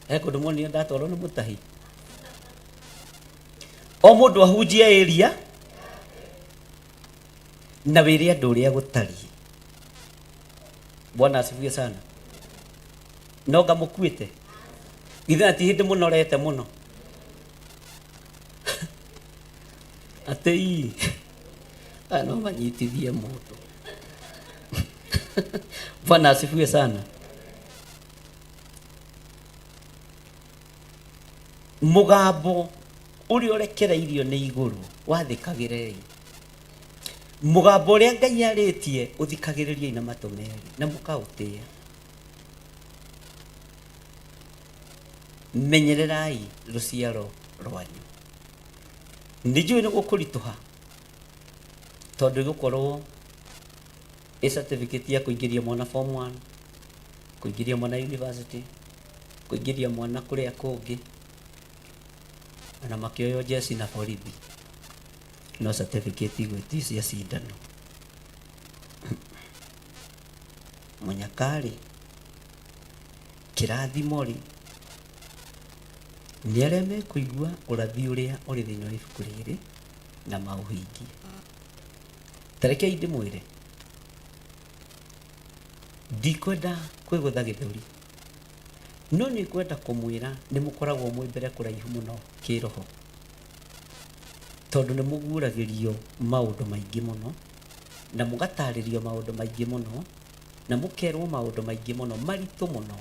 He kũndũ muonire ndatwarwo nĩ mũtahi? O mũndũ ahunjie area na wĩre andũ ũrĩa gũtariĩ. Bwana asifiwe sana. No ngamũkuĩte? Githĩ na ti hĩndĩ mũnorete mũno? Atĩ ii, aya no manyitithie mũndũ. Bwana asifiwe sana. Mũgambo ũrĩa ũrekereirio nĩ igũrũ wathĩkagĩrei. Mũgambo ũrĩa Ngai arĩtie ũthikagĩrĩriei na matũ merĩ na mũkaũtĩĩa. Menyererai rũciaro rwanyu. Nĩ njũĩ nĩ gũkũritũha tondũ ĩgũkorwo ĩ certificate ya kũingĩria mwana form 1, kũingĩria mwana university, kũingĩria mwana kũrĩa kũngĩ, ona makĩoywo jeci na borithi, no certificate igwĩtio cia cindano. Mũnyakarĩ, kĩrathimo rĩ, nĩ arĩa mekũigua ũrathi ũrĩa ũrĩ thĩinĩ wa ibuku rĩrĩ na maũhingie. Ta rekei ndĩmwĩre, ndikwenda kwĩgũtha gĩthũri, no nĩ ngwenda kũmwĩra nĩ mũkoragwo mwĩ mbere kũraihu mũno kĩroho, tondũ nĩ mũguũragĩrio maũndũ maingĩ mũno, na mũgatarĩrio maũndũ maingĩ mũno, na mũkerwo maũndũ maingĩ mũno maritũ mũno,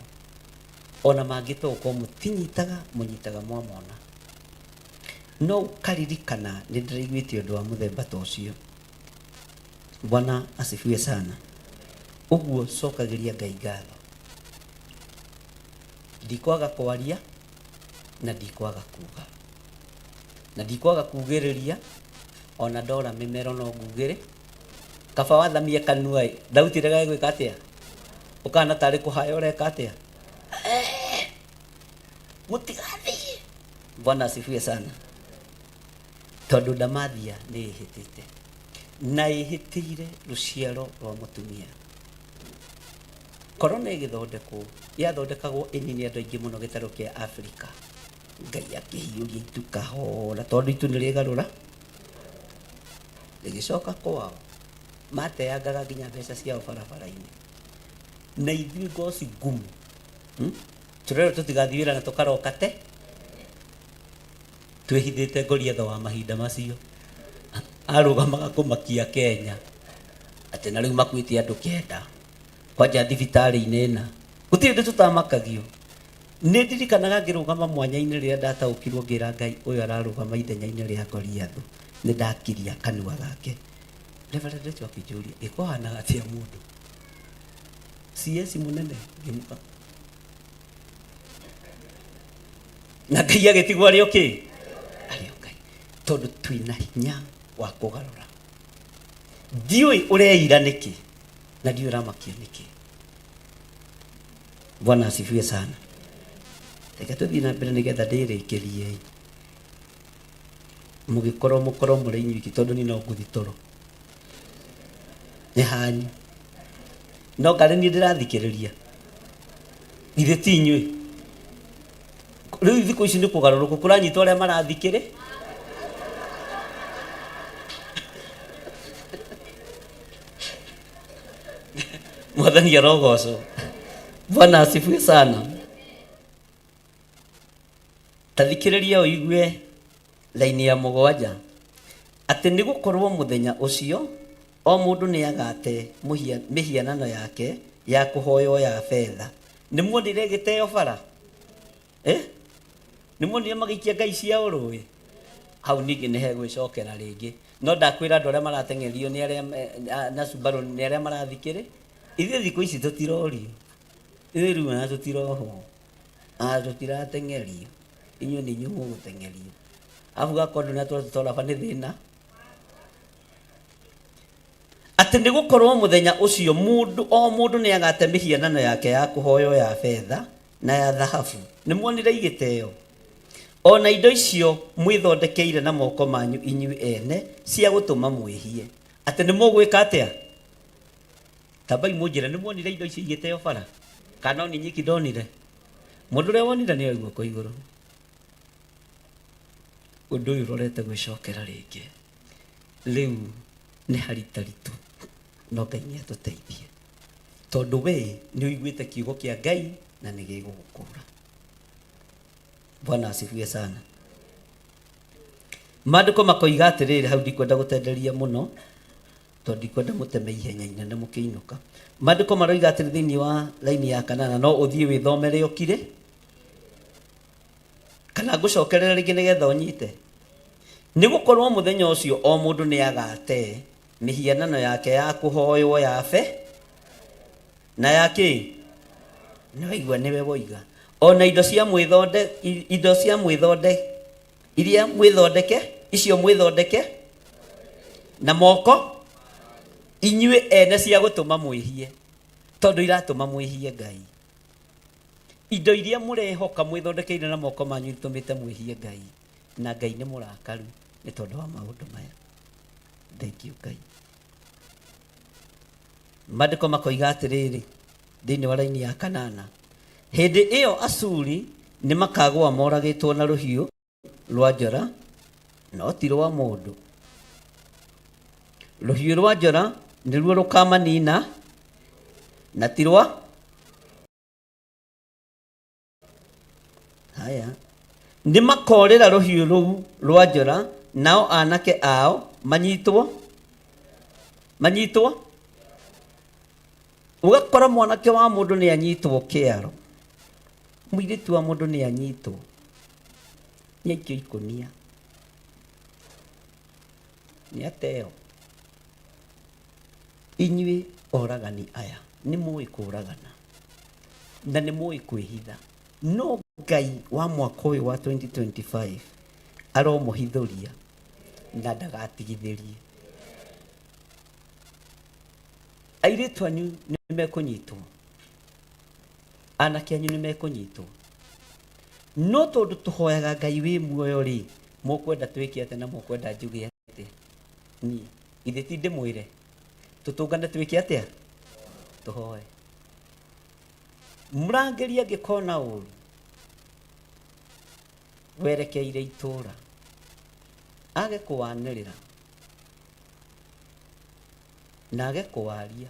ona mangĩ to gũkorwo mũtinyitaga, mũnyitaga mwamona. No ũkaririkana nĩ ndĩraiguĩte ũndũ wa mũthemba ta ũcio. Bwana asifiwe sana. Ũguo cokagĩria Ngai ngatho. Ndikwaga kwaria na ndikwaga kuga. Na ndikwaga kugĩrĩria ona ndora mĩmero no ngugĩrĩ. Kaba wathamie kanua ĩ, thauti ĩregage gwĩka atĩa? Ũkahana tarĩ kũhaya ũreka atĩa? Mũtigathiĩ. Bwana asifiwe sana. Tondũ ndamathia nĩ ĩhĩtĩte na ĩhĩtĩire rũciaro rwa mũtumia. Korona ĩgĩthondekwo yathondekagwo ĩnine andũ aingĩ mũno gĩtarũ kĩa Afrika. Ngai akĩhiũria itu kahora tondũ itu nĩ rĩgarũra rĩgĩcoka kwao. Mateangaga nginya mbeca ciao barabara-inĩ. Na ithuĩ ngoci ngumu, Tũrerwo tũtigathiĩ wĩra na tũkaroka te twĩhithĩte Goliatho wa mahinda macio arũgamaga kũmakia Kenya atĩ na rĩu makuĩte andũ kenda kwanja thibitarĩ-inĩ ĩna gũtirĩ ũndũ tũtamakagio. Nĩ ndirikanaga ngĩrũgama mwanya-inĩ rĩrĩa ndataũkirwo ngĩra Ngai ũyũ ararũgama ithenya-inĩ rĩa Goliatho nĩ ndakiria kanua gake. Reverend Rachel akĩnjũria ĩkũhanaga atĩa mũndũ CS mũnene ngĩmuka na Ngai agĩtigwo arĩ o kĩ arĩ o Ngai tondũ twĩna hinya wa kũgarũra. Ndiũĩ ũreira nĩkĩ na ndiũĩ ũramakio nĩkĩ. Bwana asifiwe sana. Reke tũthiĩ na mbere nĩgetha ndĩrĩkĩrie mũgĩkorwo mũkorwo mũrĩ inyuiki tondũ niĩ no ngũthi toro nĩ hanyu no karĩ niĩ ndĩrathikĩrĩria githĩ ti inyuĩ rĩu thikũ ici nĩ kũgarũrũkwo kũranyita ũrĩa marathikĩrĩ Mwathani arogocwo. Bwana asifiwe sana. Ta thikĩrĩria ũigue raini ya mũgwanja, atĩ nĩ gũkorũo mũthenya ũcio o mũndũ nĩagate mĩhianano yake ya kũhoywo ya betha. Nĩmuonire ĩgĩteo bara? Eh? Nĩmuonire magĩikia ngai ciao rũĩ? Hau ningĩ nĩhegwĩcokera rĩngĩ. No ndakwĩra andũ arĩa marateng'erio nĩ arĩa na Subaru nĩ arĩa marathikĩrĩ. Ithuĩ thikũ ici tũtirorio. Ithuĩ rĩu ona tũtirohwo. Ah, tũtirateng'erio. Inyuĩ nĩ inyuĩ mũgũteng'erio. Arabu gakorwo ndũnatwara tũtoraba nĩ thĩna. Atĩ nĩ gũkorwo mũthenya ũcio mũndũ o mũndũ nĩ agate mĩhianano yake ya kũhoywo ya betha na ya thahabu. Nĩ muonire igĩteo? O na indo icio mwĩthondekeire na moko manyu inyuĩ ene cia gũtũma mwĩhie. Atĩ nĩ mũgwĩka atĩa? Tambai mũnjĩre nĩ muonire indo icio igĩteo bara? Kana no niĩ nyiki ndonire? Mũndũ ũrĩa wonire nĩ oe guoko igũrũ. Ũndũ ũyũ ũrorete gwĩcokera rĩngĩ. Rĩu nĩ haritaritũ no Ngai nĩ atũteithie. Tondũ we nĩ ũiguĩte kiugo kĩa Ngai na nĩ gĩgũgũkũra. Bwana asifiwe sana. Maandĩko makoiga atĩrĩrĩ, hau ndikwenda gũtenderia mũno tondũ ndikwenda mũteme ihenya inene mũkĩinũka. Maandĩko maroiga atĩrĩ thĩinĩ wa laini ya kanana, no ũthiĩ wĩthomere ũkire. Kana ngũcokerera rĩngĩ nĩgetha ũnyite. Nĩ gũkorwo mũthenya ũcio o mũndũ nĩ agate mĩhianano yake ya kũhoywo ya be na ya kĩ nĩ waigua nĩwe woiga ona indo cia mwĩthonde indo cia mwĩthonde iria mwĩthondeke icio mwĩthondeke na moko inyuĩ ene cia gũtũma mwĩhie tondũ iratũma mwĩhie Ngai. Indo iria mũrehoka mwĩthondekeire na moko manyu itũmĩte mwĩhie Ngai, na Ngai nĩ mũrakaru nĩ tondũ wa maũndũ maya. Thank you Ngai. Maandĩko makoiga atĩrĩrĩ thĩinĩ wa raini ya kanana, hĩndĩ ĩyo Asuri nĩ makagũa moragĩtwo na rũhiũ rwa njora, no ti rwa mũndũ. Rũhiũ rwa njora nĩruo rũkamanina, na ti rwa haya. Nĩ makorĩra rũhiũ rũu rwa njora, nao anake ao manyitwo manyitwo. Ũgakora mwanake wa mũndũ nĩ anyitwo kĩaro, mũirĩtu wa mũndũ nĩ anyitwo, nĩ aikio ikũnia, nĩ ateo. Inyuĩ oragani aya, nĩ mũĩ kũragana na nĩ mũĩ kwĩhitha, no Ngai wa mwaka ũyũ wa 2025 aromũhithũria na ndagatigithĩrie. Airĩtu anyu nĩ mekũnyitwo, anake anyu nĩ mekũnyitwo, no tondũ tũhoyaga Ngai wĩ muoyo rĩ, mũkwenda twĩke atĩa na mũkwenda njuge atĩa? Niĩ githĩ ti ndĩmwĩre tũtũngane twĩke atĩa? Tũhoe. Mũrangĩri angĩkona ũru werekeire itũũra, age kũwanĩrĩra na age kũwaria,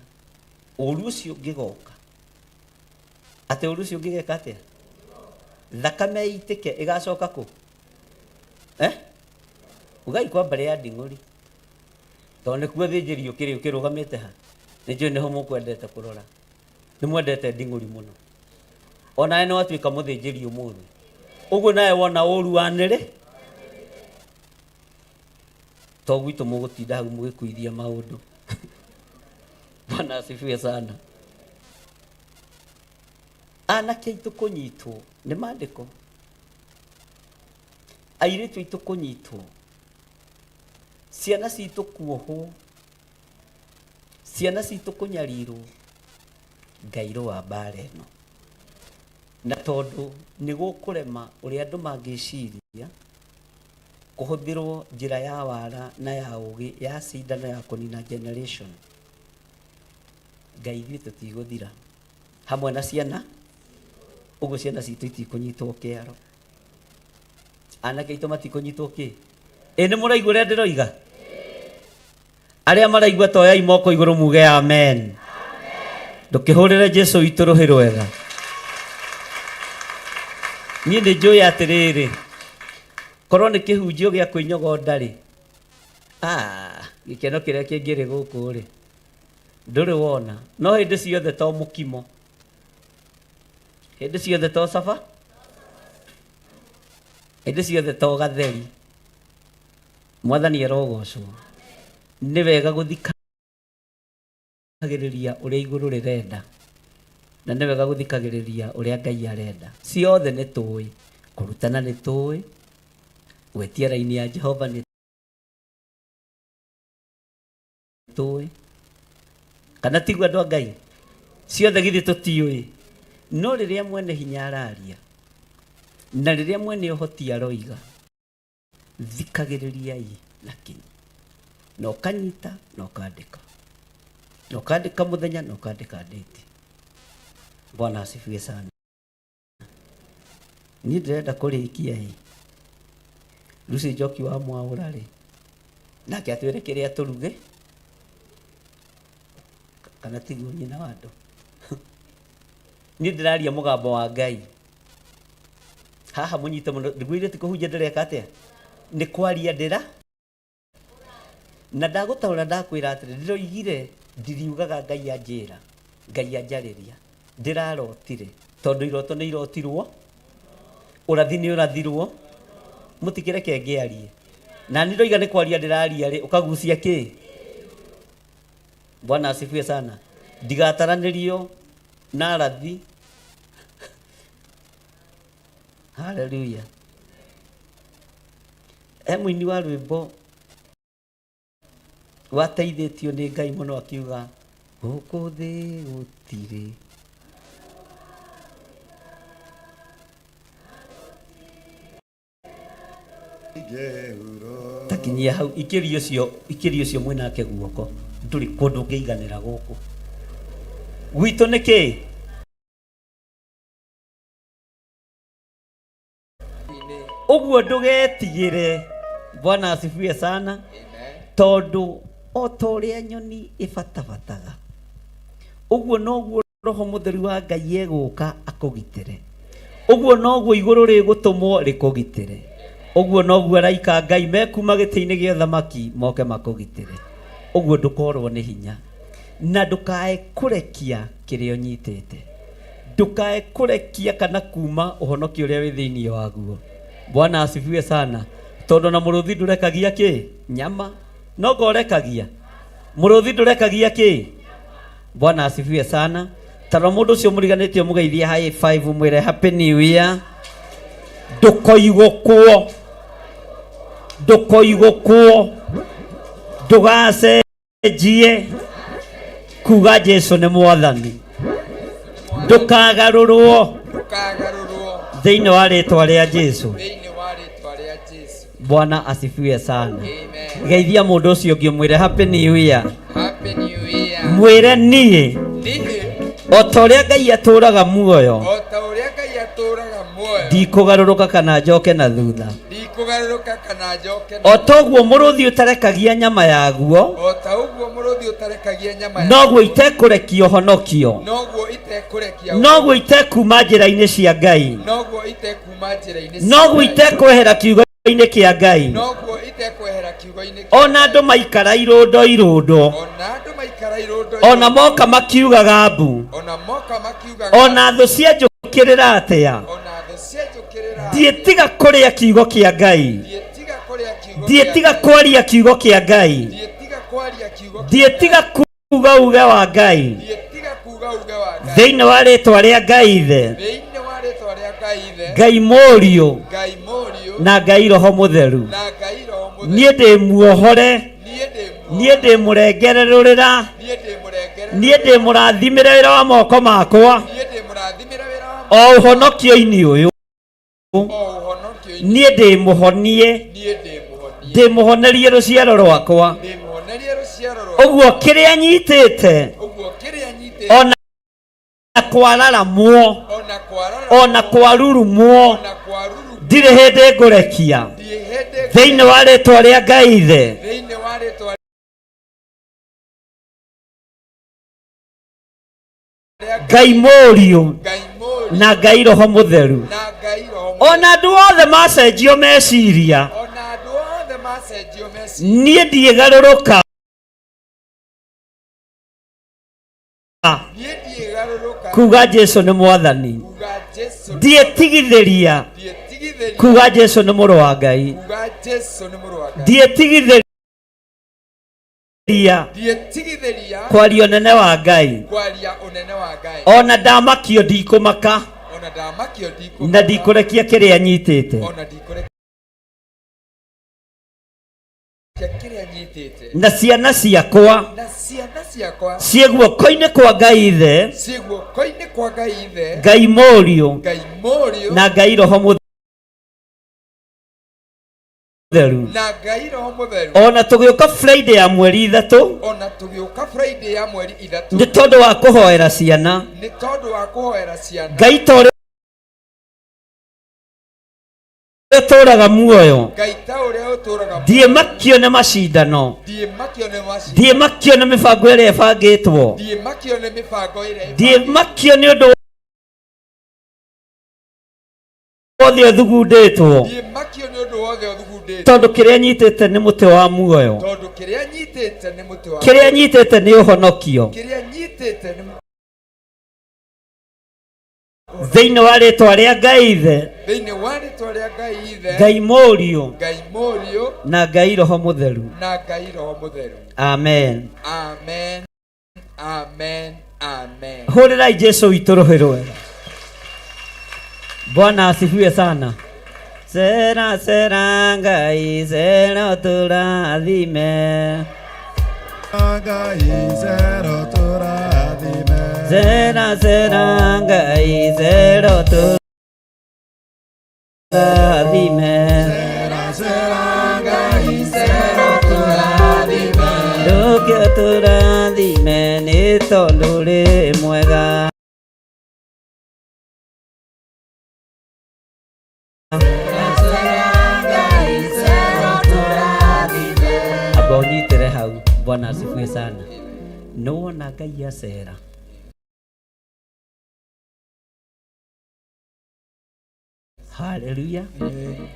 ũru ũcio ũngĩgoka, atĩ ũru ũcio ũngĩgeka atĩa? Thakame ĩitĩke ĩgacoka kũ? Eh? Ugai kwa mbarĩ ya nding'ũri, tondũ nĩkuo thĩnjĩri ũkĩrĩ ũkĩrũgamĩte ha, nĩ njũĩ nĩho mũkwendete kũrora. Nĩ mwendete nding'ũri mũno. Onawe nĩ watuĩka mũthĩnjĩri ũmũthĩ. Ũguo nawe wona ũru wanĩrĩ, to gwitũ mũgũtinda hau mũgĩkuithia maũndũ. Bwana asifiwe sana. Anake aitũ kũnyitwo nĩ maandĩko, airĩtu aitũ kũnyitwo, ciana citũ kuohwo, ciana citũ kũnyarirwo, Ngai rũa mbara ĩno. Na tondũ nĩ gũkũrema ũrĩa andũ mangĩciria, kũhũthĩrwo njĩra ya wara na ya ũgĩ ya cindano ya kũnina generation, Ngai ithuĩ tũtigũthira hamwe na ciana, ũguo ciana citũ itikũnyitwo kĩaro, anake aitũ matikũnyitwo kĩ. Ĩ nĩ mũraigua ũrĩa ndĩroiga? Arĩa maraigua toyai moko igũrũ muge amen. Ndũkĩhũrĩre Jesu witũ rũhĩ rwega. Niĩ nĩ njũĩ atĩrĩrĩ, korwo nĩ kĩhunjio gĩa kwĩnyogonda rĩ, ah, gĩkeno kĩrĩa kĩngĩrĩ gũkũ rĩ, ndũrĩ wona. No hĩndĩ ciothe to mũkimo, hĩndĩ ciothe to caba, hĩndĩ ciothe to gatheri. Mwathani arogocwo. Nĩ wega gũthikagĩrĩria ũrĩa igũrũ rĩrenda, na nĩ wega gũthikagĩrĩria ũrĩa Ngai arenda. Ciothe nĩ tũĩ, kũrutana nĩ tũĩ, gwĩtia raini ya Jehova nĩ tũĩ, kana tiguo andũ a Ngai? Ciothe githĩ tũtiũĩ? No rĩrĩa mwene hinya araria na rĩrĩa mwene ũhoti aroiga, thikagĩrĩriai na kinyi, na ũkanyita na ũkandĩka, na ũkandĩka mũthenya na ũkandĩka ndĩti. Bwana asifiwe sana. Niĩ ndĩrenda kũrĩkia ĩ, Lucy Njoki wa Mwaũra rĩ, nake atwĩre kĩrĩa tũruge, kana tiguo nyina wa andũ? Niĩ ndĩraria mũgambo wa Ngai haha, mũnyite mũno nĩguo ti kũhunjia ndĩreka atĩa, nĩ kwaria ndĩra na ndagũtaũra. Ndakwĩra atĩrĩ, ndĩroigire ndiriugaga Ngai anjĩra, Ngai anjarĩria, ndĩrarotire, tondũ iroto nĩ irotirwo. Ũrathi nĩ ũrathirwo, mũtikĩreke ngĩarie. Na niĩ ndoiga nĩ kwaria ndĩraria rĩ, ũkagucia kĩ? Bwana asifiwe sana. Ndigataranĩrio na arathi. Haleluya. He mũini wa rwĩmbo wateithĩtio nĩ Ngai mũno akiuga gũkũ thĩ gũtirĩ takinyia hau ikĩria ũcio ikĩria ũcio mwĩnake guoko ndũrĩ kũndũ ũngĩiganĩra gũkũ gwitũ nĩ kĩ Ũguo ndũgetigĩre. Bwana asifiwe sana. Tondũ o ta ũrĩa nyoni ĩbatabataga, ũguo noguo Roho Mũtheru wa Ngai egũka akũgitĩre. Ũguo noguo igũrũ rĩgũtũmwo rĩkũgitĩre. Ũguo noguo araika a Ngai mekuma gĩtĩ-inĩ gĩa ũthamaki moke makũgitĩre. Ũguo ndũkorwo nĩ hinya na ndũkae kũrekia kĩrĩa ũnyitĩte. Ndũkae kũrekia kana kuma ũhonokio ũrĩa wĩ thĩinĩ waguo. Bwana asifiwe sana. Tondũ na mũrũthi ndũrekagia kĩ? Nyama. Noga ũrekagia? Mũrũthi ndũrekagia kĩ? Bwana asifiwe sana. Tarora mũndũ ũcio mũriganĩtie mũgeithie high five mwĩre happy new year. Ndũkoigũkwo. Ndũkoigũkwo. Ndũgace njie kuga Jesu nĩ mwathani ndũkagarũrwo Ndũkagarũrwo thĩinĩ wa rĩtwa rĩa Jesu. thĩinĩ wa rĩtwa rĩa Jesu. Bwana asifiwe sana. Amen. Geithia mũndũ ũcio ũngĩ ũmwĩre happy new year. Happy New Year. Mwĩre niĩ Niĩ o ta ũrĩa Ngai atũũraga muoyo o ta ũrĩa Ngai atũũraga muoyo ndikũgarũrũka kana njoke na thutha. ndikũgarũrũka kana njoke na O ta ũguo mũrũthi ũtarekagia nyama yaguo o ta ũguo mũrũthi ũtarekagia nyama ya noguo itekũrekia ũhonokio noguo itekũrekia noguo itekuma njĩra-inĩ cia Ngai noguo itekuma njĩra-inĩ cia noguo Ngai. itekwehera kiugo-inĩ kĩa Ngai noguo itekwehera kiugo-inĩ kĩa ona andũ maikara irũndo irũndo ona andũ maikara irũndo ona moka makiugaga mbu ona moka makiugaga ona thũ cianjũkĩrĩra atĩa ona thũ cianjũkĩrĩra ndiĩtiga kũrĩa kiugo kĩa Ngai ndiĩtiga kũrĩa kiugo kĩa ndiĩtiga Ngai. kwaria kiugo kĩa Ngai ndiĩtiga kwaria kiugo kĩa ndiĩtiga Ngai. kuga uge wa Ngai ndiĩtiga kuga uge wa Ngai thĩinĩ wa rĩtwa rĩa Ngai Ithe thĩinĩ wa rĩtwa rĩa Ngai Ithe Ngai Mũriũ Ngai Mũriũ na Ngai Roho Mũtheru na Ngai Roho Mũtheru niĩ ndĩ muohore niĩ ndĩ niĩ ndĩ mũrengererũrĩra niĩ ndĩ mũrengere niĩ ndĩ mũrathimĩre wĩra wa moko makwa niĩ ndĩ mũrathimĩre wĩra wa o ũhonokio-inĩ ũyũ o ũhonokio-inĩ niĩ ndĩ mũhonie niĩ ndĩ mũhonie ndĩ mũhonerie rũciaro rwakwa ndĩ mũhonerie rũciaro rwakwa ũguo kĩrĩa nyitĩte ũguo kĩrĩa nyitĩte ona kwararamwo ona kwarara ona kwarurumwo ona kwaruru ndirĩ hĩndĩ ngũrekia ndirĩ hĩndĩ thĩinĩ wa rĩtwa rĩa Ngai Ithe thĩinĩ wa rĩtwa rĩa Ngai Mũriũ Ngai Mũriũ na Ngai Roho Mũtheru na Ngai Roho Mũtheru. ona andũ othe macenjio meciria ona andũ othe macenjio meciria niĩ ndiĩgarũrũka niĩ ndiĩgarũrũka kuga Jesu nĩ mwathani kuga Jesu ndiĩtigithĩria ndiĩtigithĩria kuga Jesu nĩ mũrũ wa Ngai kuga Jesu nĩ mũrũ wa Ngai ndiĩtigithĩria ndiĩtigithĩria kwaria ũnene wa Ngai kwaria ũnene wa Ngai ona ndamakio ndikũmaka ona ndamakio ndikũmaka na ndikũrekia kĩrĩa nyitĩte ona ndikũrekia kĩrĩa nyitĩte na ciana ciakwa na ciana ciakwa ciĩ guoko-inĩ kwa Ngai Ithe ciĩ guoko-inĩ kwa Ngai Ithe Ngai Mũriũ Ngai Mũriũ na Ngai Roho Mũtheru na Ngai Roho Mũtheru ona tũgĩũka Friday ya mweri ithatũ ona tũgĩũka Friday ya mweri ithatũ nĩ tondũ wa kũhoera ciana nĩ tondũ wa kũhoera ciana Ngai ta ũrĩa ũtũũraga muoyo Ngai ta ũrĩa ũtũũraga ndiĩmakio nĩ macindano ndiĩmakio nĩ maci ndiĩmakio nĩ mĩbango ĩrĩa ĩbangĩtwo ndiĩmakio nĩ mĩbango ĩrĩa ĩbangĩtwo. ndiĩmakio nĩ ũndũ wothe ũthugundĩtwo ndiĩmakio nĩ ũndũ wothe ũthugundĩtwo tondũ kĩrĩa nyitĩte nĩ mũtĩ wa muoyo tondũ kĩrĩa nyitĩte nĩ mũtĩ wa kĩrĩa nyitĩte nĩ ũhonokio kĩrĩa nyitĩte nĩ Tũhonokie. Thĩinĩ wa rĩtwa rĩa Ngai Ithe, Thĩinĩ wa rĩtwa rĩa Ngai Ithe, Ngai Mũriũ, Ngai Mũriũ, na Ngai Roho Mũtheru. Na Ngai Roho Mũtheru. Amen. Amen, amen, amen. Hũrĩrai Jesu witũ rũhĩ rwega. Bwana asifiwe sana. Sera sera Ngai sera tũrathime. Ngai zero tũrathime. Sera sera Ngai sera tũrathime. Zera zera Ngai zero tũrathime. Ndũke tũrathime nĩ tondũ ũrĩ mwega. Amba ũnyitĩre hau. Bwana asifiwe sana. Nĩwona Ngai acera haleluya,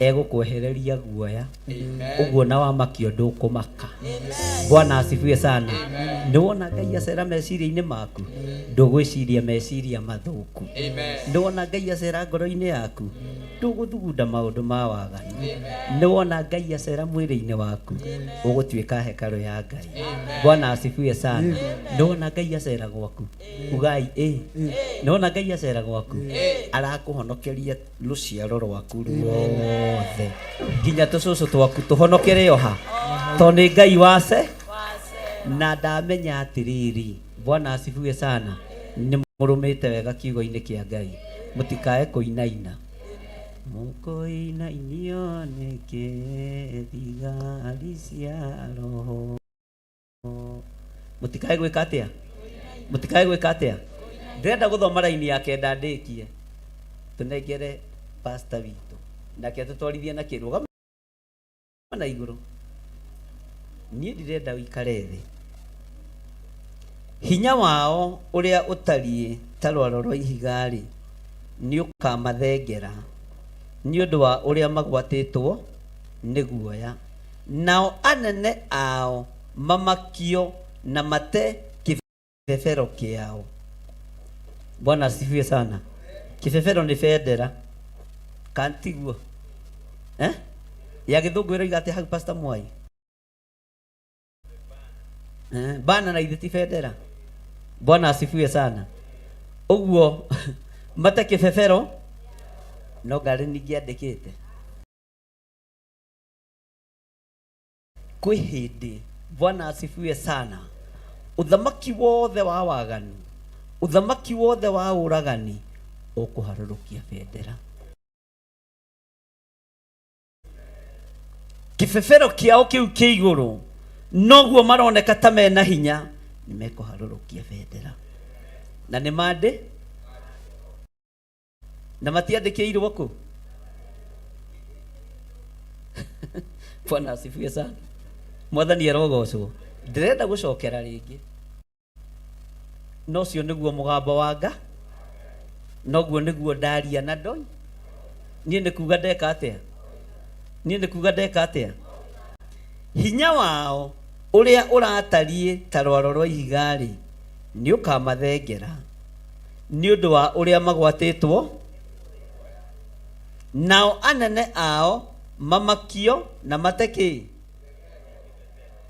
egũkwehereria guoya. Amen. Ũguo na wamakio ndũkũmaka. Bwana asifiwe sana. Nĩwona Ngai acera meciria-inĩ maku, ndũgwĩciria meciria mathũku. Amen. Nĩwona Ngai acera ngoro-inĩ yaku, ndũgũthugunda maũndũ ma waganu. Nĩwona Ngai acera mwĩrĩ-inĩ waku, ũgũtuĩka hekarũ ya Ngai. Bwana asifiwe sana. Nĩwona Ngai acera gwaku, ugai ĩ. Nĩwona Ngai acera gwaku, arakũhonokeria rũciaro rwaku ruothe, nginya tũcũcũ twaku tũhonokere oha, tondũ nĩ Ngai wace na ndamenya atĩrĩrĩ. Bwana asifiwe sana. Nĩ mũrũmĩte wega kiugo-inĩ kĩa Ngai, mũtikae kũinaina. Mũkũinainio nĩkĩ thigari cia roho? Mũtikae gwĩka atĩa? Mũtikae gwĩka atĩa? Ndĩrenda gũthoma raini ya kenda ndĩkie, tũnengere pastor witũ nake atũtwarithie na kĩrũgama na igũrũ. Niĩ ndirenda ũikare thĩ. Hinya wao ũrĩa ũtariĩ ta rwaro rwa ihiga-rĩ, nĩũkamathengera nĩ ũndũ wa ũrĩa magwatĩtwo nĩ guoya, nao anene ao mamakio na mate kĩbebero kĩao. Bwana asifiwe sana. Kĩbebero nĩ bendera kantiguo, eh? Ya gĩthũngũ ĩroiga atĩa hau, Pastor Mwai? Eh, bana na ithe ti bendera. Bwana asifiwe sana. Ũguo mate kĩbebero no ngarĩ ningĩ andĩkĩte kwĩ hĩndĩ. Bwana asifiwe sana. Ũthamaki wothe wa waganu, ũthamaki wothe wa ũragani, ũkũharũrũkia bendera. Kĩbebero kĩao kĩu kĩ igũrũ noguo maroneka ta mena hinya, nĩ mekũharũrũkia bendera na nĩ mandĩ na matiandĩkĩirwo kũ. Bwana asifiwe sana. Mwathani arogocwo. Ndĩrenda gũcokera rĩngĩ no ũcio nĩguo mũgambo wa nga noguo nĩguo ndaria na ndoi. Niĩ nĩ kuga ndeka atĩa? Niĩ nĩ kuga ndeka atĩa? Hinya wao ũrĩa ũratariĩ ta rwaro rwa ihiga-rĩ, nĩ ũkamathengera nĩ ũndũ wa ũrĩa magwatĩtwo, nao anene ao mamakio na mate kĩ.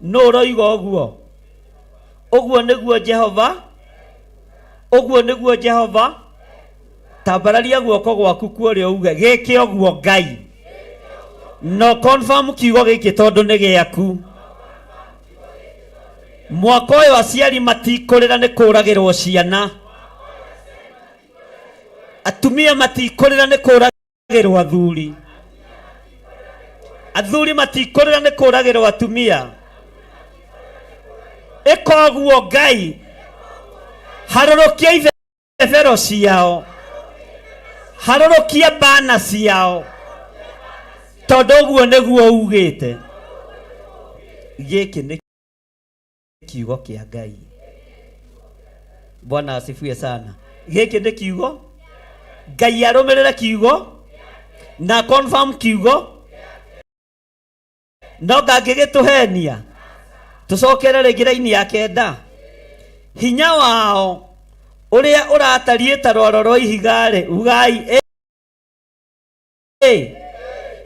Nũ ũroiga ũguo? Ũguo nĩguo Jehova, ũguo nĩguo Jehova. Tambararia guoko gwaku kuoria uge gĩke ũguo Ngai. No confirm kiugo gĩkĩ tondũ nĩ gĩaku. Mwaka ũyũ aciari matikũrĩra nĩ kũragĩrwo ciana, atumia matikũrĩra nĩ kũragĩrwo athuri, athuri matikũrĩra nĩ kũragĩrwo atumia. Ĩka ũguo Ngai, harũrũkia ibebero ciao, harũrũkia bana ciao, tondũ ũguo nĩguo ugĩte. Gĩkĩ nĩ kiugo kĩa Ngai. Bwana asifiwe sana. Gĩkĩ nĩ kiugo Ngai, arũmĩrĩre kiugo na confirm kiugo no ngangĩgĩtũhenia. Tũcokere rĩngĩ raini ya kenda. Hinya wao Ũrĩa ũratariĩ ta rwaro rwa ihiga-rĩ, ugai ĩ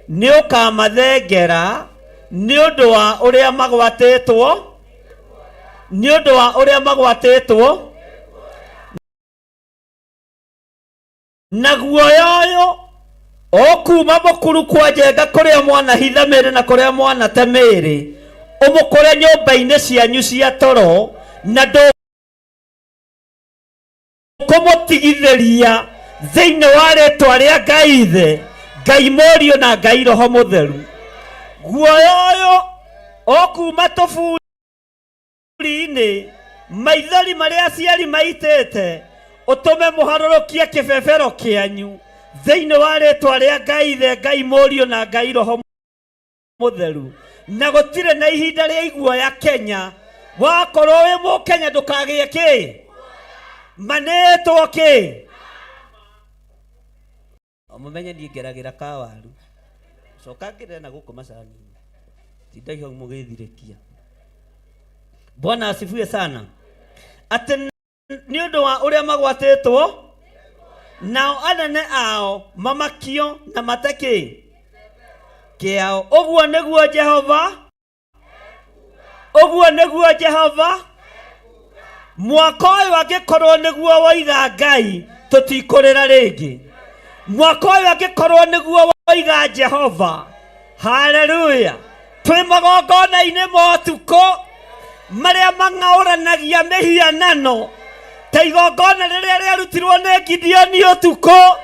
nĩ ũkamathengera nĩ ũndũ wa ũrĩa magwatĩtwo, nĩ ũndũ wa ũrĩa magwatĩtwo na guoya ũyũ o kuma mũkuru kwa njenga kũrĩa mwanahitha mĩĩrĩ na kũrĩa mwanate mĩĩrĩ, ũmũkũre nyũmba-inĩ cianyu cia toro, na ndũkũmũtigithĩria thĩinĩ wa rĩtwa rĩa Ngai Ithe, Ngai Mũriũ na Ngai Roho Mũtheru. Guoya ũyũ o kuma tũburi-inĩ, maithori marĩa aciari maitĩte, ũtũme mũharũrũkie kĩbebero kĩanyu thĩinĩ wa rĩtwa rĩa Ngai Ithe, Ngai Mũriũ na Ngai Roho Mũtheru. Na gũtirĩ na ihinda rĩa iguoya Kenya. Wakorwo wĩ Mũkenya ndũkagĩe kĩ manĩtwo kĩ mũmenye niĩ ngeragĩra kawaru coka ngĩrĩre na gũkũ macani-inĩ tindai hau mũgĩthirĩkia. Bwana asifiwe sana. Atĩ nĩ ũndũ wa ũrĩa magwatĩtwo, nao anene ao mamakio na mate kĩ kĩao. Ũguo nĩguo Jehova, ũguo nĩguo Jehova mwaka ũyũ angĩkorwo nĩguo woiga Ngai tũtikũrĩra rĩngĩ. Mwaka ũyũ angĩkorwo nĩguo woiga Jehova, haleluya, twĩ magongona-inĩ ma ũtukũ marĩa mang'aũranagia mĩhianano ta igongona rĩrĩa rĩarutirwo nĩ Gideoni ũtukũ.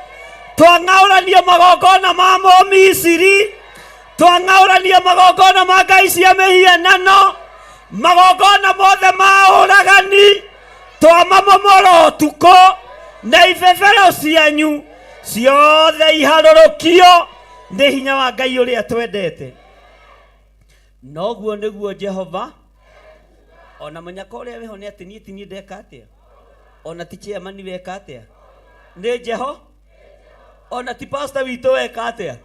Twang'aũrania magongona ma Mũmisiri, twang'aũrania magongona ma ngai cia mĩhianano, magongona mothe ma ũragani twamamomora ũtukũ, na ibebero cianyu ciothe iharũrũkio nĩ hinya wa Ngai ũrĩa twendete. Noguo nĩguo Jehova ona mũnyaka ũrĩa wĩho nĩ atĩ niĩ ti niĩ ndeka atĩa, ona ti chairman weka atĩa, nĩ Jeho, ona ti pastor witũ weka atĩa,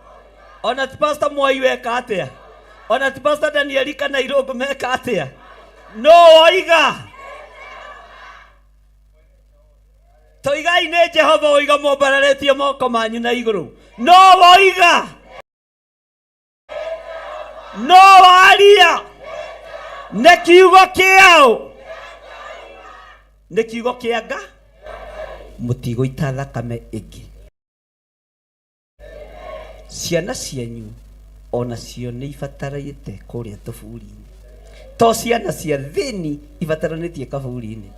ona ti pastor Mwai weka atĩa, ona ti pastor Danieli kana Irũngũ meka atĩa, no woiga toigai nĩ Jehova woiga, mwambararĩtie moko manyu na igũrũ, no woiga, no waria nĩ kiugo kĩao, nĩ kiugo kĩa nga mũtigũita thakame ĩngĩ. Ciana cianyu onacio nĩ ibatarĩte kũrĩa tũburi-inĩ, to ciana cia thĩni ibataranĩtie kaburi-inĩ.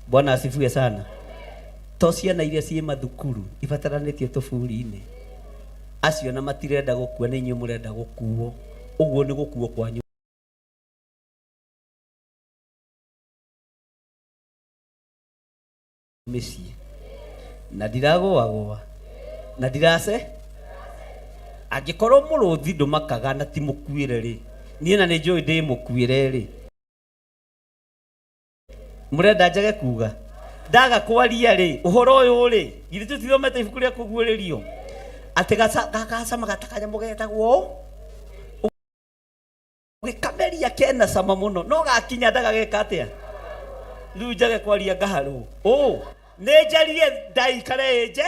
Bwana asifiwe sana. To ciana iria ciĩ mathukuru ibataranĩtie tũburi-inĩ, acio na matirenda gũkua, nĩ inyuĩ mũrenda gũkuo. Ũguo nĩ gũkuo kwanyu mĩciĩ, na ndiragũagũa na ndirace. Angĩkorwo mũrũthi ndũmakaga na ti mũkuĩre rĩ, niĩ na nĩ njũĩ ndĩ mũkuĩre rĩ, mũrenda njage kuga ndaga kwaria rĩ ũhoro ũyũ rĩ, githĩ tũtithomete ibuku rĩa kũguũrĩrio atĩ gacama gatakanyamũ getagwo ũũ ũgĩkameria kena cama mũno, no gakinya ndagageka atĩa? Rĩu njage kwaria ngaharwo ũ nĩ njarie ndaikare ĩnje.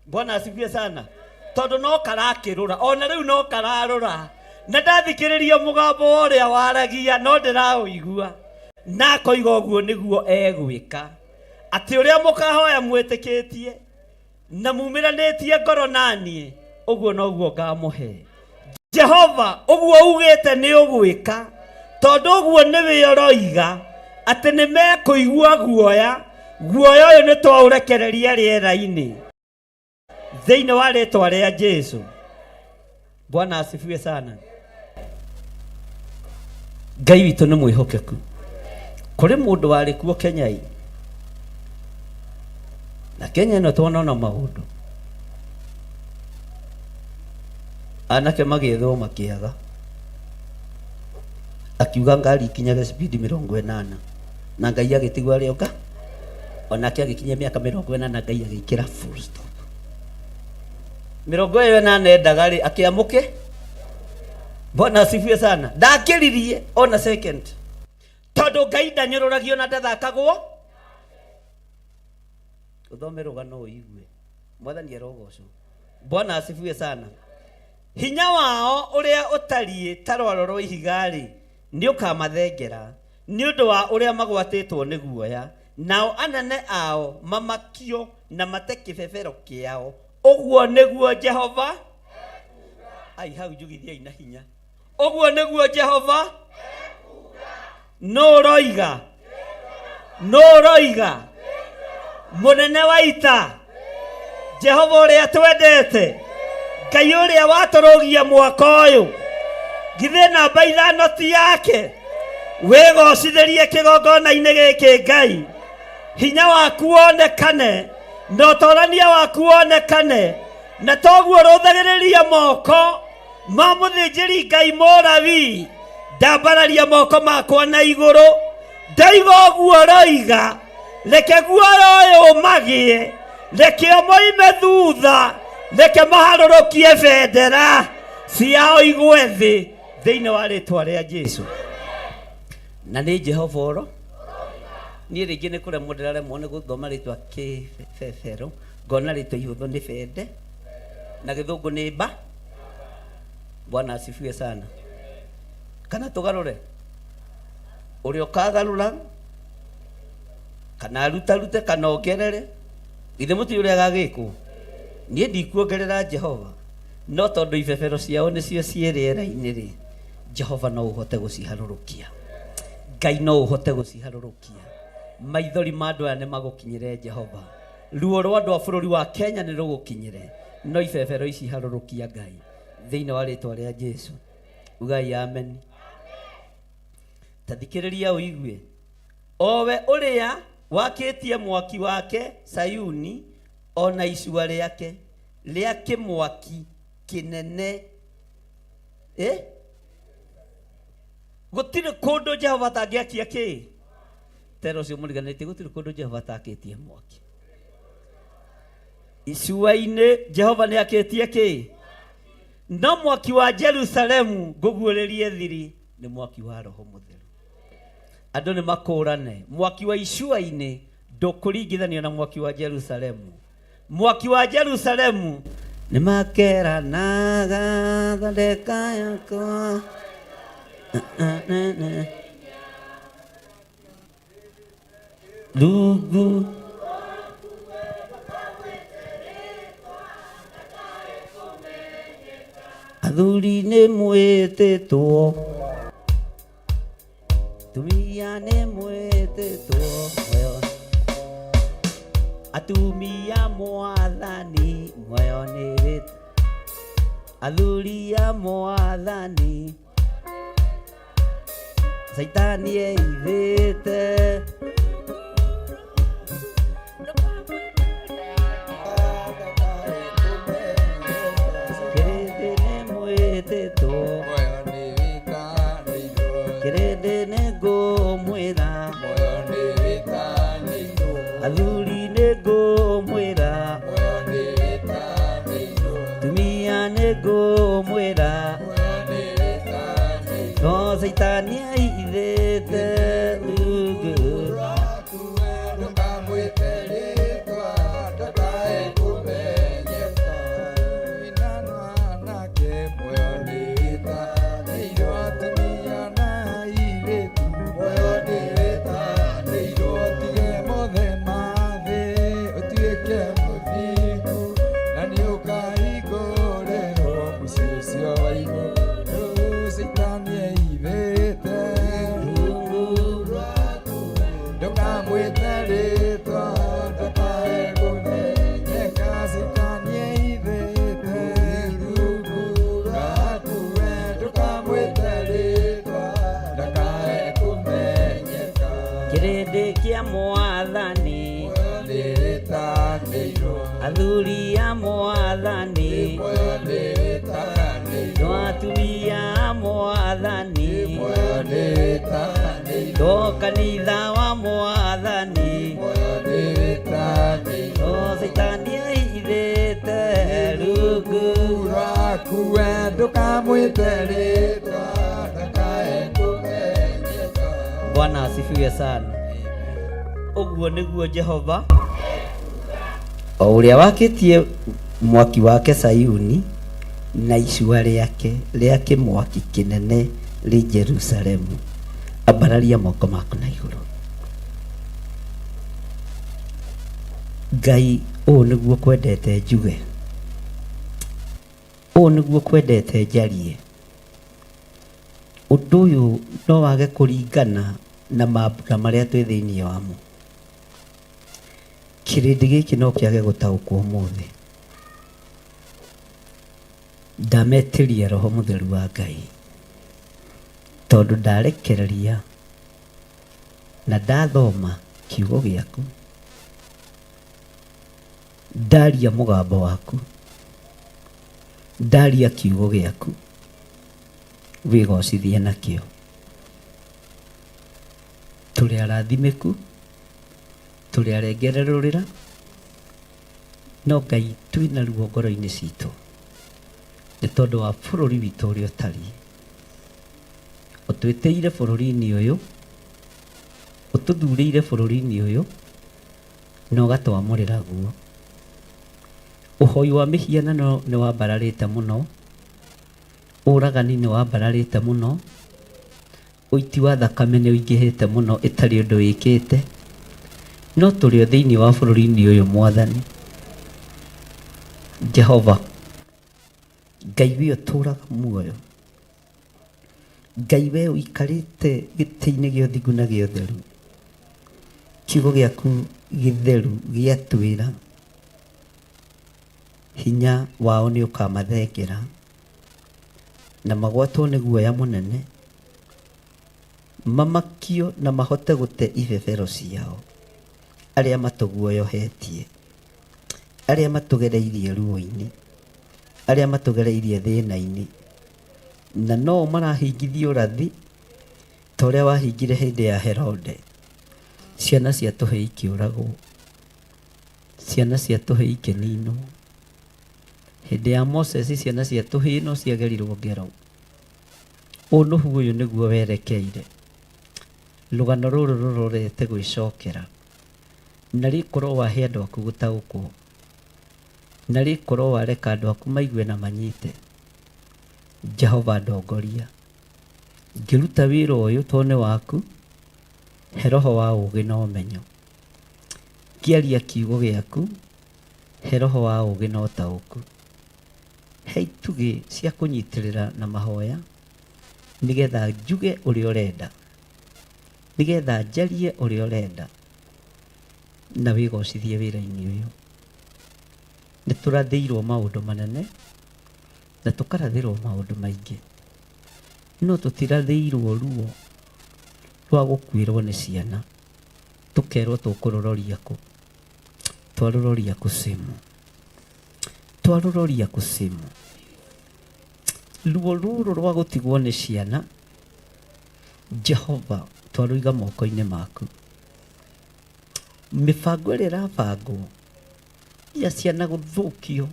Bwana asifiwe sana. Tondũ no karakĩrũra ona rĩu no kararũra, na ndathikĩrĩria mũgambo wa ũrĩa waragia no ndĩraũigua, na akoiga ũguo nĩguo egwĩka, atĩ ũrĩa mũkahoya mwĩtĩkĩtie na mumĩranĩtie ngoro naniĩ, ũguo noguo ngamũhe. Jehova ũguo ugĩte nĩ ũgwĩka, tondũ ũguo nĩwe ũroiga atĩ nĩ mekũigua guoya. Guoya ũyũ nĩ twaũrekereria rĩera-inĩ thĩinĩ wa rĩtwa rĩa Jesu. Bwana asifiwe sana. Ngai witũ nĩ mwĩhokeku. Kũrĩ mũndũ warĩ kuo Kenya ĩ, na Kenya ĩno tuonona maũndũ, anake magĩethwo makĩaga, akiuga ngari ikinyage speed 80, na Ngai agĩtigwo arĩ oka, onake agĩkinyia mĩaka 80, Ngai agĩkĩra full stop. 80 endaga rĩ, akĩamũke. Bwana asifiwe sana. Ndakĩririe ona second, tondũ Ngai ndanyũrũragio na ndathakagwo. Ũthome rũgano ũigue. Mwathani arogocwo. Bwana asifiwe sana. Hinya wao ũrĩa ũtariĩ ta rwaro rwa ihiga-rĩ, nĩũkamathengera nĩ ũndũ wa ũrĩa magwatĩtwo nĩ guoya, nao anene ao mamakio na mate kĩbebero kĩao. Ũguo nĩguo Jehova. Ai, hau njugithiai na hinya. Ũguo nĩguo Jehova. Nũ ũroiga? Nũ ũroiga? Mũnene wa ita, Jehova ũrĩa twendete, Ngai ũrĩa watũrũgia mwaka ũyũ, githĩ namba 5 ti yake? Wĩgocithĩrie kĩgongona-inĩ gĩkĩ Ngai, hinya waku wonekane na ũtorania waku wonekane, na toguo rũthagĩrĩria moko ma mũthĩnjĩri Ngai Mũlawi. Ndambararia moko makwa na igũrũ, ndaiga ũguo roiga, reke guoya ũyũ ũmagĩe, reke o moime thutha, reke maharũrũkie bendera ciao igwe thĩ thĩinĩ wa rĩtwa rĩa Jesu. Na nĩ Jehova oro niĩ rĩngĩ nĩ kũremwo ndĩraremwo nĩ gũthoma rĩtwa kĩbebero, ngona rĩtwa ihũthũ nĩ bende na gĩthũngũ nĩ mba. Bwana asifiwe sana. Kana tũgarũre ũrĩa ũkagarũra, kana arutarute, kana ongerere, githĩ mũtiũĩ ũrĩa agagĩkwo? Niĩ ndikuongerera Jehova, no tondũ ibebero ciao nĩcio ciĩ rĩera-inĩ rĩ, Jehova no ũhote gũciharũrũkia. Ngai no ũhote gũciharũrũkia. Maithori ma andũ aya nĩ magũkinyĩre Jehova. Ruo rwa andũ a bũrũri wa Kenya nĩ rũgũkinyĩre. No ibebero ici harũrũkia Ngai thĩinĩ wa rĩtwa rĩa Jesu. Ugai amen. Ta thikĩrĩria ũigue. Owe ũrĩa wakĩtie mwaki wake Sayuni, ona icua rĩake rĩa kĩmwaki kĩnene. Gũtirĩ kũndũ Jehova atangĩakia kĩ? Tera ũcio mũriganĩtie, gũtirĩ kũndũ Jehova atakĩtie mwaki. Icua-inĩ Jehova nĩ akĩtie kĩ? No mwaki wa Jerusalemu ngũguũrĩrie thiri nĩ mwaki wa Roho Mũtheru. Andũ nĩ makũrane. Mwaki wa icua-inĩ ndũkũringithanio na mwaki wa Jerusalemu. Mwaki wa Jerusalemu nĩ makeranaga thondeka yakwa. Rungu athuri nĩ mwĩtĩtwo, atumia nĩ mwĩtĩtwo, atumia mwathani muoyo nĩ wĩtĩtwo, athuri a mwathani Caitani eithĩte. Kĩrĩndĩ nĩ mwĩtĩtwo, kĩrĩndĩ nĩ ngũmwĩra, athuri nĩ ngũmwĩra, atumia nĩ ngũmwĩra, no Caitani eithĩte rungu. Kĩrĩndĩ kĩa mwathani, athuri a mwathani, no atumia a mwathani, no kanitha wa mwathani, no Caitani eithĩte rungu. Rwaku we ndũkamwĩte rĩtwa ndakae kũmenyeka. Bwana asifiwe sana. Ũguo nĩguo Jehova o ũrĩa wakĩtie mwaki wake Sayuni na icua rĩake rĩa kĩmwaki kĩnene rĩ Jerusalemu. Ambararia moko maku na igũrũ. Ngai, ũũ nĩguo kwendete njuge, ũũ nĩguo kwendete njarie. Ũndũ ũyũ no wage kũringana na mambura marĩa twĩ thĩinĩ wamo. Kĩrĩndĩ gĩkĩ no kĩage gũtaũkwo ũmũthĩ. Ndametĩria Roho Mũtheru wa Ngai, tondũ ndarekereria na ndathoma kiugo gĩaku, ndaria mũgambo waku, ndaria kiugo gĩaku, wĩgocithie nakĩo. Tũrĩ arathimĩku, tũrĩ arengererũrĩra, no Ngai twĩna ruo ngoro-inĩ citũ nĩ tondũ wa bũrũri witũ ũrĩa ũtariĩ. Ũtwĩtĩire bũrũri-inĩ ũyũ, ũtũthurĩire bũrũri-inĩ ũyũ, na ũgatwamũrĩra guo. Ũhoi wa mĩhianano nĩ wambararĩte mũno, ũragani nĩ wambararĩte mũno, ũiti wa thakame nĩ ũingĩhĩte mũno ĩtarĩ ũndũ wĩkĩte, no tũrĩ o thĩinĩ wa bũrũri-inĩ ũyũ Mwathani. Jehova, Ngai we ũtũũraga muoyo, Ngai we ũikarĩte gĩtĩ-inĩ gĩa ũthingu na gĩa ũtheru, kiugo gĩaku gĩtheru gĩatwĩra hinya wao nĩ ũkamathengera na magwatwo nĩ guoya mũnene, mamakio na mahote gũte ibebero ciao, arĩa matũguoyohetie, arĩa matũgereirie ruo-inĩ, arĩa matũgereirie thĩna-inĩ, na no marahingithia ũrathi ta ũrĩa wahingire hĩndĩ ya Herode. Ciana cia tũhĩĩ ikĩũragwo, ciana cia tũhĩĩ ikĩninwo. Hĩndĩ ya Moses ciana cia tũhĩĩ no ciagerirwo ngero. Ũnũhu ũyũ nĩguo werekeire. Rũgano rũrũ rũrorete gwĩcokera. Na rĩkorwo wahe andũ aku gũtaũkwo. Na rĩkorwo wareka andũ aku maigue na manyite. Jehova ndongoria. Ngĩruta wĩra ũyũ tondũ nĩ waku, he roho wa ũũgĩ na ũmenyo. Ngĩaria kiugo gĩaku, he roho wa ũũgĩ na ũtaũku. He itugĩ cia kũnyitĩrĩra na mahoya, nĩgetha njuge ũrĩa ũrenda, nĩgetha njarie ũrĩa ũrenda, na wĩgocithie wĩra-inĩ ũyũ. Nĩ tũrathĩirwo maũndũ manene, na tũkarathĩrwo maũndũ maingĩ, no tũtirathĩirwo ruo rwa gũkuĩrwo nĩ ciana, tũkerwo tũkũrũroria kũ, twarũroria kũcimu, twarũroria kũcimu. Ruo rũrũ rwa gũtigwo nĩ ciana, Jehova twarũiga moko-inĩ maku. Mĩbango ĩrĩa ĩrabangwo ya ciana gũthũkio,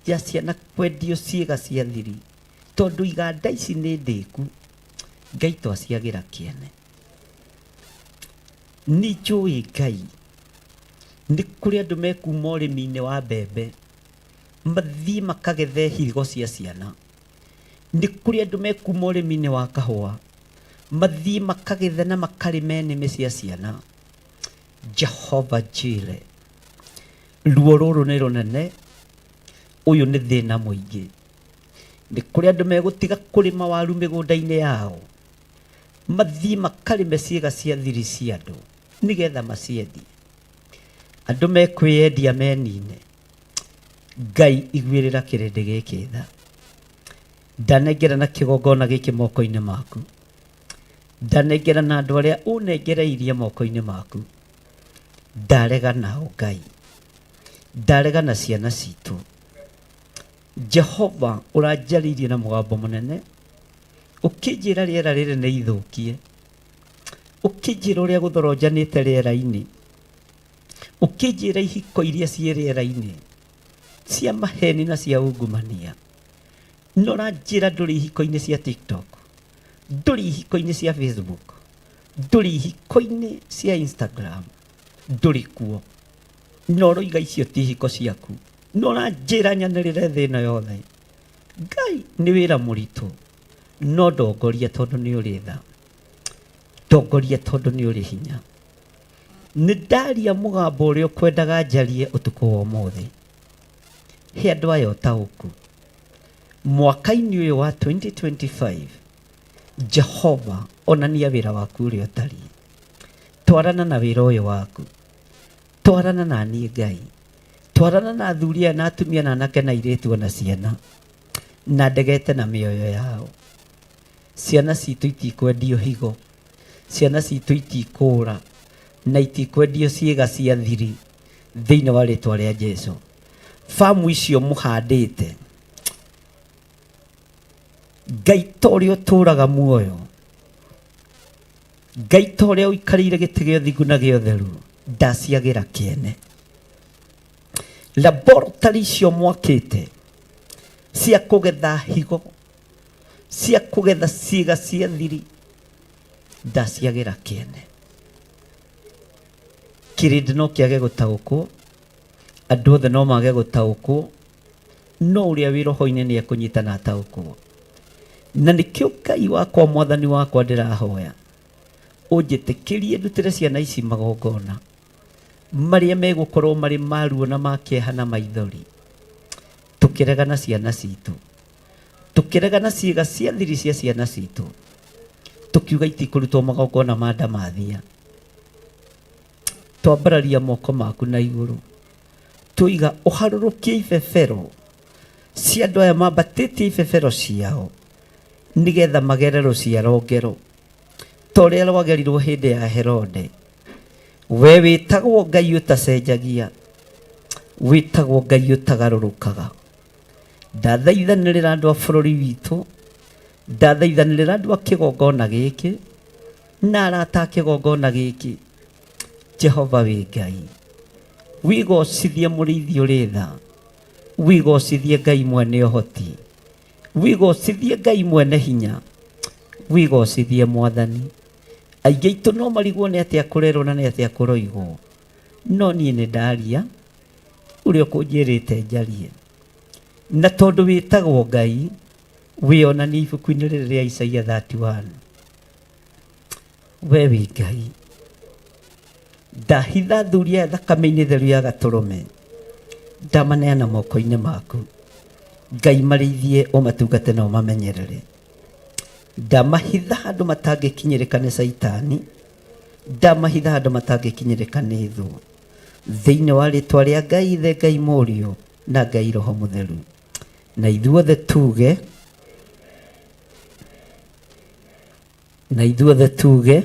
ya ciana kwendio ciĩga cia thiri, tondũ iganda ici nĩ ndĩku, Ngai twaciagĩra kĩene. Nĩ njũĩ Ngai, nĩ kũrĩ andũ mekuma ũrĩmi-inĩ wa mbembe, mathiĩ makagethe higo cia ciana. Nĩ kũrĩ andũ mekuma ũrĩmi-inĩ wa kahũa, mathiĩ makagethe na makarĩme nĩmĩ cia ciana. Jehova Jire, ruo rũrũ nĩ rũnene, ũyũ nĩ thĩna mũingĩ. Nĩ kũrĩ andũ megũtiga kũrĩma waru mĩgũnda-inĩ yao, mathiĩ makarĩme ciĩga cia thiri cia andũ nĩgetha maciendie. Andũ mekwĩyendia menine. Ngai iguĩrĩra kĩrĩndĩ gĩkĩ tha. Ndanengerana kĩgongona gĩkĩ moko-inĩ maku. Ndanengerana andũ arĩa ũnengereirie moko-inĩ maku. Ndarega nao Ngai. Ndarega na ciana citũ. Jehova ũranjarĩirie na mũgambo mũnene, ũkĩnjĩra rĩera rĩrĩ nĩ ithũkie, ũkĩnjĩra ũrĩa gũthoronjanĩte rĩera-inĩ, ũkĩnjĩra ihiko iria ciĩ rĩera-inĩ. Cia maheni na cia ungumania. No ũranjĩra ndũrĩ ihiko-inĩ cia TikTok, ndũrĩ ihiko-inĩ cia Facebook, ndũrĩ ihiko-inĩ cia Instagram, ndũrĩ kuo. Na ũroiga icio ti ihiko ciaku. No ũranjĩra nyanĩrĩre thĩ ĩno yothe. Ngai nĩ wĩra mũritũ, no ndongoria tondũ nĩ ũrĩ tha. Ndongoria tondũ nĩ ũrĩ hinya. Nĩ ndaria mũgambo ũrĩa ũkwendaga njarie ũtukũ wa ũmũthĩ. He andũ aya ũtaũku. Mwaka-inĩ ũyũ wa 2025, Jehova onania wĩra waku ũrĩa ũtariĩ. Twarana na wĩra ũyũ waku. Twarana na niĩ Ngai. Twarana na athuri aya na atumia na anake na airĩtu ona ciana. Na ndegete na mĩoyo yao. Ciana citũ itikwendio higo. Ciana citũ itikũra. Na itikwendio ciĩga cia thiri. Thĩinĩ wa rĩtwa rĩa Jesu. Famu icio mũhandĩte. Ngai ta ũrĩa ũtũraga muoyo. Ngai ta ũrĩa ũikarĩire gĩtĩ gĩa ũthingu na gĩa ũtheru. Ndaciagĩra kĩene. Laboratory icio mwakĩte cia kũgetha higo, cia kũgetha ciĩga cia thiri, ndaciagĩra kĩene. Kĩrĩndĩ no kĩage gũtaũkwo, andũ othe no mage gũtaũkwo, no ũrĩa wĩ roho-inĩ nĩ ekũnyita na ataũkwo. Na nĩkĩo Ngai wakwa, mwathani wakwa, ndĩrahoya ũnjĩtĩkĩrie ndutĩre ciana ici magongona marĩa megũkorwo marĩ ma ruo na ma kĩeha na maithori, tũkĩregana ciana citũ, tũkĩregana ciĩga cia thiri cia ciana citũ, tũkiuga itikũrutwo magongona ma ndamathia. Twambararia moko maku na igũrũ, tũiga ũharũrũkie ibebero cia andũ aya mambatĩtie ibebero ciao nĩgetha magere rũciaro ngero ta ũrĩa rwagerirwo hĩndĩ ya Herode. We wĩtagwo Ngai ũtacenjagia, wĩtagwo Ngai ũtagarũrũkaga. Ndathaithanĩrĩra andũ a bũrũri witũ, ndathaithanĩrĩra andũ a kĩgongona gĩkĩ na arata a kĩgongona gĩkĩ. Jehova wĩ Ngai, wĩgocithie mũrĩithi ũrĩ tha, wĩgocithie Ngai mwene ũhoti, wĩgocithie Ngai mwene hinya, wĩgocithie mwathani. Aingĩ aitũ no marigwo nĩ atĩa kũrerwo na nĩ atĩa kũroigwo, no niĩ nĩ ndaria ũrĩa ũkũnjĩrĩte njarie. Na tondũ wĩtagwo Ngai, wĩonanie ibuku-inĩ rĩrĩ rĩa Isaia 31. We wĩ Ngai. Ndahitha athuri aya thakame-inĩ theru ya gatũrũme, ndamaneana moko-inĩ maku. Ngai marĩithie, ũmatungate na ũmamenyerere. Ndamahitha handũ matangĩkinyĩrĩka nĩ Caitani, ndamahitha handũ matangĩkinyĩrĩka nĩ thũ. Thĩinĩ wa rĩtwa rĩa Ngai Ithe, Ngai Mũriũ na Ngai Roho Mũtheru. Na ithuothe tuge, na ithuothe tuge.